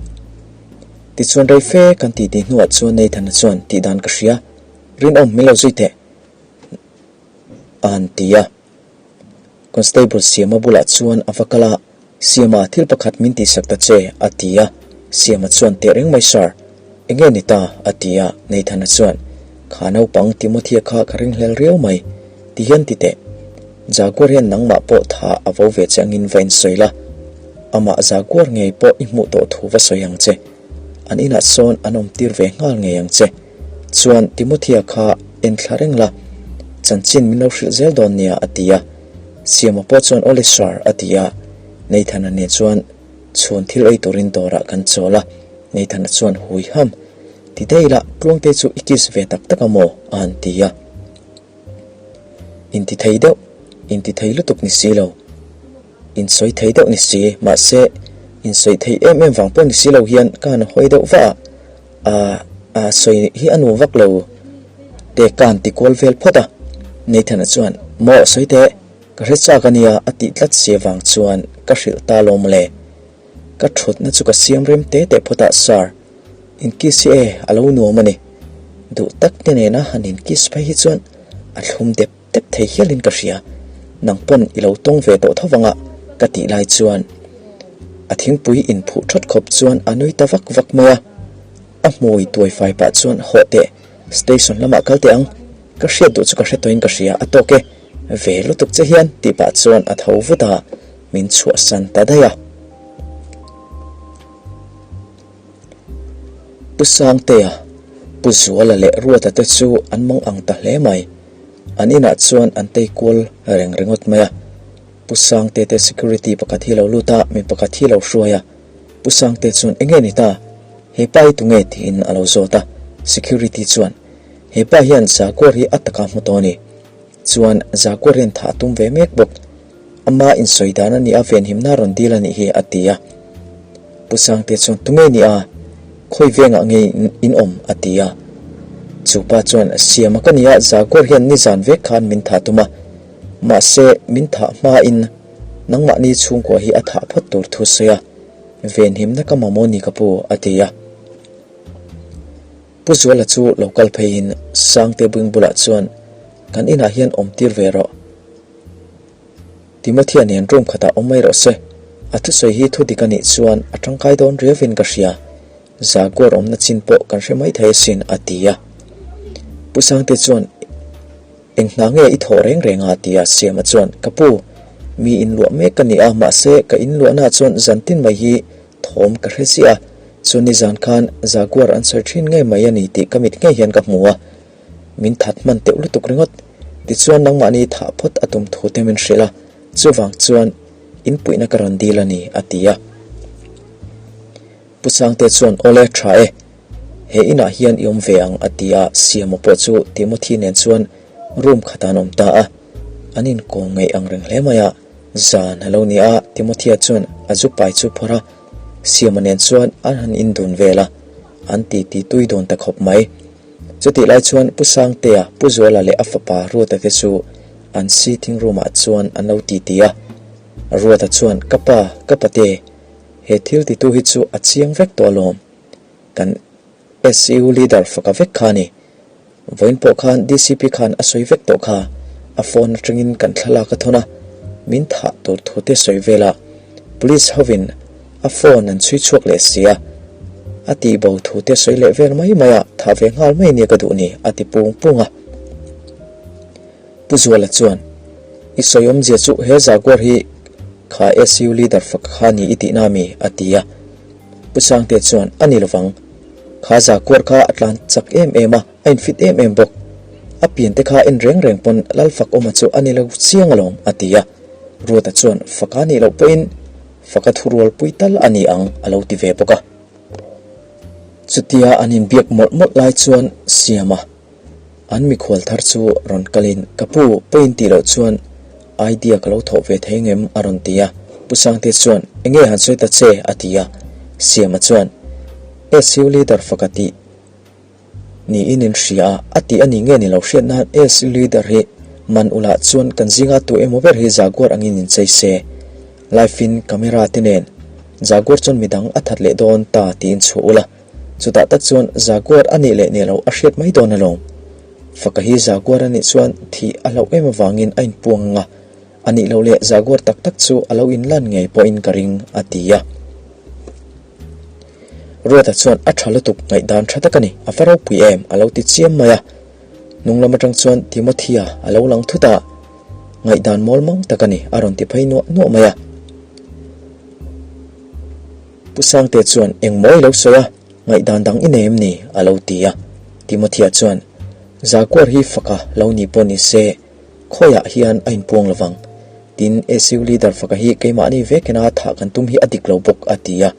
Tichuan rei fe kan titi hnuah chuan Nathan-a chuan tih dan ka hria, Rinawm min lo zui teh, a han ti a. Constable Siama bulah chuan a va kal a, Siama, thil pakhat min tihsak ta che, a ti a. Siama chuan, Teh reng mai sir, enge ni ta? a ti a. Nathan-a chuan, Kha naupang Timothy-a kha ka ringhlel riau mai, ti hian ti teh. Jaguar hian nangmah pawh tha a vo ve che angin va insawi la, amah Jaguar ngei pawh i hmuh tawh thu va sawi ang che. An inah sawn an awm tir ve nghal ngei ang che. Chuan Timothy-a kha en thla reng la. Chanchin min lo hrilh zel dawn nia a ti a. Siama pawh chuan Awle sir a ti a. Nathan-a nen chuan chhun thil ei turin dawrah kan chawl a. Nathan-a chuan hui ham, Ti daih la, Tluangte chu i kiss ve tak tak a maw? a han ti a. Inti thei deuh, inti thei lutuk ni si lo. Insawi thei deuh ni si, mahse insawi thei em em vang pawh ni si lo hian ka han hawi deuh vah a. A a sawi hi a nuam vak lo te ka han ti kual vel phawt a, Nathan-a chuan maw sawi teh ka hre chak a nia a tih tlat si avang chuan ka hrilh ta lo mawle. Ka thutna chu ka siam rem te teh phawt a Sir, in kiss hi e a lo nuam a ni. Duh tak te nena han in kiss phei hi chuan a thlum dep Tep thei hialin ka hria, nang pawn i lo tawng ve tawh tho vanga ka tih lai chuan a thingpui inphuh thawt khawp chuan a nui ta vak vak mai a, a hmui tuai fai pah chuan hawh teh station lamah kal teh ang, ka hriat duh chu ka hre tawhin ka hria a tawk e, ve lutuk che hian tih pah chuan a tho vut a, min chhuahsan ta daih a. Pu Sangtea, Pu Zuala leh Ruata te chu an mang ang ta hle mai. An inah chuan an tei kual reng ringawt mai a. Pu Sangte te security pakhat hi lo lut a, mi pakhat hi lo hruai a. Pu Sangte chuan enge ni ta? He pa hi tunge? tiin a lo zawt a. Security chuan, He pa hian Jaguar hi a taka hmu tawh a ni. Chuan Jaguar hian thah a tum ve mek bawk. Ama insawi dan a nih a venhimna rawn dil a nih hi a ti a. Pu Sangte chuan tunge ni a, khawi vengah nge in awm a ti a. Chu pa chuan Siama ka nia Jaguar hian nizan vek khan min thah tum a, mahse min thah hmain nangmahni chhungkua hi a thah phawt tur thu sawi a, venhimna ka mamawh ni ka pu a ti a. Pu Zuala chu lo kal pheiin Sangte bing bulah chuan kan inah hian awm tir ve rawh. Timothea nen room khatah awm mai rawh se. A thusawi hi thu dik a nih chuan a tangkai dawn riauin ka hria. Jaguar awmna chin pawh kan hre mai thei asin a ti a. Pu Sangte chuan Eng hna nge i thawh reng reng a? ti a Siama chuan Ka pu, mi inluah mek ka ni a, mahse ka inluahnaah chuan zantin mai hi thawm ka hre ziah a, chuan nizan khan Jaguar an sawi thin ngei mai a ni tih ka mit ngei hian ka hmu a. Min that hman teuh lutuk ringawt. Tichuan nangmahni thah phawt a tum thu te min hrilh a, chuvang chuan in puihna ka rawn dil a ni, a ti a. Pu Sangte chuan, Awle, tha e. He inah hian i awm ve ang, a ti a. Siama pawh chu Timothy nen chuan room khatah an awm ta a. An inkawm ngeih ang reng hle mai a. Zan a lo ni a, Timothea chuan a zu pai chu phawrh a, Siama nen chuan an han indun vel a, an titi tui dawn ta khawp mai. Chutih lai chuan Pu Sangtea, Pu Zuala leh a fapa Ruata te chu an sitting room ah chuan an lo titi a. Ruata chuan, Ka pa, ka pate, he thil titu hi chu a chiang vek tawh alawm. Kan SU leader faka vek kha a ni. Vawiin pawh khan DCP khan a sawi vek tawh kha, a phone atangin kan thlalak a thawn a, min thah tur thu te sawi vel a, police hovin a phone an chhui chhuak leh si a, a tih bo thu te sawi leh vel mai mai a, thah ve nghal mai nia ka duh ni, a ti pung pung a. Pu Zuala chuan, I sawi awmzia chu he Jaguar hi kha SU leader fak kha ni i tihna mi? a ti a. Pu Sangte chuan, A ni lovang. Kha Jaguar kha a tlan chak em em a, a infit em em bawk. A pian te kha en reng reng pawn Lal fak awma chu a ni lo chiang alawm, a ti a. Ruata chuan, Faka nih loh pawhin faka thurual pui tal a ni ang, a lo ti ve bawk a. Chutia an inbiak mawlh mawlh lai chuan Siama An mikhual thar chu rawn kalin, Ka pu, pawiin tih loh chuan idea ka lo thawh ve thei ngem? a rawn ti a. Pu Sangte chuan, Enge han sawi ta che? a ti a. Siama chuan, SU leader faka tih niin in hria a, a tih a ni nge ni lo hriat nan SU leader hi man ulah chuan kan zinga tu emaw ber hi Jaguar angin in chei se. Live in camera te nen Jaguar chuan midang a that leh dawn ta tiin chhuah ula. Chutah tak chuan Jaguar a nih leh nih loh a hriat mai dawn alawm. Faka hi Jaguar a nih chuan thih a hlauh em avangin a inpuang ang a, a nih loh leh Jaguar tak tak chu a lo inlan ngei pawhin ka ring, a ti a. Ruata chuan a tha lutuk ngaihdan tha tak a ni, a va ropui em, a lo ti chiam mai a. Hnung lam atang chuan Timothea a lo lang thut a, ngaihdan mawl mang tak a ni, a rawn ti phei nuah nuah mai a. Pu Sangte chuan, Eng mawi lo sawi a, ngaihdan dang i nei em ni? a lo ti a. Timothea chuan, Jaguar hi faka lo ni pawh ni se, khawiah hian a inpuang lovang. Tin, SU leader faka hi keimahni vekena thah kan tum hi a dik lo bawk, a ti a.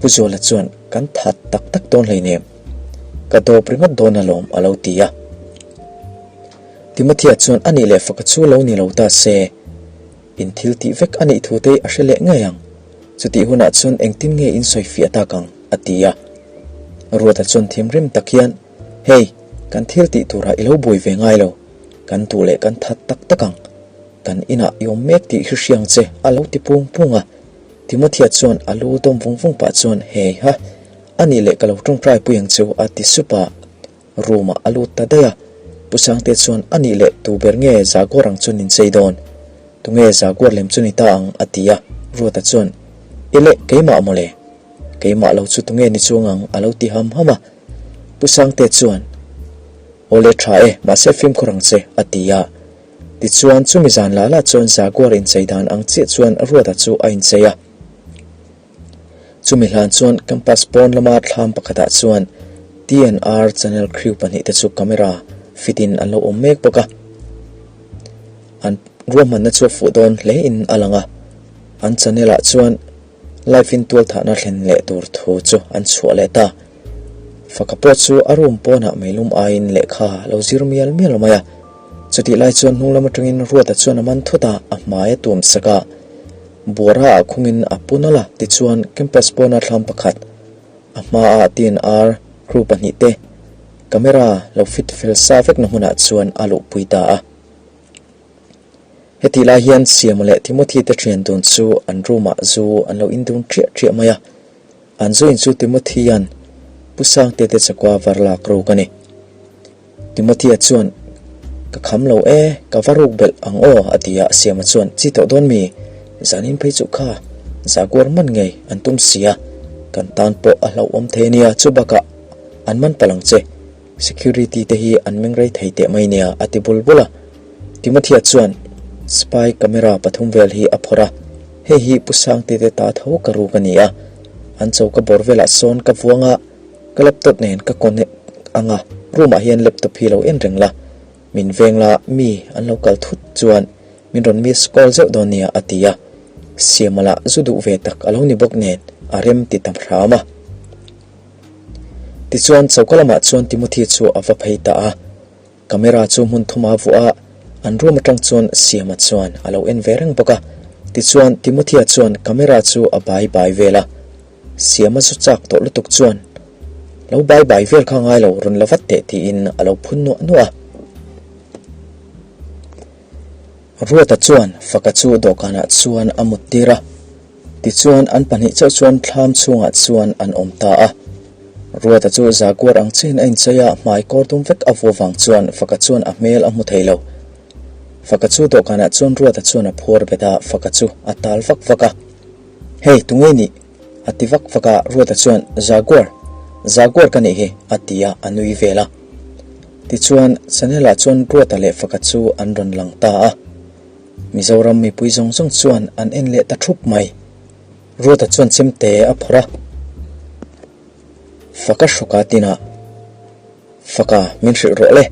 Pu Zuala chuan, Kan that tak tak dawn hleinem. Ka dawp ringawt dawn alawm, a lo ti a. Timothea chuan, A nih leh faka chu lo ni lo ta se, in thil tih vek a nih thu te a hre leh ngei ang. Chutih hunah chuan engtin nge in sawi fiah tak ang? a ti a. Ruata chuan thimrim tak hian, Hei, kan thil tih turah i lo buai ve ngai lo. Kan duh leh kan that tak tak ang. Kan inah i awm mek tih hri hriang che, a lo ti pung pung a. Timothea chuan a lu dawm vung vung pah chuan, Hei ha, a nih leh ka lo tawngtai pui ang cheu, a ti sup a. Room ah a lut ta daih a, Pu Sangte chuan a nih leh tu ber nge Jaguar ang chuan in chei dawn? Tunge Jaguar lem chu ni ta ang? a ti a, Ruata chuan I leh keimah mawle, keimah lo chu tunge ni chuang ang? a lo ti ham ham a, Pu Sangte chuan Awle tha e, mahse fimkhur ang che a ti a. Tichuan chumi zan lah lah chuan Jaguar inchei dan ang chiah chuan Ruata chu a inchei a. Chumi hlan chuan campus pawn lama thlam pakhatah chuan TNR channel crew pahnihte chu camera fit in an lo awm mek bawk a. An ruahmanna chu a fuh dawn hle in a lang a. An channel ah chuan live in tualthahna thlen leh tur thu chu an chhuah leh ta. Faka pawh chu a room pawnah meilum aiin lehkha a lo zir mial mial mai a. Chutih lai chuan hnung lam atangin Ruata chuan a man thut a, a hmai a tuam sak a. Buara ah khungin a pu nawlh a, tichuan campus pawna thlam pakhat, a hmaah TNR crew pahnihte camera lo fit fel sa vekna hmunah chuan a luhpui ta a. Hetih lai hian Siama leh Timothy te thian dun chu an room ah zu an lo in dun ṭiah ṭiah mai a, an zu in chu Timothy-a'n Pu Sangte te chakua var lak ruk a ni. Timothea chuan, Ka kham lo e, ka va ruk belh ang aw, a ti a, Siama chuan, Chi tawh dawn mi? Zanin phei chu kha Jaguar man ngei an tum si a, kan tan pawh a hlauhawm thei ania, chu bakah an man palh ang che, security te hi an meng rei thei teh mai nia, a ti bul bul a. Timothea chuan spy camera pathum vel hi a phawrh a, Hei hi Pu Sangte te ta tho ka ruk a ni a, an choka bawr velah sawn ka vuang a, Ka laptop nen ka connect ang a, room ah hian laptop hi lo en reng la, min veng la mi an lo kal thut chuan min rawn miss call zeuh dawn nia a ti a, Siama lah zu duh ve tak a lo ni bawk nen a rem ti ta hram a. Tichuan choka lamah chuan Timothy chu a va phei ta a. Camera chu hmun thuma vuah a, an room atang chuan Siama chuan a lo en ve reng bawk a. Tichuan Timothea chuan camera chu a bai bai vel a, Siama zu chak tawh lutuk chuan, Lo bai bai vel kha ngai lo, rawn la vat teh tiin a lo phun nuah nuah a. Ruata chuan Faka chu dawhkanah chuan a mut tir a. Tichuan an pahnih chauh chuan thlam chhungah chuan an awm ta a. Ruata chu Jaguar ang chiahin a inchei a, hmai kawr dum vek a vuah vang chuan Faka chuan a hmel a hmu thei lo. Faka chu dawhkanah chuan Ruata chuan a phuar bet a, Faka chu a tal vak vak a. Hei, tunge nih? a ti vak vak a, Ruata chuan, Jaguar! Jaguar ka nih hi! a ti a, a nui vel a. Tichuan, Chanel-ah chuan Ruata leh Faka chu an rawn lang ta a. Mizoram mipui zawng zawng chuan an en leh ta thup mai. Ruata chuan chemte a phawrh a, Faka hrawka tinah, Faka, min hrilh rawh le.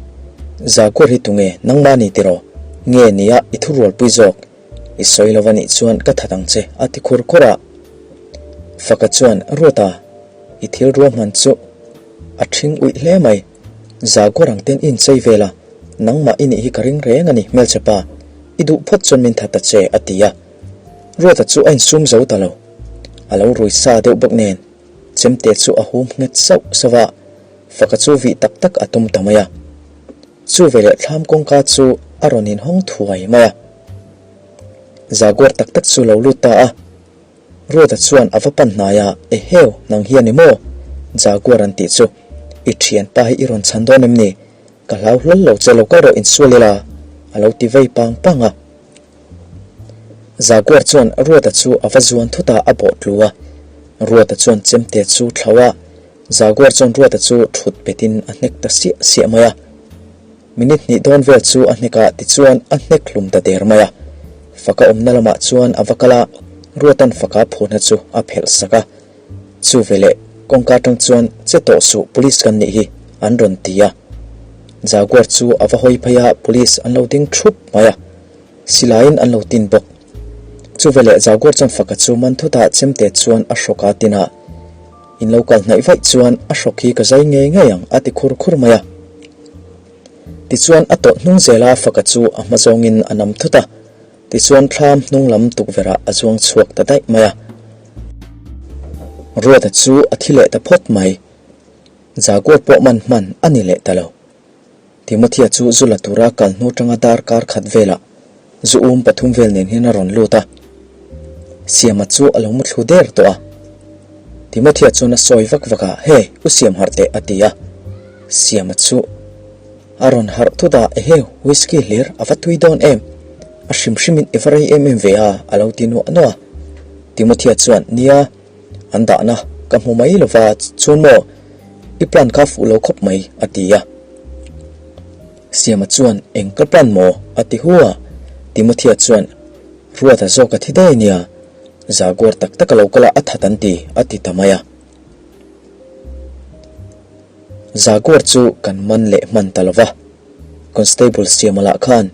Jaguar hi tunge, nangmah ni tiraw? Nge nia i thurualpui zawk? I sawi lo anih chuan ka that ang che, a ti khur khur a. Faka chuan, Ruata, i thil ruahman chu a ṭhing uih hle mai. Jaguar ang ten i inchei vel a, nangmah i nih hi ka ring reng a ni, hmelchhe pa. I duh phawt chuan min that ta che, a ti a. Ruata chu a insum zo ta lo. A lo rui sa deuh bawk nen, chemte chu a hum nghet sauh sauh a, faka chu vih tak tak a tum ta mai a. Chu veleh thlam kawngka chu a rawn inhawng thuai mai a. Jaguar tak tak chu lo lut ta a. Ruata chuan a va pan hnai a, Eheu, nang hian i maw? Jaguar an tih chu. I thianpa hi i rawn chhan dawn em ni? Ka hlau hlawl lo che, lo kal rawh insual ila, a lo ti vei pang pang a. Jaguar chuan Ruata chu a va zuan thut a, a bawh tlu a. Ruata chuan chemte chu thlauh a, Jaguar chuan Ruata chu thut betin a hnek ta siah siah mai a. Minute hnih dawn vel chu a hnek a, tichuan a hnek hlum ta der mai a. Faka awmna lamah chuan a va kal a, Ruatan faka phurna chu a phelh sak a. Chu veleh kawngka atang chuan che tawh suh police kan nih hi an rawn ti a. Jaguar chu a va hawi phei a, police an lo ding thup mai a, silaiin an lo tin bawk. Chuveleh Jaguar chuan Faka chu man thut a, chemte chuan a hrawk a tin a, In lo kal hnaih vaih chuan a hrawk hi ka zai ngei ngei ang a ti khur khur mai a. Tichuan a tawlh hnung zel a, Faka chu a hma zawngin a nam thut a. Tichuan thlam hnung lam tukverh ah a zuang chhuak ta daih mai a. Ruata chu a thi leh ta phawt mai. Jaguar pawh man hman a ni leh ta lo. Timothya chu zu la tura kal hnu tanga darkar khat velah zu um pathum vel nen hian a rawn lut a. Siama chu a lo muthlu der tawh a. Timothya chuan a sawi vak vak a, Hey, u Siam harh teh a ti a. Siama chu. A rawn harh thut a, Ehe, whisky hlir a va tui dawn em? A hrim hrimin i va rei em em ve a, a lo ti nuah nuah a. Timothya chuan, Nia, an dahna ka hmu mai lo va, chuan maw, i plan kha fuh lo khawp mai, a ti a. Siama chuan, Eng ka plan maw? a ti hu a. Timothya chuan, Ruata zawk a thi daih nia, Jaguar tak tak a lo kal a, a that an ti, a ti ta mai a. Jaguar chu kan man leh hman ta lova, Constable Siama lah khan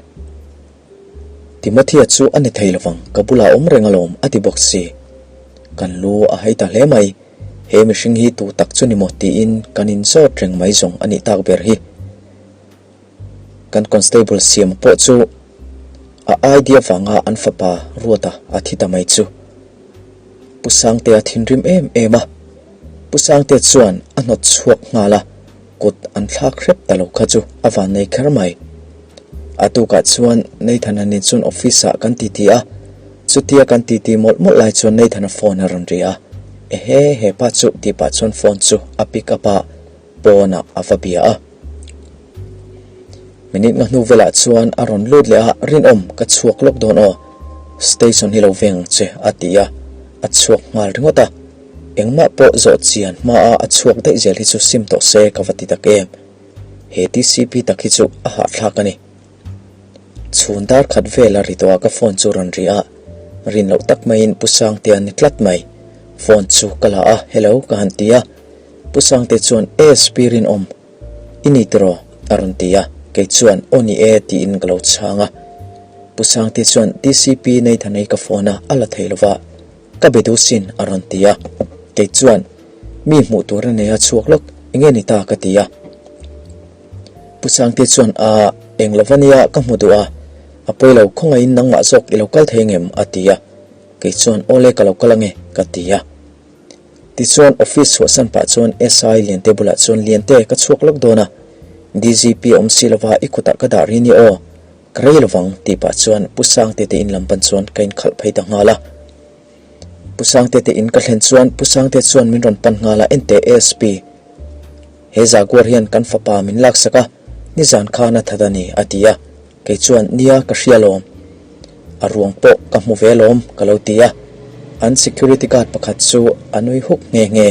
Timothya chu a ni thei lovang, ka bulah awm reng alawm a ti bawk si. Kan lu a hai ta hle mai, he mihring hi tu tak chu ni maw tiin kan inzawt reng mai zawng a nih tak ber hi. Kan Constable Siama pawh chu a idea vanga an fapa Ruata a thi ta mai chu Pu Sangtea thinrim em em a. Pu Sangtea chuan a hnawt chhuak nghal a, kut an thlak hrep ta lo kha chu a van nei kher mai. A tukah chuan Nathan-a nen chuan office ah kan titi a, chutia kan titi mawlh mawlh lai chuan Nathan-a phone a rawn ri a, Ehe, hepa chu tih pah chuan phone chu a pick up a, pawnah a va bia a. Minute nga hnu velah chuan a rawn lut leh a, Rinawm, ka chhuak lawk dawn aw, station hi lo veng ang che a ti a, a chhuak nghal ringawt a. Engmah pawh zawh chian hmaa a chhuak daih zel hi chu sim tawh se ka va ti tak em. He TCP tak hi chu a hahthlak a ni. Chhun dar khat vel a ri tawh a ka phone chu rawn ri a, rin loh tak maiin Pu Sangtea ni tlat mai. Phone chu ka la a, Hello ka han ti a. Pu Sangtea chuan ASP Rinawm i ni tiraw? a rawn ti a, kei chuan Aw ni e tiin ka lo chhang a. Pu Sangtea chuan TCP Nathan-a ka phone a, a la thei lova. Ka be duh sin a rawn ti a, kei chuan mi hmuh tur a nei a chhuak lawk enge ni ta ka ti a. Pu Sangte chuan a eng lo va nia ka hmu duh a, a pawi lo khawngaihin nangmah zawk i lo kal thei ngem a ti a, kei chuan awle ka lo kal ange ka ti a. Tichuan office chhuahsan pah chuan SI Liante bulah chuan Liante ka chhuak lawk dawn a, DGP a awm si lova i kutah ka dah ri nia aw, Ka rei lovang tih pah chuan Pu Sangte te in lam pan chuan ka inkhalh phei ta nghal a. Pu Sangte te in ka thlen chuan Pu Sangte chuan min rawn pan nghal a, Enteh ASP, he Jaguar hian kan fapa min laksak a, nizan khan a that a ni a ti a. Kei chuan nia ka hria lawm, a ruang pawh ka hmu ve lawm ka lo ti a. An security guard pakhat chu a nui huk nghe nghe.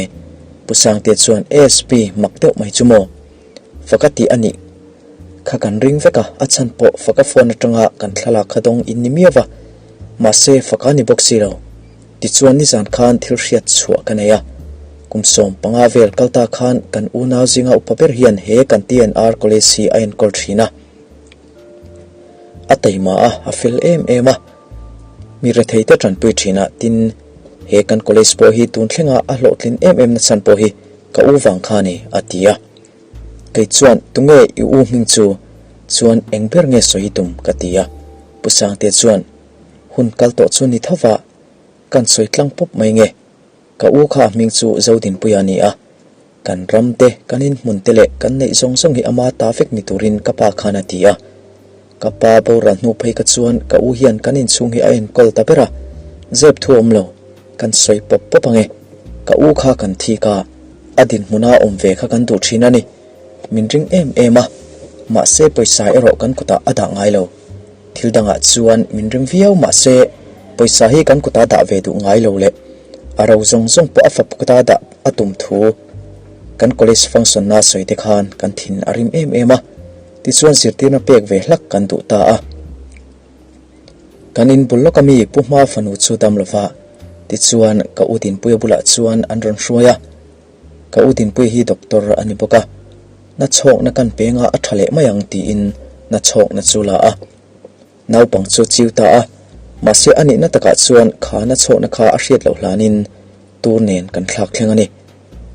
Pu Sangte chuan ASP mak deuh mai chu maw? Faka tih a nih kha kan ring vek a, a chhan pawh Faka phone atanga kan thlalak kha dawng in ni miau va, mahse Faka ni bawk si lo. Tichuan nizan khan thil hriat chhuah ka nei a, kum 15 vel kal ta khan kan unau zinga upa ber hian he kan TNR College hi a enkawl thin a, a taima a, a fel em em a, mi rethei te tanpui thin a, tin he kan college pawh hi tun thlenga a hlawhtlin em em na chhan pawh hi Ka u vang kha ni, a ti a. Kei chuan, Tunge i u hming chu? Chuan eng ber nge sawi tum? ka ti a. Pu Sangte chuan, Hun kal tawh chu ni tho va, kan sawi tlang pawp mai nge? Ka u kha a hming chu Zodinpuia a ni a. Kan ram te, kan inhmun te leh kan neih zawng zawng hi ama ta vek ni turin ka pa khan a ti a. Ka pa boral hnu phei ka chuan ka u hian kan inchhung hi a enkawl ta ber a, zep thu awm lo. Kan sawi pawp pawp ang e. Ka u kha kan thik a, a dinhmuna awm ve kha kan duh thin a ni. Min ring em em a, mahse pawisa erawh kan kutah a dah ngai lo. Thil dangah chuan min ring viau mahse pawisa hi kan kutah dah ve duh ngai lo leh a ro zawng zawng pawh a fap kuta dah a tum thu kan college function na sawi te khan kan thin a rim em em a, tichuan zirtirna pek ve hlak kan duh ta a. Kan in bul lawk ami Pu Hma fanu chu dam lova, tichuan ka u Dinpuia bulah chuan an rawn hruai a, ka u Dinpuia hi doctor a ni bawk a. Na chhawkna kan peng a, a tha leh mai ang tiin na chhawkna chu la a. Naupang chu chiu ta a, mahse a nihna takah chuan kha na chhawkna kha a hriat loh hlanin tur nen kan thlak thleng a ni.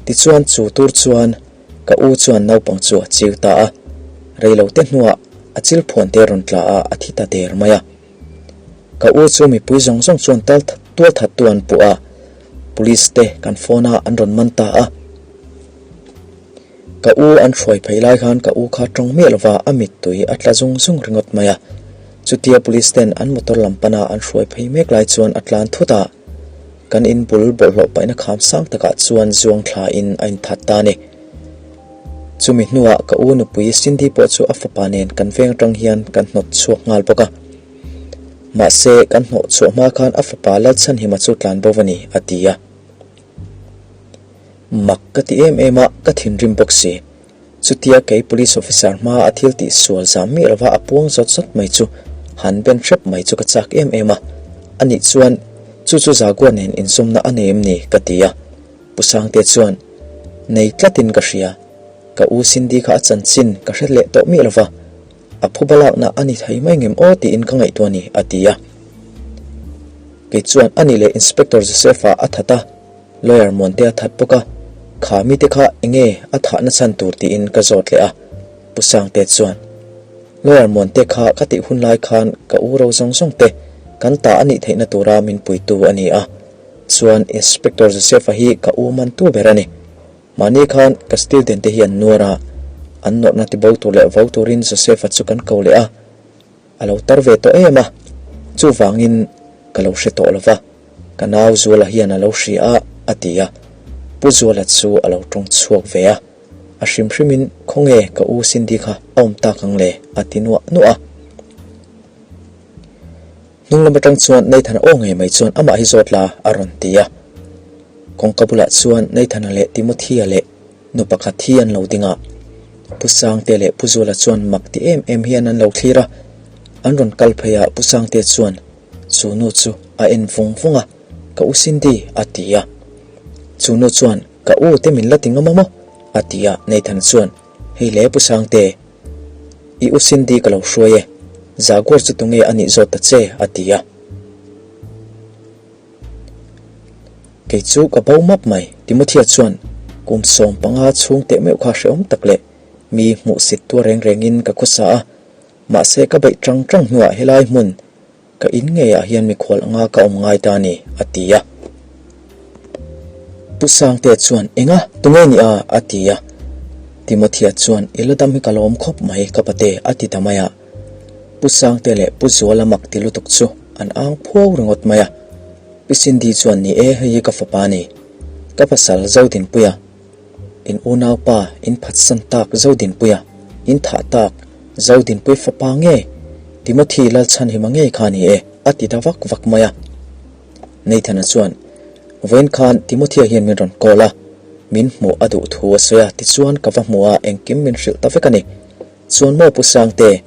Tichuan chu tur chuan ka u chuan naupang chu a chiu ta a, reilote hnuah a chil phuan te rawn tla a, a thi ta der mai a. Ka u chu mipui zawng zawng chuan tal tual that tu an puh a, police te kan phone a an rawn man ta a. Ka u an hruai phei lai khan ka u kha tawng miah lova a mittui a tla zung zung ringawt mai a. Chutia police ten an motor lam pana an hruai phei mek lai chuan a tlan thut a, kan in bul bawlhhlawh paihna kham sang takah chuan zuang thla in a inthat ta a ni. Chumi hnuah ka u nupui Cindy pawh chu a fapa nen kan veng atang hian kan hnawt chhuak nghal bawk a. Mahse kan hnawh chhuah hma khan a fapa Lalchhanhima chu tlan bo a ni, a ti a. Mak ka ti em em a, ka thinrim bawk si. Chutia kei police officer hma a thil tih sual zam miah lova a puang zawt zawt mai chu han ben hrep mai chu ka chak em em a. Anih chuan chu chu Jaguar nen inzawmna a nei em ni? ka ti a. Pu Sangte chuan, Nei tlatin ka hria. Ka u Cindy kha a chanchin ka hre leh tawh miah lova, a phuba lakna a ni thei mai ngem aw tiin ka ngaihtuah a ni, a ti a. Kei chuan, Anih leh Inspector Joseph-a a that a. Lawyer Muante a that bawk a, kha mite kha enge a thahna chhan tur tiin ka zawt leh a, Pu Sangte chuan, Lawyer Muante kha ka tih hun lai khan ka u ro zawng zawng te kan ta a nih theihna tura min puitu a ni a, chuan Inspector Joseph-a hi ka u mantu ber a ni. Mahni khan ka student te hi an nuar a, an nawrhna tibo tur leh vo turin Joseph-a chu kan ko leh a, A lo tar ve tawh em a, chuvangin ka lo hre tawh lo va, ka nau Zuala hian a lo hria a, a ti a. Pu Zuala chu a lo tawng chhuak ve a, a hrim hrimin khawnge ka u Cindy kha a awm tak ang le, a ti nuah nuah a. Hnung lam atang chuan Nathan-a aw ngei mai chuan amah hi zawt la a rawn ti a. Kawngka bulah chuan Nathan-a leh Timothy-a leh Nu pakhat hi an lo ding a, Pu Sangte leh Pu Zuala chuan mak ti em em hian an lo thlir a. An rawn kal phei a, Pu Sangte chuan chu nu chu a en vung vung a, Ka u Cindy, a ti a. Chu nu chuan, Ka u te min la ti ngam a maw? a ti a, Nathan chuan, Hei le Pu Sangte, i u Cindy ka lo hruai e, Jaguar chu tunge a nih zawt ta che, a ti a. Kei chu ka bo map mai, Timothea chuan kum 15 chhung teh meuh kha hrehawm tak leh mi hmuhsit tuar reng rengin ka khawsa a, mahse ka beih tang tang hnuah helai hmun ka in ngeiah hian mikhual anga ka awm ngai ta a ni, a ti a. Pu Sangtea chuan, Enga, tunge ni a? a ti a. Timothea chuan, I la dam hi ka lawm khawp mai ka pate, a ti ta mai a. Pu Sangte leh Pu Zuala mak ti lutuk chu an ang phuau ringawt mai a. Pi Cindy chuan ni e, hei hi ka fapa a ni. Ka pasal Zodinpuia, in unaupa in phatsan tak Zodinpuia, in thah tak Zodinpui fapa nge Timothy Lalchhanhima ngei kha a ni e, a ti ta vak vak mai a. Nathan-a chuan, Vawiin khan Timothea hian min rawn call a, min hmuh a duh thu a sawi a, tichuan ka va hmu a, engkim min hrilh ta vek a ni. Chuan maw Pu Sangte,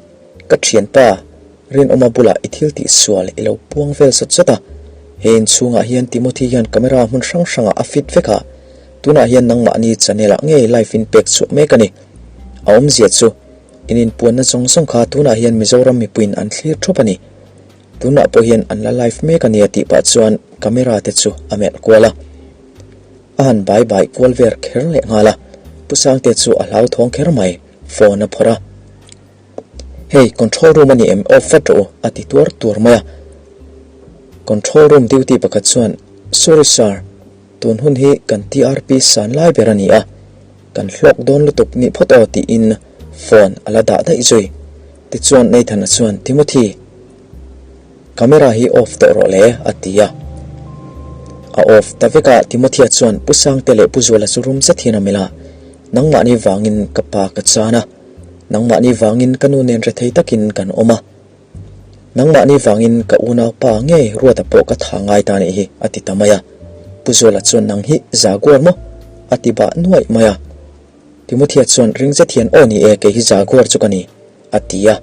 ka thianpa Rinawma bulah i thil tih sual i lo puang vel zawt zawt a, he inchhungah hian Timothy hian camera hmun hrang hrangah a fit vek a, tunah hian nangmahni channel ah ngei live in pek chhuah mek a ni. A awmzia chu, in inpuanna zawng zawng kha tunah hian Mizoram mipuiin an thlir thup a ni. Tunah pawh hian an la live mek a nia tih pah chuan camera te chu a melh kual a. A han bai bai kual ver kher leh nghal a, Pu Sangte chu a hlauthawng kher mai. Phone a phawrh a, Hei, control room a ni em? Off vat rawh u, a ti tuar tuar mai a. Control room duty pakhat chuan, Sorry sir, tun hun hi kan TRP san lai ber a ni a, kan hlawk dawn lutuk nih phawt aw tiin phone a la dah daih zui. Tichuan Nathan-a chuan, Timothy, Camera hi off tawh rawh le, a ti a. A off ta vek a, Timothea chuan Pu Sangte leh Pu Zuala chu rum zet hian a melh a, Nangmahni vangin ka pa ka chan a, nangmahni vangin ka nu nen rethei takin kan awm a, nangmahni vangin ka unaupa nge Ruata pawh ka tha ngai ta nih hi, a ti ta mai a. Pu Zuala chuan nang hi Jaguar maw? a ti bah nuaih mai a. Timothea chuan ring zet hian aw ni e, kei hi Jaguar chu ka ni. A ti a,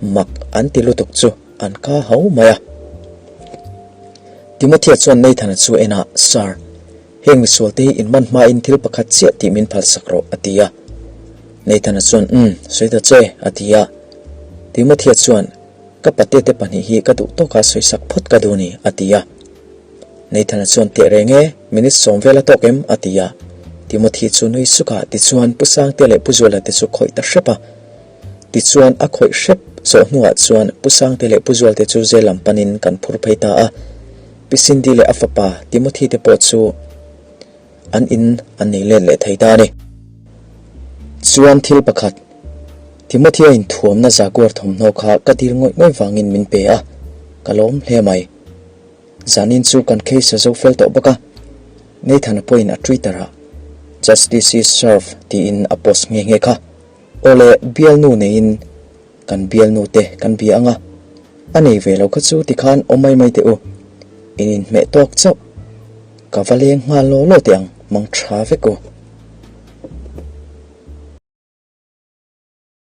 mak an ti lutuk chu an ka hau mai a. Timothea chuan Nathan-a chu en a, Sir, heng misual te hi in man hmain thil pakhat chiah tih min phalsak rawh, a ti a. Nathan-a chuan, Umm, sawi ta che, a ti a. Timothy-a chuan, Ka pate te pahnih hi ka duh tawka sawisak phawt ka duh ni, a ti a. Nathan-a chuan, Teh reng e, minute sawm vel a tawk em? a ti a. Timothy chu nui suk a, tichuan Pu Sangtea leh Pu Zuala te chu khawih ta hrep a. Tichuan a khawih hrep zawh hnuah chuan Pu Sangte leh Pu Zualte chu zel lam panin kan phur phei ta a. Pi Cindy leh a fapa Timothy te pawh chu an in an nei let leh thei ta a ni. Chuan thil pakhat, Timothy-a inthuamna Jaguar thawmhnaw kha ka dil ngawih ngawih vangin min pe a, ka lawm hle mai. Zanin chu kan case a zo fel tawh bawk a, Nathan-a pawhin a Twitter-ah Justice is served tiin a post nghe nghe kha. Awle, bialnu neiin kan bialnu te kan bia ang a, a nei ve lo kha chu tikhan awm mai mai teh u, in inhmeh tawk chauh. Ka va leng nghal law law teh ang, mang tha vek u.